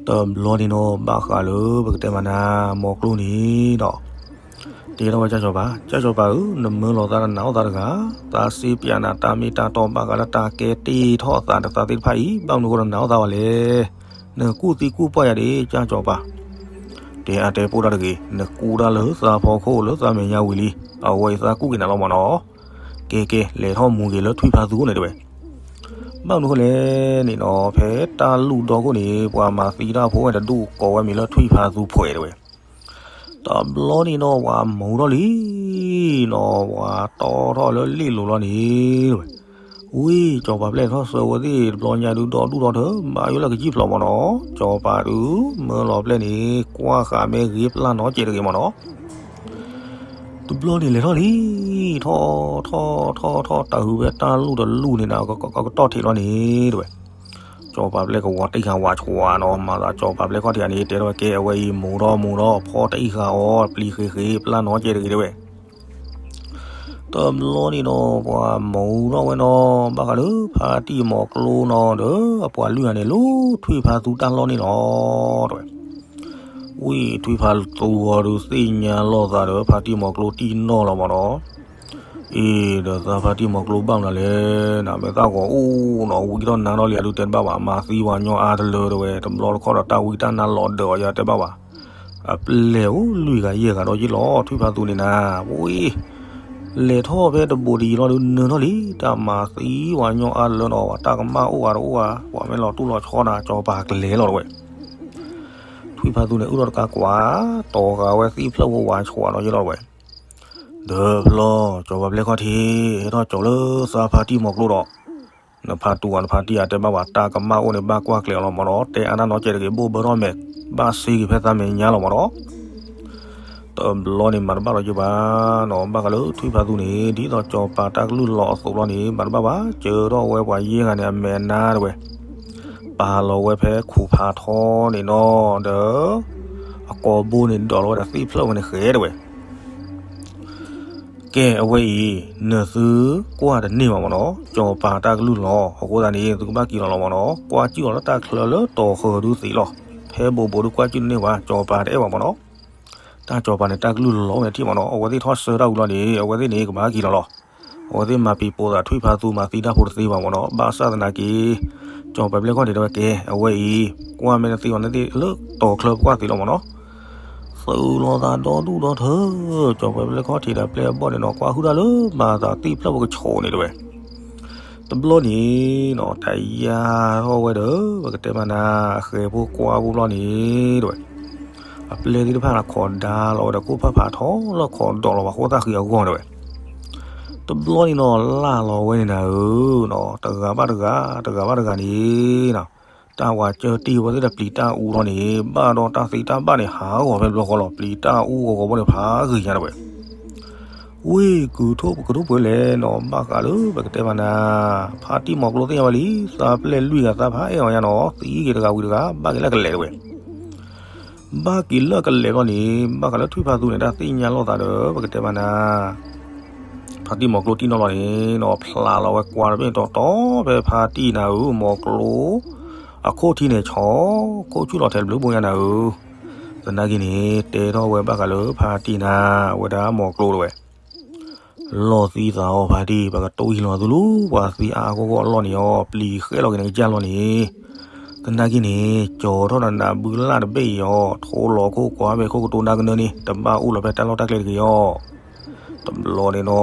တဘျီန့ၣ်နီၤ ဘၣ်ဃးလၢပကတဲမၤနၤ မိၢ်ကျိန့ၣ်ဒီး တဲထီၣ်ဝဲကၢ်စီၤပၤ, ကၢ်စီၤပၤဧၢ, နမၢလီၤသးတနးအိၣ်သးတဂၤ, သးစ့ပၠးနၤတၢ်မ့ၢ်တၢ်တီဘၣ်ဃးလၢတၢ်ကဲတ့ၢ်ထီၣ်သးဒီးသးသ့ၣ်တဖၣ်အံၤ ဘၣ်မနုၤဃိတနးအိၣ်သးဘၣ်လဲၣ်. နကူၣ်သံကူၣ်ပှၢ်ယၤဒၣ် ကၢ်စီၤပၤ, တဲအါတဲပိၢ်တၢ်တဂ့ၤ, နကူၣ်တၢ်လၢသးဖီခိၣ်လၢသးမဲာ်ညါဝံၤလံ, အဝဲအံၤသးကူၣ်က့ၤနၤလီၤမ့ၢ်နီၤ. ကဲကဲ လဲၤထီၣ်မူက့ၤလၢထွံၣ်ဖးသူန့ၣ်တဝဲ ဘၣ်မနုၤဃိလဲၣ်န့ၣ်နီၤ ဖဲတၢ်လူၢ်ဒီခိၣ်န့ၣ် ပှၤမၤသံတၢ်ဖိဝဲတဒူၣ်ကိးဝဲမံၤလၢထွံၣ်ဖးသူဖှဲးတဝဲ, တဘျီန့ၣ်နီၤ ပှၤမူထီၣ်လံနီၤ ပှၤတီထီၣ်လၢလ့ၣ်လိၤလီၤန့ၣ်တဝဲ, ဝံၤ စီၤပၤပျဲၢ်ထီၣ်ဆၢဝဲသ့ၣ်တဘျီညါဒုးဒီဒူၣ်ဒီထၢ ဘၣ်ယိၣ်လၢကစံၣ်ဖျိးမ့ၢ်နီၤ စီၤပၤဒုး မၢလီၤပျဲၢ်န့ၣ် ကွၢ်ဃာ်မ့ၢ်ဂ့ၤပျၢ်နီတစဲးတဂ့ၤမ့ၢ်နီၤ တဘျီန့ၣ်လဲၤထီၣ်လံ, ထီၣ်ထီၣ်ထီၣ်ထီၣ် တၢ်ဟုဝဲတၢ်လူၢ်တလူၢ်န့ၣ်နၤ ကကတီၢ်ထံးလီၤန့ၣ်တဝဲ, စီၤပၤပျဲၢ်ကဝီၤတံၢ်ဃာ်ဝးဆှးနီၤ မၤသးစီၤပၤပျဲၢ်ခီၣ်ထံးန့ၣ် တဲထီၣ်ဝဲကဲ အဝဲအံၤမူထီၣ်မူထီၣ် ဖီတံၢ်ဃာ်အီၤ ပျံၤဃ့ဃ့ ပျၢ်နီကဲတဂ့ၤတဝဲ တဘျီန့ၣ်နီၤ ပှၤမူထီၣ်ဝဲနီၤ ဘၣ်ဃးလၢဖါတံၢ်မိၢ်ကျိနီၤဒီး အပှၤလွံၢ်ဂၤန့ၣ် လၢထွံၣ်ဖးသူတၢ်လီၢ်န့ၣ်လီၤတဝဲ ဝံၤထွံၣ်ဖးသူအီၤဒုးသ့ၣ်ညါလိာ်သးဒီး ဖါတံၢ်မိၢ်ကျိတံၢ်နီၢ်လီၤမ့ၢ်နီၤ, အ့ ဒီးသးဖါတံၢ်မိၢ်ကျိဘၣ်မနုၤလဲၣ်, နမ့ၢ်သၣ်ဂီၤအိၣ်နီၤ ဝံထီၣ်နါထီၣ်လံ အဒုးတဲတဘၣ်ဘၣ် မၤသံပှၤညီအါတလၢတဝဲ တဘျီတခီၣ်ဒီးတၢ်ဝံတၢ်နါလီၤဒၢးအီၤယတဲဘၣ်ဘၣ်, အပျဲၢ်အိၣ်လွံၢ်ဂၤယဲၢ်ဂၤဒီးယ့ၣ်လီၤ ထွံၣ်ဖးသူန့ၣ်နၤ, ဝံ လဲၤထီၣ်ဖဲတဘိးတယံၤလီၤဒုးနၢၤထီၣ်လံ, တၢ်မၤသံပှၤညီအါတလၢနီၤ ပှၤတၢ်ကမၣ်အိၣ်ဂၤတအိၣ်ဂၤ ပှၤမ့ၢ်လီၤတူၢ်လီၤဆီနၤ စီၤပၤကလဲၤလီၤတဝဲ ထွံၣ်ဖးသူန့ၣ် အုၣ်ထီၣ်တကါကွၢ် တီၤဃာ်ဝဲသ့ၣ်ဖျၢၣ်ဖိဝးဆှးနီၤယ့ၣ်လီၤတဝဲ, ဒီးဖျီ စီၤပၤပျဲၢ်ခီၣ်ထံး ဟဲထီၣ်ကၠီၤလၢသးဖါတံၢ်မိၢ်ကျိဒီး, နဖါတူၤအီၤ နဖါတံၢ်အတဲဘၣ်ဘၣ် တၢ်ကမၣ်အိၣ်န့ၣ် ဘၣ်ကွၢ်ကျဲၤအီၤလီၤမ့ၢ်နီၤ, တဲအါနၢ်နီၤကဲတဂ့ၤ ဘိၣ်ဘၢထီၣ်မဲာ် ဘၣ်စ့က့ၤဖဲသးမဲာ်ညါလီၤမ့ၢ်နီၤ တဘျီန့ၣ်မၤတဘၣ်လီၤယဘၣ်နီၤ, ဘၣ်ဃးလၢထွံၣ်ဖးသူန့ၣ် ဒ်သိးစီၤပၤတၢ်ကလုၢ်လီၤအသိးလီၤန့ၣ် မၤတဘၣ်ဘၣ် စၢထီၣ်ဝဲပှၤယဲၢ်ဂၤန့ၣ် အမဲာ်နါတဝဲ, ပာ်လီၤဝဲဖဲခိၣ်ဖးထီန့ၣ်နီၤ, ဒီး အကိာ်ဘိန့ၣ် ဒိးလီၤဝဲဒီးသ့ၣ်ဖျၢၣ်ဝဲန့ၣ်ဃဲတဝဲ ကဲ အဝဲအံၤ နသုကွၢ်တန့ၢ်ဘၣ်မ့ၢ်နီၤ, စီၤပၤတၢ်ကလုၢ်လီၤ, အဃိသတးန့ၣ် သုကဘၣ်က့ၤလီၤလီၤမ့ၢ်နီၤ, ကွၢ်စံၣ်လီၤလၢတၢ်ချၢလၢတီၤဃၢၤဒုးသ့လီၤ, ဖဲဘိးဘိးဒုးကွၢ်စံၣ်တန့ၢ်ဘၣ်, စီၤပၤတအဲၣ်ဘၣ်မ့ၢ်နီၤ, တၢ်စီၤပၤန့ၣ် တၢ်ကလုၢ်လီၤဝဲန့ၣ်ထံၣ်မ့ၢ်နီၤ, အဝဲသ့ၣ်ထီၣ်ဆၢတၢ်ဝံၤလီၤန့ၣ် အဝဲသ့ၣ်န့ၣ် ကဘၣ်က့ၤလီၤလီၤ, အဝဲသ့ၣ်မၤပံၤပိာ်သးထွံၣ်ဖးသူမၤသံတၢ်ဖိတသ့ဘၣ်မ့ၢ်နီၤ, ဘၣ်ဆၣ်သနာ်က့ စီၤပၤပျဲၢ်ခီၣ်ထံးတဲဝဲကဲ အဝဲအံၤ ကွၢ်မ့ၢ်တသ့ဘၣ်န့ၣ်သ့ၣ်လၢတီၤချၢပကွၢ်သ့လီၤမ့ၢ်နီၤ, သုးလီၤသးဒီဒူၣ်ဒီထၢ, စီၤပၤပျဲၢ်ခီၣ်ထံးဒီးပျဲၢ်အဘီၣ်န့ၣ်နီၤ ကွၢ်ဟုၣ်တၢ်လၢမၤသးသ့ၣ်ဖျၢၣ်ပကဆိးန့ၣ်တဝဲ, တဘျီန့ၣ်နီၤ တၢ်ယါထီၣ်ဝဲဒီး ပကတဲမနၤ အဃဲၤဖိကွၢ်ဖိဘျီန့ၣ်တဝဲ အပျဲၢ်သ့ၣ်တဖၣ်န့ၣ် ခိးဒါလီၤဝဲဒီး ခိၣ်ဖၣ်ဖးထီလၢခိးဒီးလီၤ ပှၤဃိသၣ်ဃံအဂီၢ်တဝဲ, တဘျီန့ၣ်နီၤ လၢ်လီၤဝဲန့ၣ်နၤဧၢ, တဂၤဘၣ်တဂၤ တဂၤဘၣ်တဂၤန့ၣ်နီၤ, တၢ်ဝၤကၢတ့ၢ်ဝဲသ့ၣ်ဒီးပျံၤတၢ်အူလီၤန့ၣ် ဘၣ်ဒီးတၢ်သ့တၢ်ဘၣ်န့ၣ် ဟးဂီၤဖဲဘျီဃီလီၤ, ပျံၤတၢ်အူဂီၤဂီၤဘီန့ၣ် ဖးဂ့ၤညါတဝဲ, ဝ့ၢ်ကုၢ်ထိၣ်ကထိၣ်ပှဲၤလဲၣ်နီၤ ဘၣ်ဃးလၢပကတဲဘၣ်နၤ, ဖါတံၢ်မီၤကျိသ့ၣ်ညါဝဲလံ, သးပျဲၢ်လွံၢ်ဂၤသးဖးအဲၣ်အီၤညါနီၤ သံဂ့ၤတဂၤဝံၤတဂၤ ဘၣ်က့ၤလၢကလဲၤတဝဲ. ဘၣ်က့ၤလၢကလဲၤဘျီန့ၣ် ဘၣ်ဃးလၢထွံၣ်ဖးသူန့ၣ် တၢ်သ့ၣ်ညါလိာ်သးဒီး ပကတဲဘၣ်နၤ ဖါတံၢ်မီၤကျိတံၢ်နီၣ်လီၤန့ၣ်နီၤ ဖျါလီၤဝဲကွၢ်တဘ့ၣ်တီတီဖဲဖါတံၢ်နၤဧၢ မီၤကျိ အခိၣ်ထံန့ၣ် ဆီခိၣ်ဆူၣ်လီၤထဲတဘျုးဘိညါနၤဧၢ. သနာ်က့န့ၣ် တဲထီၣ်ဝဲဘၣ်ဃးလၢဖါတံၢ်နၤ အဝဲဒၣ်မီၤကျိတဝဲ လီၤသံသးအီၤဖါတံၢ် ပကတိၢ်ယံၤလီၤသုလူၤ ပှၤသံအါအါဂီၢ်ဂီၢ်အလီၢ်န့ၣ်အီၤ ပျံၤဃဲလီၤက့ၤနကစၢ်လီၤန့ၣ်, သနာ်က့န့ၣ် ကၠီၤထီၣ်နၤနၢ်ဘုလၢ်တဘ့ၣ်အံၤအီၤ ထိလီၤခိၣ်ကွၢ်ဖဲခိၣ်ကတိၤနၢ်ကနၢန့ၣ် တဘၣ်အိၣ်လီၤဖဲတၢ်လီၢ်တၢ်ကျဲတဂ့ၤအီၤ. တဘျီန့ၣ်နီၤ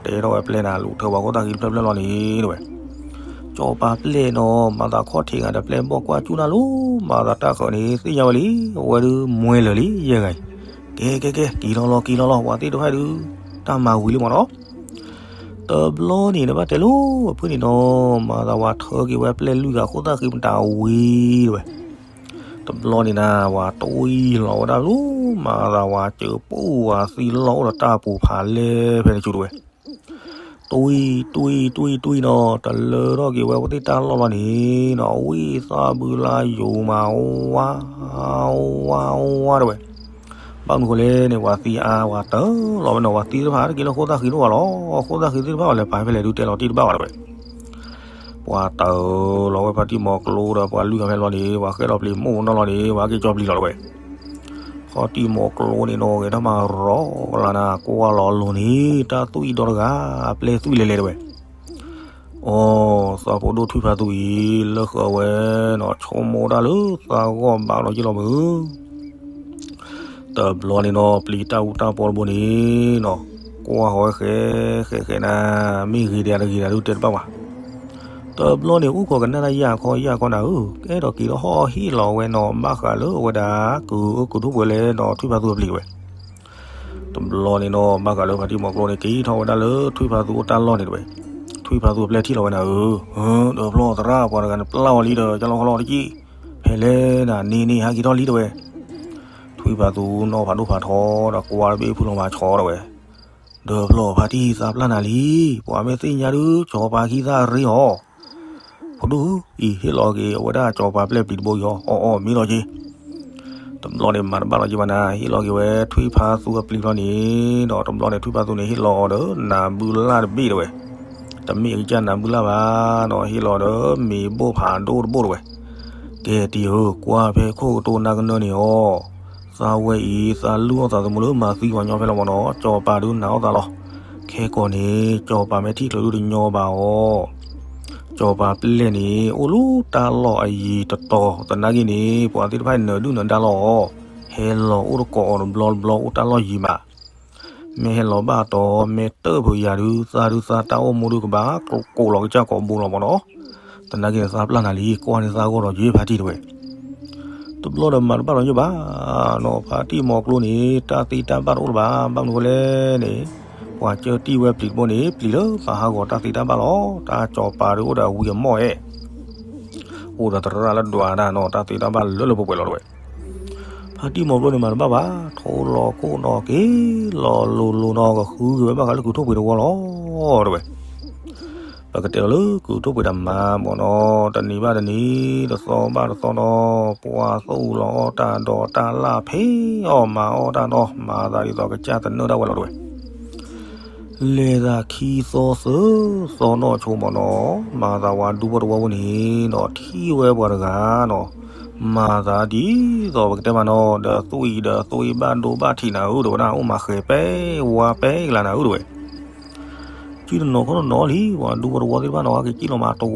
တဲထီၣ်ဝဲပျဲၢ်နၤ လူၤထၢပှၤခိၣ်သၣ်ဃံတဖျၢၣ်ဖျၢၣ်လီၤန့ၣ်တဝဲ ကၠီၤပၤပျဲၢ်နီၤ မၤသးခီၣ်ထံးဂၤဒီးပျဲၢ်ဘီၣ်ကွၢ်ကၠူၣ်နၢ်လူၤ မၤသးတၢ်ဃၢၤန့ၣ် သ့ၣ်ညါဝဲလံ အဝဲဒုးမွဲလၢာ်လံယဲၢ်ဂၤအံၤ, ကဲကဲကဲ က့ၤလီၤလီၤ က့ၤလီၤလီၤ ပှၤသ့ၣ်တဖၣ်ဒုး တၢ်မၤဝံၤလံမ့ၢ်နီၤ. တဘျီန့ၣ် နဘၣ်တဲလိၤအဖုၣ်န့ၣ်နီၤ မၤသးဝဲထၢက့ၤဝဲပျဲၢ်လွံၢ်ဂၤခိၣ်သၣ်ဃံမတၤဝံၤတဝဲ တဘျီန့ၣ်နၤ ဝဲတွံၢ်လီၤဝဲဒၣ်လူၤ မၤသးဝဲစၢၤပူၤဝဲသံလီၤအိၣ်ဒီးတၢ်ပူၤဖးလဲၢ်ဖဲန့ၣ်ဆူတဝဲ တွံၢ်တွံၢ်တွံၢ်တွံၢ်နီၤ တလၢထီၣ်က့ၤဝဲပှၤသ့ၣ်တၢ်လီၢ်လီၤန့ၣ်နီၤ ဝံသးဘုလါယိၤမး ဝါ ဝါ ဝါတဝဲ ဘၣ်မနုၤဃိလဲၣ်န့ၣ် ပှၤသံအါ ပှၤတၢ်လီၤဝဲနီၤ ပှၤသံသ့ၣ်တဖၣ်တက့ၤလၢခိၣ်သၣ်ဃံတအိၣ်ဘၣ်လီၤ ခိၣ်သၣ်ဃံသ့ၣ်တဖၣ်အီၤလဲၤပာ်ဖဲလဲၣ်ဒုးတဲလီၤတံၢ်တဘၣ်ဘၣ်တဝဲ ပှၤတၢ်လီၤဝဲဖါတံၢ်မီၤကျိဒီးပှၤလွံၢ်ဂၤဖဲလီၤန့ၣ် ပှၤဃဲလီၤပျံၤမိၢ်နီၢ်လီၤန့ၣ် ပှၤက့ၤကၠီပျံၤလီၤတဝဲ ဖါတံၢ်မီၤကျိန့ၣ်နီၤ ဂဲၤထီၣ်မၤရီကလးနၤ ကွၢ်လီၤအလိၤန့ၣ် တၢ်သွံၣ်ဒီတဂၤ ပျဲၢ်သွံၣ်လဲၤလဲၤတဝဲ အိ သးဖိဒိၣ်ထွံၣ်ဖးသူအံၤ လၢဃၢၤဝဲနီၤ ဆိကမိၣ်တၢ်လၢသးဂီၢ်ဘၣ်လီၤယ့ၢ်လီၤမုၢ် တဘျီန့ၣ်နီၤ ပျံၤတၢ်အူတၢ်ပီတဘိန့ၣ်နီၤ ကွၢ်ဃီၤဝဲဃဲ ဃဲဃဲနၤ မ့ၢ်ဂ့ၤဒၣ်တဂ့ၤဒၣ်ဒုးတဲတဘၣ်ဘၣ် တဘျီန့ၣ် အိၣ်ခိးကနၣ်တၢ်ယၢ်ခီယၢ်ခီနၤဧၢ ကအဲၣ်ဒိးက့ၤထီၣ်ဟီၣ်ဟ့ၣ်လီၤဝဲနီၤ ဘၣ်ဃးလၢအဝဲဒၣ် ကုၢ်အၢကုၢ်ထိၣ်ပှဲၤလဲၣ်နီၤ ထွံၣ်ဖးသူအပျံၤတဝဲ တဘျီန့ၣ်နီၤ ဘၣ်ဃးလၢဖါတံၢ်မီၤကျိန့ၣ် က့ၤထီၣ်ဝဲဒၣ်လၢထွံၣ်ဖးသူအိၣ်တၢ်လီၢ်န့ၣ်တဝဲ ထွံၣ်ဖးသူအပျဲၢ်ထံၣ်လီၤဝဲနၤဧၢ ဒီးဖျီသရၣ်ပှၤတဂၤန့ၣ် ပျၢ်အီၤလံဒီး ကၠီလီၤခီလီၤတကံၢ် ဖဲလဲၣ်နၤ န့ၢ်န့ၢ်ဟဲက့ၤထီၣ်လံတဝဲ ထွံၣ်ဖးသူနီၢ်ဖးဒိၣ်ဖးထီဒီးကွၢ်တဘ့ၣ်ဖုလီၤမၤဆီတဝဲ ဒီးဖျီဖါတံၢ်သးပျၢ်နၤလံ ပှၤမ့ၢ်သ့ၣ်ညါဒုး ကၠီၤပၤခံသၣ်ရ့အီၤ ဖိဒိၣ်အံၤ ဟ့ၣ်လီၤက့ၤအဝဲဒၣ်ကၠီၤပၤပျဲၢ်ပျံၤတဘိအံၤအီၤ အီၣ်အီၣ်မ့ၢ်လီၤက့ၤ တဘျီန့ၣ် မၤတဘၣ်လီၤက့ၤဘၣ်နၤ ဟ့ၣ်လီၤက့ၤဝဲထွံၣ်ဖးသူအပျံၤဘျီန့ၣ်ဒီး တဘျီန့ၣ် ထွံၣ်ဖးသူန့ၣ် ဟ့ၣ်လီၤအီၤဒီးနၤဘုလၢ်တဘ့ၣ်တဝဲ တမ့ၢ်အကစၢ်နၤဘုလၢ်ဘၣ်နီၤ ဟ့ၣ်လီၤဒီးမ့ၤဘိၣ်ဖးဒိၣ်တဘိၣ်တဝဲ ကဲတံၤဧၢ ကွၢ်ဖဲခိၣ်ကတိၤနၢ်ကနၢန့ၣ်အီၤ သးဝဲအံၤ သးလုၢ်အီၣ်သးသမူလၢမၤသံပှၤညီဖဲလီၤမ့ၢ်နီၤ ကၠီၤပၤဒုးနာ်အီၣ်သးလီၤ ခဲကိာ်န့ၣ် ကၠီၤပၤမ့ၢ်ထံၣ်ချုးဒုးတညီဘၣ်အီၤ ကၠီၤပၤပျဲၢ်န့ၣ် အိၣ်လၢတၢ်လီၢ်အယံၤတတီၤ သနာ်က့န့ၣ် ပှၤသ့ၣ်တဖၣ်နၢၤဒုၣ်နၢၤဒါလီၤအီၤ ဟဲလီၤအိၣ်တကိးအီၤတဘျီတဘျီအိၣ်တၢ်လီၢ်ယံၤမး မ့ၢ်ဟဲလီၤဘၣ်တီၤ မ့ၢ်တၢၢ်ဖုးယၤဒုး သးဒုးသးတၢ်အိၣ်မူဒုးကဘၣ်ကိးလီၤကစၢ်ကိးဘိလီၤမ့ၢ်နီၤ သနာ်က့န့ၣ် သးပျၢ်နၤလံ ကွၢ်န့ၢ်သးဂီၢ်ဒီးယ့ၢ်ဖါတံၢ်တဝဲ တဘျီဒီးမၤတဘၣ်လီၤယိၣ်ဘၣ်နီၤ ဖါတံၢ်မီၤကျိန့ၣ် တၢ်သ့တၢ်ဘၣ်တအိၣ်လၢၤဘၣ် ဘၣ်မနုၤဃိလဲၣ်န့ၣ် ပှၤကၢတံၢ်ဝဲပျံၤတဘိန့ၣ် ပျံၤလၢပာ်ဟးဂီၤတၢ်သ့တၢ်ဘၣ်လီၤ တၢ်ကၠီၤပၤဒုးအိၣ်ဒီးဝံၤအမီၢ်အဲၣ် အိၣ်ဒီးသရၣ်လၢဒွးဒၣ်နီၤ တၢ်သ့တၢ်ဘၣ်လၢလၢပှဲၤပှဲၤလီၤတဝဲ ဖါတံၢ်မီၤကျိန့ၣ်မၤတဘၣ်ဘၣ် ထိလီၤခိၣ်နီၤ က့ၤလီၤလိၤလိၤနီၤ ကဃုက့ၤဝဲဘၣ်ဃးလၢကုၢ်ထိၣ်ပှ့ၤတဝီလီၤ တဝဲ ပကတဲလီၤလၢကုၢ်ထိၣ်ပှ့ၤတမၤမ့ၢ်နီၤ တနံၤဘၣ်တနံၤ တသီဘၣ်တသီနီၤ ပှၤသူၣ်လီၤအီၣ်တၢ်ဒီးတၢ်လၢ်ဖဲအီၣ်မၤအီၣ်တၢ်နီၤ မၤသးဒ်သိးကစၢ်သနၢၣ်ဒၣ်ဝဲလီၤတဝဲ လဲၤသးခံသီသၢသီနီၢ်ဆိမ့ၢ်နီၤ မၤသးဝဲဒူဖိတဝီဖိန့ၣ်နီၤ ထံၣ်ဝဲပှၤတဂၤနီၤ မၤသးဒ်သိးပကတဲမ့ၢ်နီၤ ဒီးသွံၣ်ဒီးသွံၣ်ဘၣ်ဒိဘၣ်ထံးနၤဧၢ တဝဲဒၣ် အိၣ်မၤဃဲၤပဲဝါပဲကလၤနၤဧၢ တဝဲ ကံၣ်တနီၤခီတနီၤလံ ပှၤဒူဖိတဝီသ့ၣ်တဖၣ်နီၤ က့ၤကံၣ်လီၤမးတဝီတ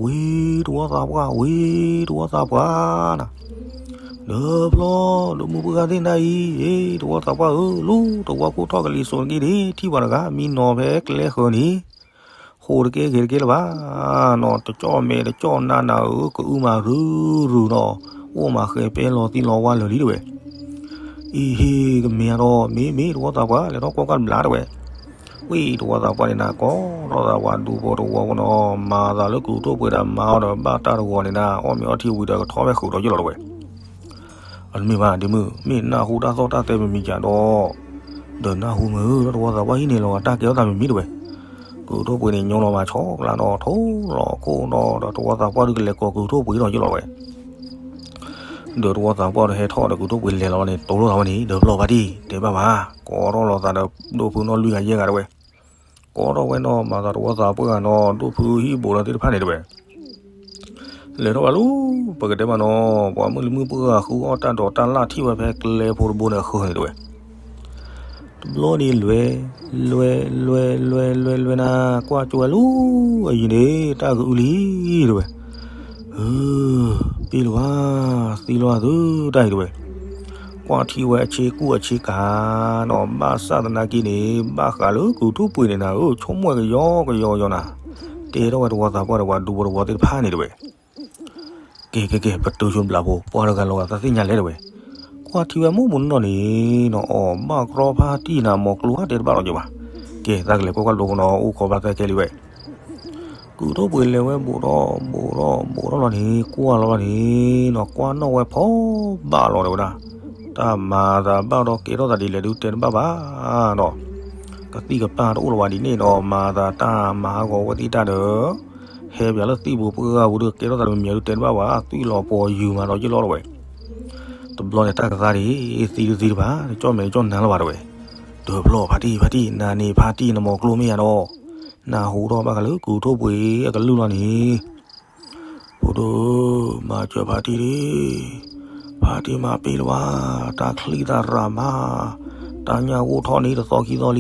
ဝီ ဝံၤတဝီသးပှၢ် ဝံၤတဝီသးပှၢ်နၤ ဒီးဖျီ ဒီးမုၢ်ပှၢ်ဂၤသ့ၣ်နၤအံၤ တဝီသးပှၢ်ဧၢ လူတဝီခိၣ်ထီၣ်ကလံၤစိးနက့န့ၣ် ထံၣ်ပှၤတဂၤ မံနီၤဖဲကျဲဃၢၤန့ၣ် ဃိးတကဲဂဲၤတကဲလၢၤဘၣ်နီၤ တကၠီၣ်မဲာ်တကၠီၣ်နးနၤဧၢ ကအုမၤရုရုနီၤ အိၣ်မၤဃဲၤပဲလီၤသံလီၤဝါလၢာ်လံတဝဲ အံၤဟ့ၣ်ကမ့ၢ်အါထီၣ် မ့ၢ်မ့ၢ်တဝီသးပှၢ် လဲၤထီၣ်ကွၢ်ကွၢ်တဘျီတဝဲ ဝံၤတဝီသးပှၢ်န့ၣ်နၤ ကိးထီၣ်သးပှၢ်ဒူဖိတဝီဖိနီၤ မၤသးလၢကုၢ်ထိၣ်ပှ့ၤဒီးမၤအီၤဒီးဘၣ်တၢ်တဂီၤန့ၣ်နၤ အီၣ်မ့ၤအီထံဝံၤဒီးကထီၣ်ဖဲဃုာ်ဒီးယိၣ်လီၤတဝဲ အတမ့ၢ်ဘၣ်ဒ်မုၢ် မ့ၢ်နၢ်ဟူတၢ်သီၣ်တၢ်သဲမံၤမံၤကဒီး ဒီးနၢ်ဟူမုာ်ဒီးတဝီသးပှၢ်ဟံၣ်န့ၣ်လီၤဂာ်တၢ်ကဲထီၣ်သးမံၤမံၤတဝဲ. ကုၢ်ထိၣ်ပှ့ၤန့ၣ် ညီလီၤမၤဆီကျါဒီးထိၣ်လီၤခိၣ်ဒီး ဒီးတဝီသးပှၢ်ဒုးကလဲၤကိးကုၢ်ထိၣ်ပှ့ၤဒီးယလီၤတဝဲ. ဒီးတဝီသးပှၢ်ဒီးဟဲထီၣ်ဒီးကုၢ်ထိၣ်ပှ့ၤလဲၤလီၤန့ၣ် တိၢ်လိာ်သးဝဲန့ၣ် ဒီးဖျီၣ်ဖါတံၢ် တဲဘၣ်ဘၣ် ကိးထီၣ်လိာ်သးဒီးဒိၣ်ဖုနီၢ်လွံၢ်ဂၤယဲၢ်ဂၤတဝဲ. ကိးထီၣ်ဝဲနီၢ်မၤသးတဝီသးပှၢ်ဂၤနီၢ် ဒိၣ်ဖုဟံၣ်ဘူးဒီးသ့ၣ်တဖၣ်န့ၣ်တဝဲ. လဲၤထီၣ်ဘၣ်လၢ ပကတဲမးနီၢ် ပှၤမုၢ်လံမုၢ်ပှၢ်ဂၤဃုအီၣ်တၢ်ဒိးတၢ်လၣ်ထံၣ်ဝဲဖဲကျဲဖိတဘိန့ၣ်အဃၢၤန့ၣ်တဝဲ. တဘျီန့ၣ်လွဲၤ လွဲၤ လွဲၤ လွဲၤ လွဲၤ လွဲၤနၤ ကွၢ်ကၠိဝဲလၢအယံၤန့ၣ် တၢ်ကအုလံတဝဲ. ပ့ၢ်လၢၤဘၣ် သံလီၤသုတၢ်အံၤတဝဲ. ကွၢ်ထံဝဲအဆ့ကူၣ်အဆ့ကၤနီၢ် ဘၣ်ဆၣ်သနာ်က့န့ၣ် ဘၣ်ဃးလၢကုၢ်ထိၣ်ပှ့ၤန့ၣ်နၤဧၢ ဆိကမိၣ်ဝဲကယီကယီကယီနၤ, တဲထီၣ်ဝဲတဝီသးပှၢ်ဒီးပှၤဒူဖိတဝီသ့ၣ်တဖၣ်န့ၣ်တဝဲ. ကဲ ကဲ ကဲ ပတုာ်ဆိဘျးဖိ ပှၢ်တဂၤလီၤဂာ်သးသ့ၣ်ညါလဲၣ်တဝဲ. ကွၢ်ထံဝဲမိၢ်မုၢ်နီၢ်န့ၣ်နီၢ် အီၣ်ဘၣ်ကြီဖါတံၢ်နၤ မိၢ်ကျိဟါတဲတဘၣ်လီၤက့ၤဘၣ်. ကဲ သးကလဲၤကွၢ်ကွၢ်တဘျီဖိနီၢ် အိၣ်ခိးဘၣ်သၢကဲလံဝဲ. ကုၢ်ထိၣ်ပှ့ၤလဲၤဝဲဘူးဒီး ဘူးဒီး ဘူးဒီးလီၤန့ၣ် ကွၢ်လီၤလီၤန့ၣ်နီၢ် ကွၢ်နီၣ်ဝဲဖီဘၣ်လီၤတဝဲဒၣ်. တၢ်မၤသးဘၣ်ဒီးကဲထီၣ်သးဒ်လဲၣ်ဒုးတဲတဘၣ်ဘၣ်နီၢ်. ကသံၣ်ကပၢ်တအိၣ်လၢၤဘၣ်ဒ်န့ၣ်ဒီး မၤသးတၢ်မၤဟးဂီၤဝဲသ့ၣ်တၢ်ဒီး ဟဲပၠးလၢသံၣ်ပူၤပှၢ်ဂၤပူၤဒီး ကဲထီၣ်သးတမံၤမံၤဒုးတဲတဘၣ်ဘၣ် သွံၣ်လီၤပှီၤယုာ်မးဒီးယလီၤတဝဲ. တဘျီန့ၣ်တၢ်ကသါဒ် သံဒုးသံတဖၣ် ကၠီၣ်မဲာ်ကၠီၣ်နါလၢၤဘၣ်တဝဲ. တဖျီၣ်ဖါတံၢ် ဖါတံၢ် နၤန့ၣ်ဖါတံၢ်နမိၢ်ကျိမ့ၢ်ယၤဒီး နၢ်ဟူထီၣ်ဘၣ်ဃးလၢကုၢ်ထိၣ်ပှ့ၤအကလုၢ်လီၤန့ၣ် ဖိဒိၣ် မၤစၢၤဖါတံၢ်ဒံး, ဖါတံၢ်မၤပ့ၢ်လၢၤဘၣ်, တၢ်ချံၣ်သးရၤမး, တၢ်ညၣ်ဂိၢ်ထီၣ်န့ၣ်တသီခံသီလံ,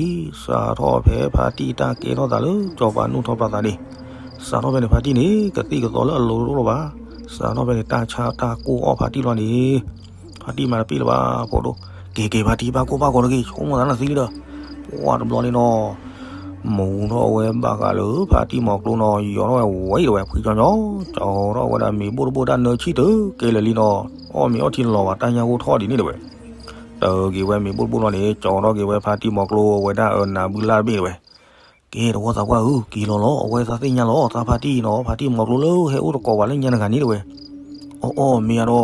စးထီၣ်ဖဲဖါတံၢ်တၢ်ကဲထီၣ်သးလၢစီၤပၤနူၢ်ထီၣ်ပျၢ်သးန့ၣ်, စးထီၣ်ဖဲန့ၣ်ဖါတံၢ်န့ၣ် ကသံၣ်ကသီလၢအလိၤတအိၣ်လၢၤဘၣ်, စးထီၣ်ဖဲန့ၣ်တၢ်ဆါတၢ်ကိၢ်အီၣ်ဖါတံၢ်လီၤန့ၣ်, ဖါတံၢ်မၤတပ့ၢ်လၢၤဘၣ် ဖိဒိၣ်, က့ၤက့ၤဖါတံၢ်ဘၣ်ကိၢ်ဘၣ်ဂီၤတဂ့ၤ ဆိကမိၣ်သးနသံလံဒီး, ပှၢ်တဘျီန့ၣ်နီၤ မူထီၣ်ဝဲဘၣ်ဃးလၢဖါတံၢ်မိၢ်ကျိနီၤ ယီၤထီၣ်ဝဲဝဲအံၤတဝဲ ဖှံကၠီညီ, ကၠီထီၣ်ဝဲဒၣ်မ့ၤဘိၣ်တဘိၣ်တၢ်နၢဆံၣ်တုၤကဲလၢာ်လံနီၤ, အီၣ်မ့ၤအီထံလီၤဘၣ် တၢ်ညၣ်ဂိၢ်ထီၣ်ဒ်န့ၣ်တဝဲ, တၢၤက့ၤဝဲမ့ၤဘိၣ်တဘိၣ်လီၤန့ၣ် ကၠီထီၣ်က့ၤဝဲဖါတံၢ်မိၢ်ကျိဝဲဒၣ်အနၢ်ဘုလၢ်တဘ့ၣ်တဝဲ, ကဲတဝီသးပှၢ်ဧၢ က့ၤလီၤလီၤ အဝဲသးသ့ၣ်ညါလီၤ သးဖါတံၢ်နီၤ ဖါတံၢ်မိၢ်ကျိလၢဟဲအိၣ်တကိးဝဲလၢညါတဂၤန့ၣ်တဝဲ, အီၣ်အီၣ်မ့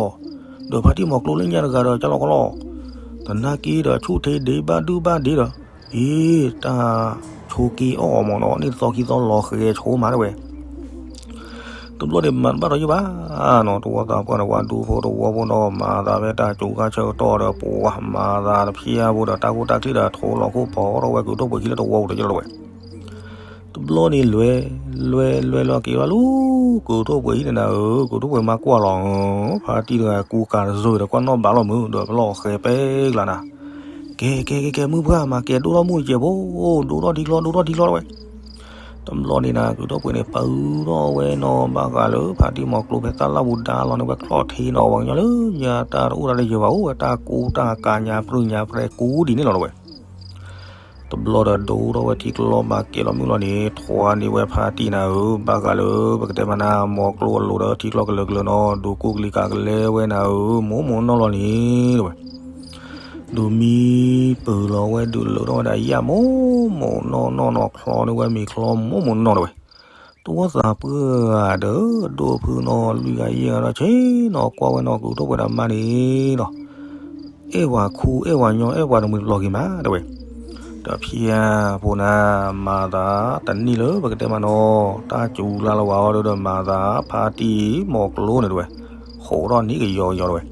ၤဧါဒီး, ဒီးဖါတံၢ်မိၢ်ကျိလၢညါတဂၤဒီး ကၠီလီၤကီလီၤ, သနာ်က့ဒီးဆူၣ်ထ့ဒ့ဘၣ်ဒုၣ်ဘၣ်ဒ့ဒီး, အ့ တၢ်ဆိးက့အီၣ်အီၤမ့ၢ်နီၤ န့ၣ်တသီခံသီလီၤဃဲၤဆိမးတဝဲ တဘျီန့ၣ်မၤတဘၣ်ဒီးယဘၣ်နီၤ တဝီသးပှၢ်န့ၣ်ဝဲဒူဖိတဝီဖိနီၤ မၤသးဖဲတၢ်စူၤခါဆၢကတီၢ်ဒီး ပှၤမၤသးတဖျၢၣ်ဖိဒီး တၢ်ကိၢ်တၢ်ချံၣ်ဒီး ထိလီၤခိၣ်ဖီထီၣ်ဝဲကုၢ်ထိၣ်ပှ့ၤခံလၢတဝီပူၤဒီးယလီၤတဝဲ, တဘျီန့ၣ်လွဲၤ, လွဲၤ လွဲၤလီၤက့ၤဘၣ်လၢ ကုၢ်ထိၣ်ပှ့ၤဟံၣ်န့ၣ်နၤဧၢ ကုၢ်ထိၣ်ပှ့ၤမၤကွၢ်လီၤ, ဖါတံၢ်တဂၤကူကၤတစိၤဒီးကွၢ်နီၣ်ဘးလီၤမုာ် ဒီးပလီၢ်ဃဲၤပဲကျါနၤ, ကဲ ကဲ ကဲ ကဲ မုၢ်ပှၢ် မၤကဲဒိၣ်ထီၣ်မုၢ်တစဲးဖိ, ဒိၣ်ထီၣ်ထံချီ ဒိၣ်ထီၣ်ထံချီတဝဲ, တဘျီန့ၣ်နၤ ကုၢ်ထိၣ်ပှ့ၤန့ၣ် ပၢထီၣ်ဝဲနီၤ ဘၣ်ဃးလၢဖါတံၢ်မိၢ်ကျိဖဲသၣ်လၣ်ပူၤဒါလီၤန့ၣ်ဝဲ ချီၣ်ထံနီၤ ပှၤကညီလၢညါတၢ်တအိၣ်တၢ်တယၢၤဘၣ်အိၣ်ဝဲ တၢ်ကူတၢ်ကၤညါပြံညါပြဲကူဒ်န့ၣ်လီၤတဝဲ တဘျီဒီးဒိၣ်ထီၣ်ဝဲထံကျီမၤကဲလီၤမုၢ်လီၤန့ၣ် ထွါန့ၢ်ဝဲဖါတံၢ်နၤဧၢ ဘၣ်ဃးလၢ ပကတဲမးနၤ မိၢ်ကျိအလိၤဒီးထံကျီကလၢာ်ကလၢာ်နီၤ ဒုးကူကလံၤကၤကလဲဝဲနၤဧၢ မိၢ်မိၢ်နီၢ်လီၤန့ၣ်တဝဲ, ဒုးမံပၢၢ်လီၤဝဲဒုးလၢထီၣ်ဝဲဒၣ်ယၣ်မိၢ်မိၢ်နီၢ်နီၢ်နီၤ ချီန့ၢ်ဝဲမ့ၤချီမိၢ်မိၢ်နီၢ်တဝဲ, တဝီသးပှၢ်ဒီး ဒိၣ်ဖုနီၤလွံၢ်ဂၤယဲၢ်ဂၤဒီး ဆ့ၣ်နီၤကွၢ်ဝဲနီၤ ကုၢ်ထိၣ်ပှ့ၤဒီးမါန့ၣ်နီၤ အဲၣ်ပှၤခူအဲၣ်ပှၤညီအဲၣ်ပှၤတမှံၤတပျီၤက့ၤမးတဝဲ, တဖျၢၣ်ဖိနၤ မၤသးတနံၣ်လၢပကတဲမးနီၤ တၢ်စူၤလါလီၤဝဲအီၤဒီး မၤသးဖါတံၢ်မိၢ်ကျိန့ၣ်တဝဲ, ဃိးထီၣ်နံၣ်ကယီကယီတဝဲ,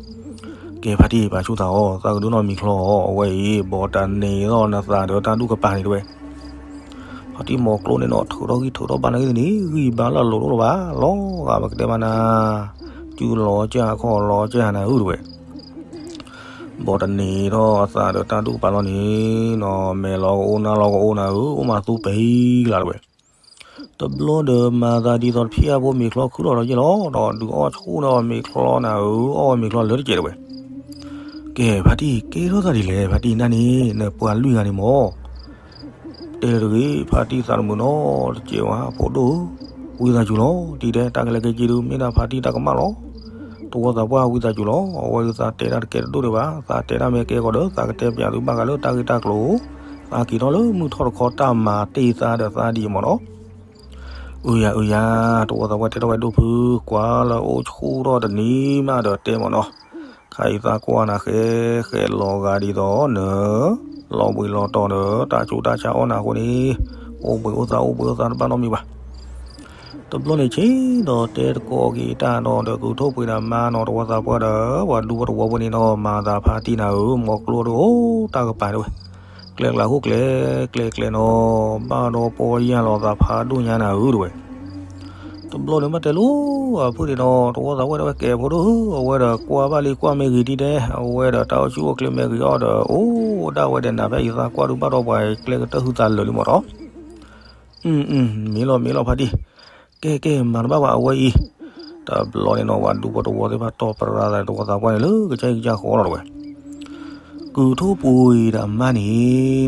ကဲဖါတံၢ်ပာ်ဆူၣ်သးအီၤ သးကဒုးနီၣ်မံၤချီအီၤ အဝဲအံၤ ဘီတၢ်န့ၢ်ထီၣ်နသးဒီးတၢ်ဒူၣ်ကပၤန့ၣ်တဝဲ ဖါတံၢ်မိၢ်ကျိန့ၣ်နီၤ ထုးထီၣ်ဂံၢ်ထုးထီၣ်ဘါန့ၣ်ဂ့ၤန့ၣ် ဂံၢ်ဘါလၢအလိၤတအိၣ်လၢၤဘၣ် လီၤဂာ်ပကတဲမးနၤ, စုလီၤကၢ်ခီၣ်လီၤကၢ်နၤဧၢတဝဲ, ဘီတန့ၢ်ထီၣ်အသးဒီးတၢ်ဒူၣ်ကပၤလီၤန့ၣ်နီၤ မဲာ်လီၤကအိၣ်နါလီၤကအိၣ်နၤဧၢ အိၣ်မးသူပှဲၤလၢ်တဝဲ, တဘျီဒီးမၤသးဒ်သိးတဖျၢၣ်ဖိမ့ၤချီခုလီၤဒီးယဲၢ်လီၤ ဒီးဒုးအီၣ်ဆူၣ်ဒီးမ့ၤချီနၤဧၢ အီၣ်ဝဲမ့ၤချီလၢတစဲးတဝဲ ကဲဖါတံၢ် ကဲထီၣ်သးဒ်လဲၣ် ဖါတံၢ်နၤန့ၣ် နပှၤလွံၢ်ဂၤန့ၣ်မၢ်, တဲတဂ့ၤ ဖါတံၢ်သးတမုာ်နီတစဲးဝဲ ဖိဒိၣ်ဧၢ, ဝံသးစူၤလီၤ တံၤဒဲး တၢ်ကလဲၤက့ၤက့ၤဒုး မ့ၢ်ဒၣ်ဖါတံၢ်တၢ်ကမၣ်လီၤ. တဝီသးပှၢ်ဝံသးစူၤလီၤ အဝဲသးတဲတၢ်တကဲတဒိၣ်ဒံးဘၣ် သးတဲတၢ်မ့ၢ်ကဲကီးဒီး သးကတဲပၠးသုဘၣ်ဃးလၢတၢ်ဂ့ၢ်တၢ်ကျိၤ, သးက့ၤထီၣ်လၢမုၢ်ထီၣ်တခီတၢ်မၤတ့ၢ်သးဒီးသးဒ်အံၤမၢ်နီၤ အၢယၤ အၢယၤ, တဝီသးပှၢ်တဲထီၣ်ဝဲဒိၣ်ဖု, ကွၢ်လၢအိၣ်ဆူၣ်ထီၣ်တနံၤမးဒီးတဲမၢ်နီၤ, ခါအံၤသးကွၢ်နၤဃဲ ဃဲလီၤဂာ်ဒ်သိးနၢ လီၤဘှံးလီၤတီၤဒီး တၢ်ဆူးတၢ်ဆါအီၣ်နၤအဃိန့ၣ်, အိၣ်ဘှံးအိၣ်သါ အိၣ်ဘှံးအိၣ်သါတဘၣ်နီတမံၤဘၣ်. တဘျီန့ၣ်ဆ့ဒီးတဲသကိးက့ၤတၢ်ဒီး ဒုးကူၣ်ထီၣ်ပှ့ၤဒီးမါနီၤ တဝီသးပှၢ်ဒီး ပှၤဒူဖိတဝီဖိန့ၣ်နီၤ, မၤသးဖါတံၢ်နၤဧၢ, မီၤကျိဒီးအိၣ်တၢ်ကပၤတဲဝဲ, ကျဲကျါဃိကျဲကျဲကျဲနီၤ, ဘၣ်ဒီးပီၢ်ယၢ်လီၤသး ဖါဒိၣ်ညါနၤဧၢ တဲဝဲ. တဘျီန့ၣ်ဘၣ်တဲလိၤအဖုၣ်န့ၣ်နီၤ, တဝီသးပှၢ်တဲဝဲ ကဲဖိဒိၣ်ဧၢ, အဝဲဒီးကွၢ်ဘၣ်လံကွၢ်မ့ၢ်ဂ့ၤဒ်ဒဲး, အဝဲဒီးတၢ်အိၣ်ဆူၣ်အိၣ်ချ့မ့ၢ်ဂ့ၤအီၣ်ဒီး အိၣ်ဒၣ်ဝဲဒီးနၤဖဲအံၤ သးကွၢ်ဒုးဘၣ်ဒီးပှၤကျဲကတၢၢ်ဟုသးလၢာ်လံမ့ၢ်နီၤ. မ့ၢ်လီၤမ့ၢ်လီၤဖါတံၢ်, ကဲကဲ မၤတဘၣ်ဘၣ်အဝဲအံၤ. တဘျီန့ၣ်နီၤ ပှၤဒူဖိတဝီသ့ၣ်တဖၣ်တီၢ်ပြၢသး တဝီသးပှၢ်န့ၣ်လၢကစၢ်အံၤကစၢ်ဃီလီၤတဲဝဲ. ကူၣ်ထီၣ်ပှ့ၤဒီးမါန့ၣ်န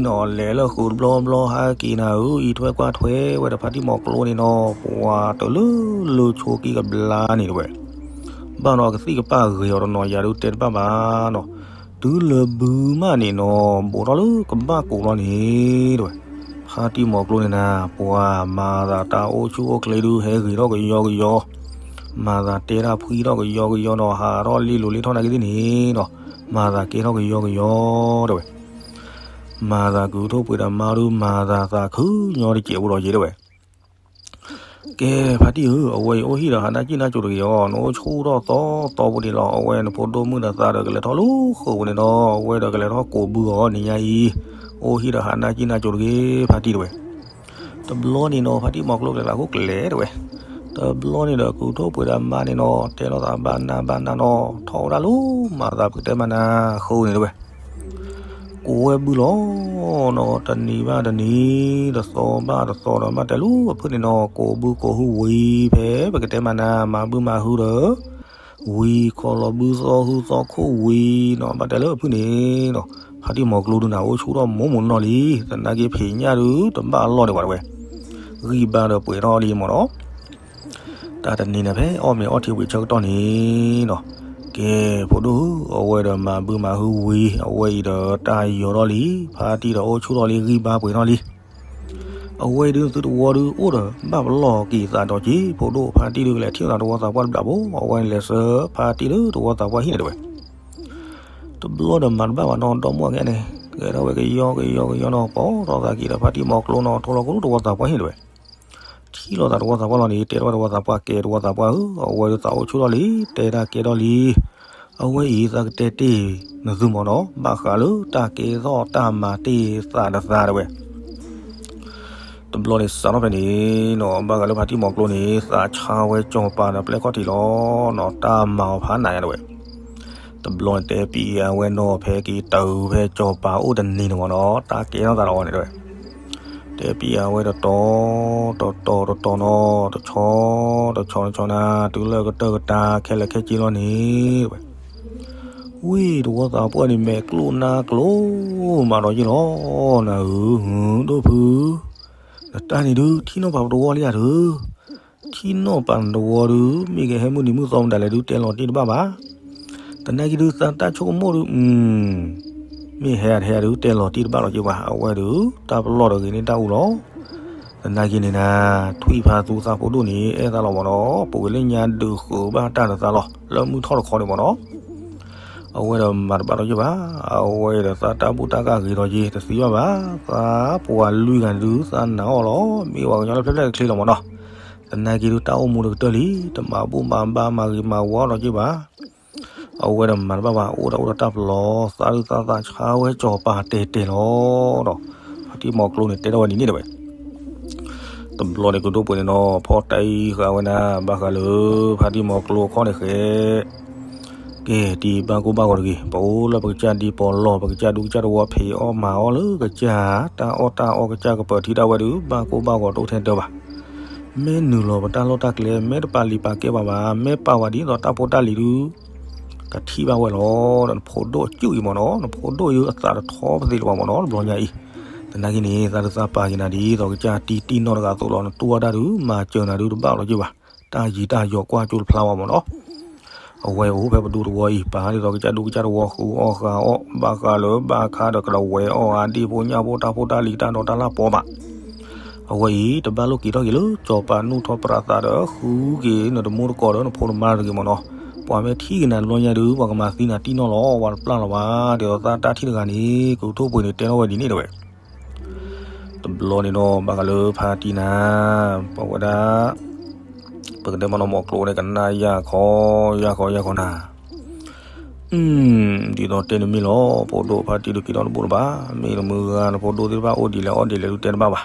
ီၤ, လဲၤလၢဃုာ်တဘျီဘျီဟးက့ၤနၤဧၢ, အံးထွဲကွၢ်ထွဲဝဲဒီးဖါတံၢ်မီၤကျိန့ၣ်နီၤ, ပှၤတလၢလၢဆိကံကဘျါန့ၣ်တဲဝဲ. ဘၣ်နီၤကသံၣ်ကပၢ်ဂ့ၤအီၤတနီၤယၤဒုးတဲတဘၣ်ဘၣ်နီၤ, တုၤလၢဘုမးန့ၣ်နီၤ ဘူးထီၣ်လၢကဘၣ်ကိာ်လီၤန့ၣ်တဲဝဲ. ဖါတံၢ်မီၤကျိန့ၣ်နၤ ပှၤမၤသးတၢ်အိၣ်ဆူၣ်အိၣ်ချ့ဒုးဟဲဂ့ၤထီၣ်ကယီကယီ, မၤသးတဲတၢ်ဖှံထီၣ်ကယီကယီနီၤ, ဟးထီၣ်လံလိၤလံထီၣ်နာ်က့သ့ၣ်န့ၣ်နီၤ, မၤသးကဲထီၣ်ကယီကယီတဲဝဲ. မၤသးကူၣ်ထီၣ်ပှ့ၤဒီးမါဒုး မၤသးသးခုညီတစဲးဖိဒီးယဲတဲဝဲ. ကဲ ဖါတံၢ်ဧၢ, အဝဲအံၤအိၣ်ဟံၣ်ဒီးဟးနါကံၣ်နါကိၤတဂ့ၤအီၤ, နအိၣ်ဆူၣ်ထီၣ်သီသီပူၤန့ၣ်လီၤ, အဝဲနဖိဒိၣ်မုၣ်ဒီးသးဒီးကလဲၤထီၣ်လၢဃုာ်ပူၤန့ၣ်ဒီး အဝဲဒီးကလဲၤထီၣ်ကိးဘုအီၤနံၤညါအံၤ, အိၣ်ဟံၣ်ဒီးဟးနါကံၣ်နါကိၤတဂ့ၤ ဖါတံၢ်တဲဝဲ. တဘျီန့ၣ်နီၤ ဖါတံၢ်မီၤကျိကျဲကျါခိၣ်ကျဲတဲဝဲ. တဘျီန့ၣ်ဒီးကူၣ်ထီၣ်ပှ့ၤဒီးမါန့ၣ်နီၤ တဲလိာ်သးဘၣ်နၤဘၣ်နၤနီၤ, ထီၣ်ဝဲဒၣ်လၢမၤသးပကတဲမၤနၤအဃိန့ၣ်တဲဝဲ. ကိးဝဲဘုလီၤနီၤ, တနံၤဘၣ်တနံၤ, တသီဘၣ်တသီဒီး ဘၣ်တဲလၢအဖုၣ်န့ၣ်နီၤ, ကိးဘုကိးဟုဝံၤ ဖဲပကတဲမၤနၤ မၤဘုမၤဟုဒီး ဝံၤခီလီၤဘုသီဟုသီခိၣ်ဝံၤနီၤ, ဘၣ်တဲလၢအဖုၣ်န့ၣ်နီၤ, ဖါတံၢ်မီၤကျိဒုးနၤအိၣ်ဆူၣ်ထီၣ်မိၢ်မိၢ်နီၢ်နီၢ်လံ, သနာ်က့ဖံးညၣ်ဒုးတဘၣ်အလီၢ်ဒံးဘၣ်တဲဝဲ, ဂံၢ်ဘါဒီးပှဲၤထီၣ်လံမ့ၢ်နီၤ. တၢ်တနံၤန့ၣ် ဖဲအီၣ်မ့ၤအီထံဝံၤဆၢကတီၢ်န့ၣ်နီၤ, ကဲ ဖိဒိၣ်ဧၢ, အဝဲဒီးမၤဘုမၤဟုဝံၤ အဝဲအံၤဒီးတၢ်ယီၤထီၣ်လံ, ဖါတံၢ်ဒီးအိၣ်ဆူၣ်ထီၣ်လံ ဂံၢ်ဘါပှဲၤထီၣ်လံ. အဝဲဒုးသုတဝီဒုးအိၣ်ဒီးဘၣ်ပလီၢ်က့ၤသးဒီးက့ၤ, ဖိဒိၣ်ဖါတံၢ်ဒုးကလဲၤထံၣ်သးတဝီသးပှၢ်တဘျီဘိ, အဝဲန့ၣ်လဲၤဆှၢဖါတံၢ်လၢတဝီသးပှၢ်ဟံၣ်န့ၣ်တဲဝဲ. တဘျီဒီးမၤတဘၣ်ဘၣ်နီၤ, ဒီမါဝၤကဲန့ၣ် ဂဲၤထီၣ်ဝဲကယီကယီကယီနီၤ, ပိာ်ထီၣ်သးက့ၤဒီးဖါတံၢ်မီၤကျိနီၤ, ထိလီၤကလူတဝီသးပှၢ်ဟံၣ်န့ၣ်တဲဝဲ. ထံၣ်လိာ်သးတဝီသးပှၢ်လီၤန့ၣ် တဲထီၣ်ဝဲတဝီသးပှၢ် ကဲတဝီသးပှၢ်ဧၢ, အဝဲဒုးသးအိၣ်ဆူၣ်ထီၣ်လံ, တဲတၢ်ကဲထီၣ်လံ. အဝဲအံၤသးကတဲတ့ၢ်နသုမ့ၢ်နီၤ, ဘၣ်ဃးလၢတၢ်ကဲထီၣ်တၢ်မၤတ့ၢ်သးတသးတဲဝဲ. တဘျီန့ၣ်စးထီၣ်ဖဲန့ၣ်နီၤ, ဘၣ်ဃးလၢဖါတံၢ်မီၤကျိန့ၣ် သးဆါဝဲစီၤပၤဒီးပျဲၢ်ခီၣ်ထံးလီၤနီၤ, တၢ်မၤအီၤဖးနးညါတဲဝဲ. တဘျီန့ၣ်တဲပံၤအဝဲနီၤ, ဖဲက့ၤတၢ်ဖဲစီၤပၤအိၣ်တနံၤန့ၣ်မ့ၢ်နီၤ, တၢ်ကဲထီၣ်သးလီၤန့ၣ်တဲဝဲ. တဲပံၤအဝဲတတီၤတတီၤတတီၤနီၤ, တဆီတဆီနီၤ, တုၤလၢကတၢၢ်ကတၢၢ် ခဲလၢာ်ခဲဆ့လီၤန့ၣ်တဲဝဲ. ဝံၤတဝီသးပှၢ်န့ၣ် မဲာ်ကျိၣ်နါကျိၤမးဒီးယ့ၢ်လီၤ, နၤဧၢ, ဒိၣ်ဖု, နတၢ်န့ၣ်ဒုး ထံၣ်နီၣ်ပာ်ပတဝီလံဧါဒုး, ထံၣ်နီၣ်ပာ်နတဝီဒုး မ့ၢ်ကဟဲမုၢ်နံၤမုၢ်သီမတၤလဲၣ်ဒုး တဲလီၤတံၢ်တဘၣ်ဘၣ်. သနာ်က့ဒုး သးတၢ်ဆိကမိၣ်ဒုး မ့ၢ်ဟဲအတဟဲဒုး တဲလီၤတံၢ်တဘၣ်လီၤက့ၤဘၣ်, အဝဲဒုး တၢ်ပလီၢ်ဒီးဂ့ၤန့ၢ်တၢ်အူလီၤ. သနာ်က့န့ၣ်နၤ, ထွံၣ်ဖါသူသးဖိဒိၣ်န့ၣ် အဲၣ်သးလီၤမ့ၢ်နီၤ, ပူၤကွံာ်လၢညါဒုးဃုာ်ဘၣ်တၢ်တသးလီၤ, လၢမုၢ်ထီၣ်တခီန့ၣ်မ့ၢ်နီၤ. အဝဲဒီးမၤတဘၣ်လီၤက့ၤဘၣ်, အဝဲဒီးသးတၢ်ဘူၣ်တၢ်ကၢ်ဂ့ၤထီၣ်က့ၤ တသံဘၣ်ဘၣ်, သးပှၤလွံၢ်ဂၤန့ၣ်ဒုး သးနာ်အီၤလီၤ, မ့ၢ်ပှၤကညီလၢဖျဲၣ်ဖျဲၣ်တချ့လီၤမ့ၢ်နီၤ. သနာ်က့ဒုး တၢ်အိၣ်မူတကတၢၢ်လံ, တမၤဘူၣ်မၤဘါမၤဂ့ၤမၤဝါလီၤက့ၤဘၣ်. အဝဲဒီးမၤတဘၣ်ဘၣ် အိၣ်ဒီးအိၣ်ဒီးတၢ်ပလီၢ်, သးဒုးသးသးဆါဝဲစီၤပၤတဲာ်တဲာ်လီၤဒီး ဖါတံၢ်မီၤကျိန့ၣ် တဲထီၣ်ဝဲဒ်န့ၣ်တဲဝဲ. တဘျီန့ၣ် ကူၣ်ဒိၣ်ပှ့ၤန့ၣ်နီၤ, ဖီၣ်တၢ်အံၤဃာ်ဝဲနၤ, ဘၣ်ဃးလၢ ဖါတံၢ်မီၤကျိအခီၣ်န့ၣ်ဃဲ, ကဲ ဒ်ဘၣ်ကိၢ်ဘၣ်ဂီၤတဂ့ၤ, ပအိၣ်လၢပကစၢ်ဒ်ပီၤလီၢ်, ပကစၢ်ဒူကစၢ်တဝီ ဖံးအီၣ်မၤအီၣ်လၢကစၢ်, တၢ်အီၣ်တၢ်အီကစၢ်ကပၢၤထံဒၣ်ဝဲဒုး ဘၣ်ကိၢ်ဘၣ်ဂီၤတအိၣ်ထဲတၢ်ဘၣ်. မ့ၢ်နုာ်လီၤပတၢ်လီၢ်တၢ်ကျဲ, မ့ၢ်တပာ်လံာ်ပာ်ကဲဘၣ်ဘၣ်, မ့ၢ်ပာ်ဝဲဒ်သိးတၢ်ဖိတၢ်လံၤဒုး ကထံၣ်ဘၣ်ဝဲလီၤ. ဒီးနဖိဒိၣ်အစုၣ်အံၤမ့ၢ်နီၤ, နဖိဒိၣ်အံၤအသးတထီပသ့လၢၤဘၣ်မ့ၢ်နီၤ, တဘျီညါအံၤ, သးဒုးသးပာ်က့ၤနၤဒ်သိးကစၢ်တံၢ်တံၢ်နီၢ်တဂၤအသိးလီၤ. နတူၢ်ဝဲတၢ်ဒုး မၤစၢၤနၤဒုးတဘၣ်လီၤက့ၤဘၣ်, တၢ်ယံၤတၢ်ယီၤကွၢ်ကၠိတဖျါဘၣ်မ့ၢ်နီၤ. အဝဲအိၣ်ဖဲပဒူသဝီအံၤ ပာ်ဒ်သိးကစၢ်ဒူကစၢ်တဝီဃုအီၣ်ဃာ်အီၣ်, ဘၣ်ဃးလၢဘၣ်ခါဒီးကဒဝဲအီၣ်အါဒ့ၣ်ဖိညၣ်ဖိတၢ်ဖိတၢ်လံၤတၢ်ဒိးတၢ်လၢပီဘၣ်. အဝဲအံၤ တဘၣ်လိၣ်က့ၤထီၣ်က့ၤလၢစီၤပၤနူၢ်ထီၣ်ပြးသးဒီး ဃုက့ၤနတမူတကိးဒီးနဖိနမါတဂ့ၤမ့ၢ်နီၤ. ပှၤမ့ၢ်ထံၣ်က့ၤနၤတဘျီညါဒုး ပှၤကမၤသံနၤတံၢ်နီၢ်လီၤ. ပှၤတပျၢ်လီၤဘၣ် ဒ်သိးသးတၢ်ထံၣ်တဂၤန့ၣ် ကုၢ်ထိၣ်ပှ့ၤန့ၣ် တဲထီၣ်ဝဲဒ်န့ၣ်တဲဝဲ. တဘျီန့ၣ်ဒီး ဘၣ်ဃးလၢဖါတံၢ်နၤ, ပဝဲဒၣ် ပကတဲမနီၤ မိၢ်ကျိၤန့ၣ် ကနၣ်ယၢ်ခီ ယၢ်ခီ ယၢ်ခီနၤ, ဒ်သိးတဲန့ၣ်မ့ၢ်လီၤ. ဖိဒိၣ်ဖါတံၢ်ဒုးက့ၤထီၣ်တဘူၣ်လၢၤဘၣ်. မ့ၢ်တမုၢ်ဂၤနဖိဒိၣ်သ့ၣ်တဖၣ်အိၣ်ဒ်လဲၣ်အီၣ်ဒ်လဲၣ်ဒုးတဲတဘၣ်ဘၣ်.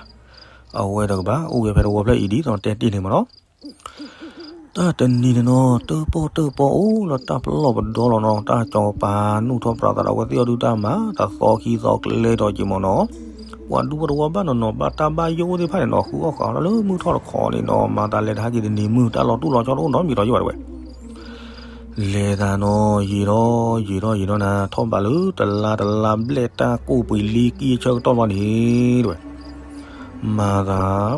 အဝဲတကဘၣ် အိၣ်ဝဲဖဲတဝီဖျၢၣ်အံၤ ဒ်သိးတဲတ့ၢ်န့ၣ်မနီၤ. တၢ်တနံၤန့ၣ်နီၤ တၢၣ်ပီၣ်တၢၣ်ပီၣ်အိၣ်လၢတၢ်ပလီၢ်ပဒီလီၤနီၤ. တၢ်စီၤပၤနူၢ်ထီၣ်ပြးသးဒီး အဝဲသ့ၣ်အီၤဒုးတၢ်မၤ တသီခံသီကျဲဒီးက့ၤမနီၤ. ပှၤဒူဖိတဝီဘၣ်နီၤနီၤ ဘၣ်တၢ်ဘၣ်ယိၣ်အိၣ်သ့ၣ်တဖၣ်န့ၣ်နီၤ ဃုအီၣ်ဃုအီလၢမုၢ်ထီၣ်တခီန့ၣ်နီၤ မၤသးလဲၤတဟးက့ၤတနံၤမုၢ် တၢ်လီၤတူၢ်လီၤဆီတအိၣ်နီတမံၤဒီးယိၣ်ဘၣ်တဲဝဲ. လဲၤသးနီၤ ယံာ်ထီၣ်ယံာ်ထီၣ်ယံာ်ထီၣ်နၤ ထီၣ်ဘးလၢတလါတလါဘျဲၣ်တၢ်ကိၢ်ပှ့ၤလံကံအဆၢကတီၢ်ဘျီန့ၣ်တဲဝဲ. မၤသး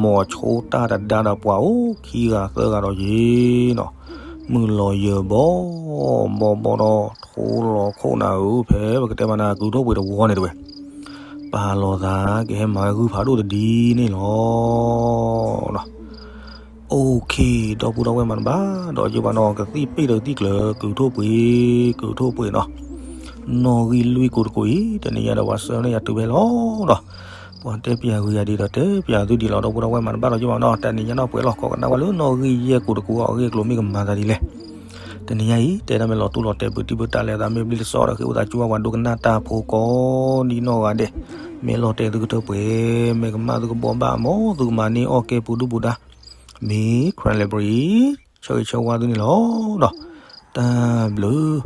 မိၤဆိတၢ်တဒါဒီးပှၤအိၣ်ခံဂၤသၢဂၤဒီးယ့ၤနီၤ, မုၢ်လီၤယၢၤဘီဘီဘီဒီး ထိလီၤခိၣ်နၤဧၢ ဖဲပကတဲမနၤ ကုၢ်ထိၣ်ပှ့ၤတဝီန့ၣ်တဲဝဲ, ပာ်လီၤသး ကဟဲမၤဂုၢ်ဖးဒိၣ်တဒ်န့ၣ်လီၤ. အိၣ်ခ့ ဒီပုၢ်ဒီဝဲၢ်မၤတဘၣ် ဒီးယဘၣ်နီၤ ကသံၣ်ပ့ၢ်ဒီးကသံၣ်ကျၢၤ ကုၢ်ထိၣ်ပှ့ၤ ကုၢ်ထိၣ်ပှ့ၤနီၤ, နီၣ်ဂံၢ်လွံၢ်ကိးတကိးအံၤ တနံၤညါဒီးပှၤဆှၢန့ၢ်ယၤတုၤဖဲလီၤဒီး ပှၤတဲပၠးဂ့ၤယၤဒ်ဒီးတဲပၠးသုဒ်လီၤ ဒီပုၢ်ဒီဝဲၢ်မၤတဘၣ်ဒီးယဘၣ်နီၤ တနံၤညါနီၤ ပှဲၤလီၤကိးကနၣ်ဝဲလၢနီၣ်ဂံၢ်ယဲၢ်ကိးတကိးအဂ့ၢ်အကျိၤမ့ၢ်ကမၤသးဒ်လဲၣ် တနံၤညါအံၤ တဲဒၣ်မ့ၢ်လီၤတူၢ်လီၤတဲာ် ပတံၢ်ပတၢ်လဲၤသးမ့ၢ်ဘျ့တစီဒီး ဃ့ဝံသးစူၤဝဲပှၤဒိကနၣ်တၢ်ဖိကိးဒ်နီၢ်ဂၤဒဲး, မ့ၢ်လီၤတဲာ်သုကထၢပှဲၤ, မ့ၢ်ကမၣ်သုကဘှီဘၣ် မ်သုကမၤန့ၢ်အီၣ်ကဲပူၤဒုၣ်ပူၤဒါ, မ့ၢ် Crown Library ဆၢဂ့ၤဆၢဝါသုန့ၣ်လီၤ. တၢ်ဘျုး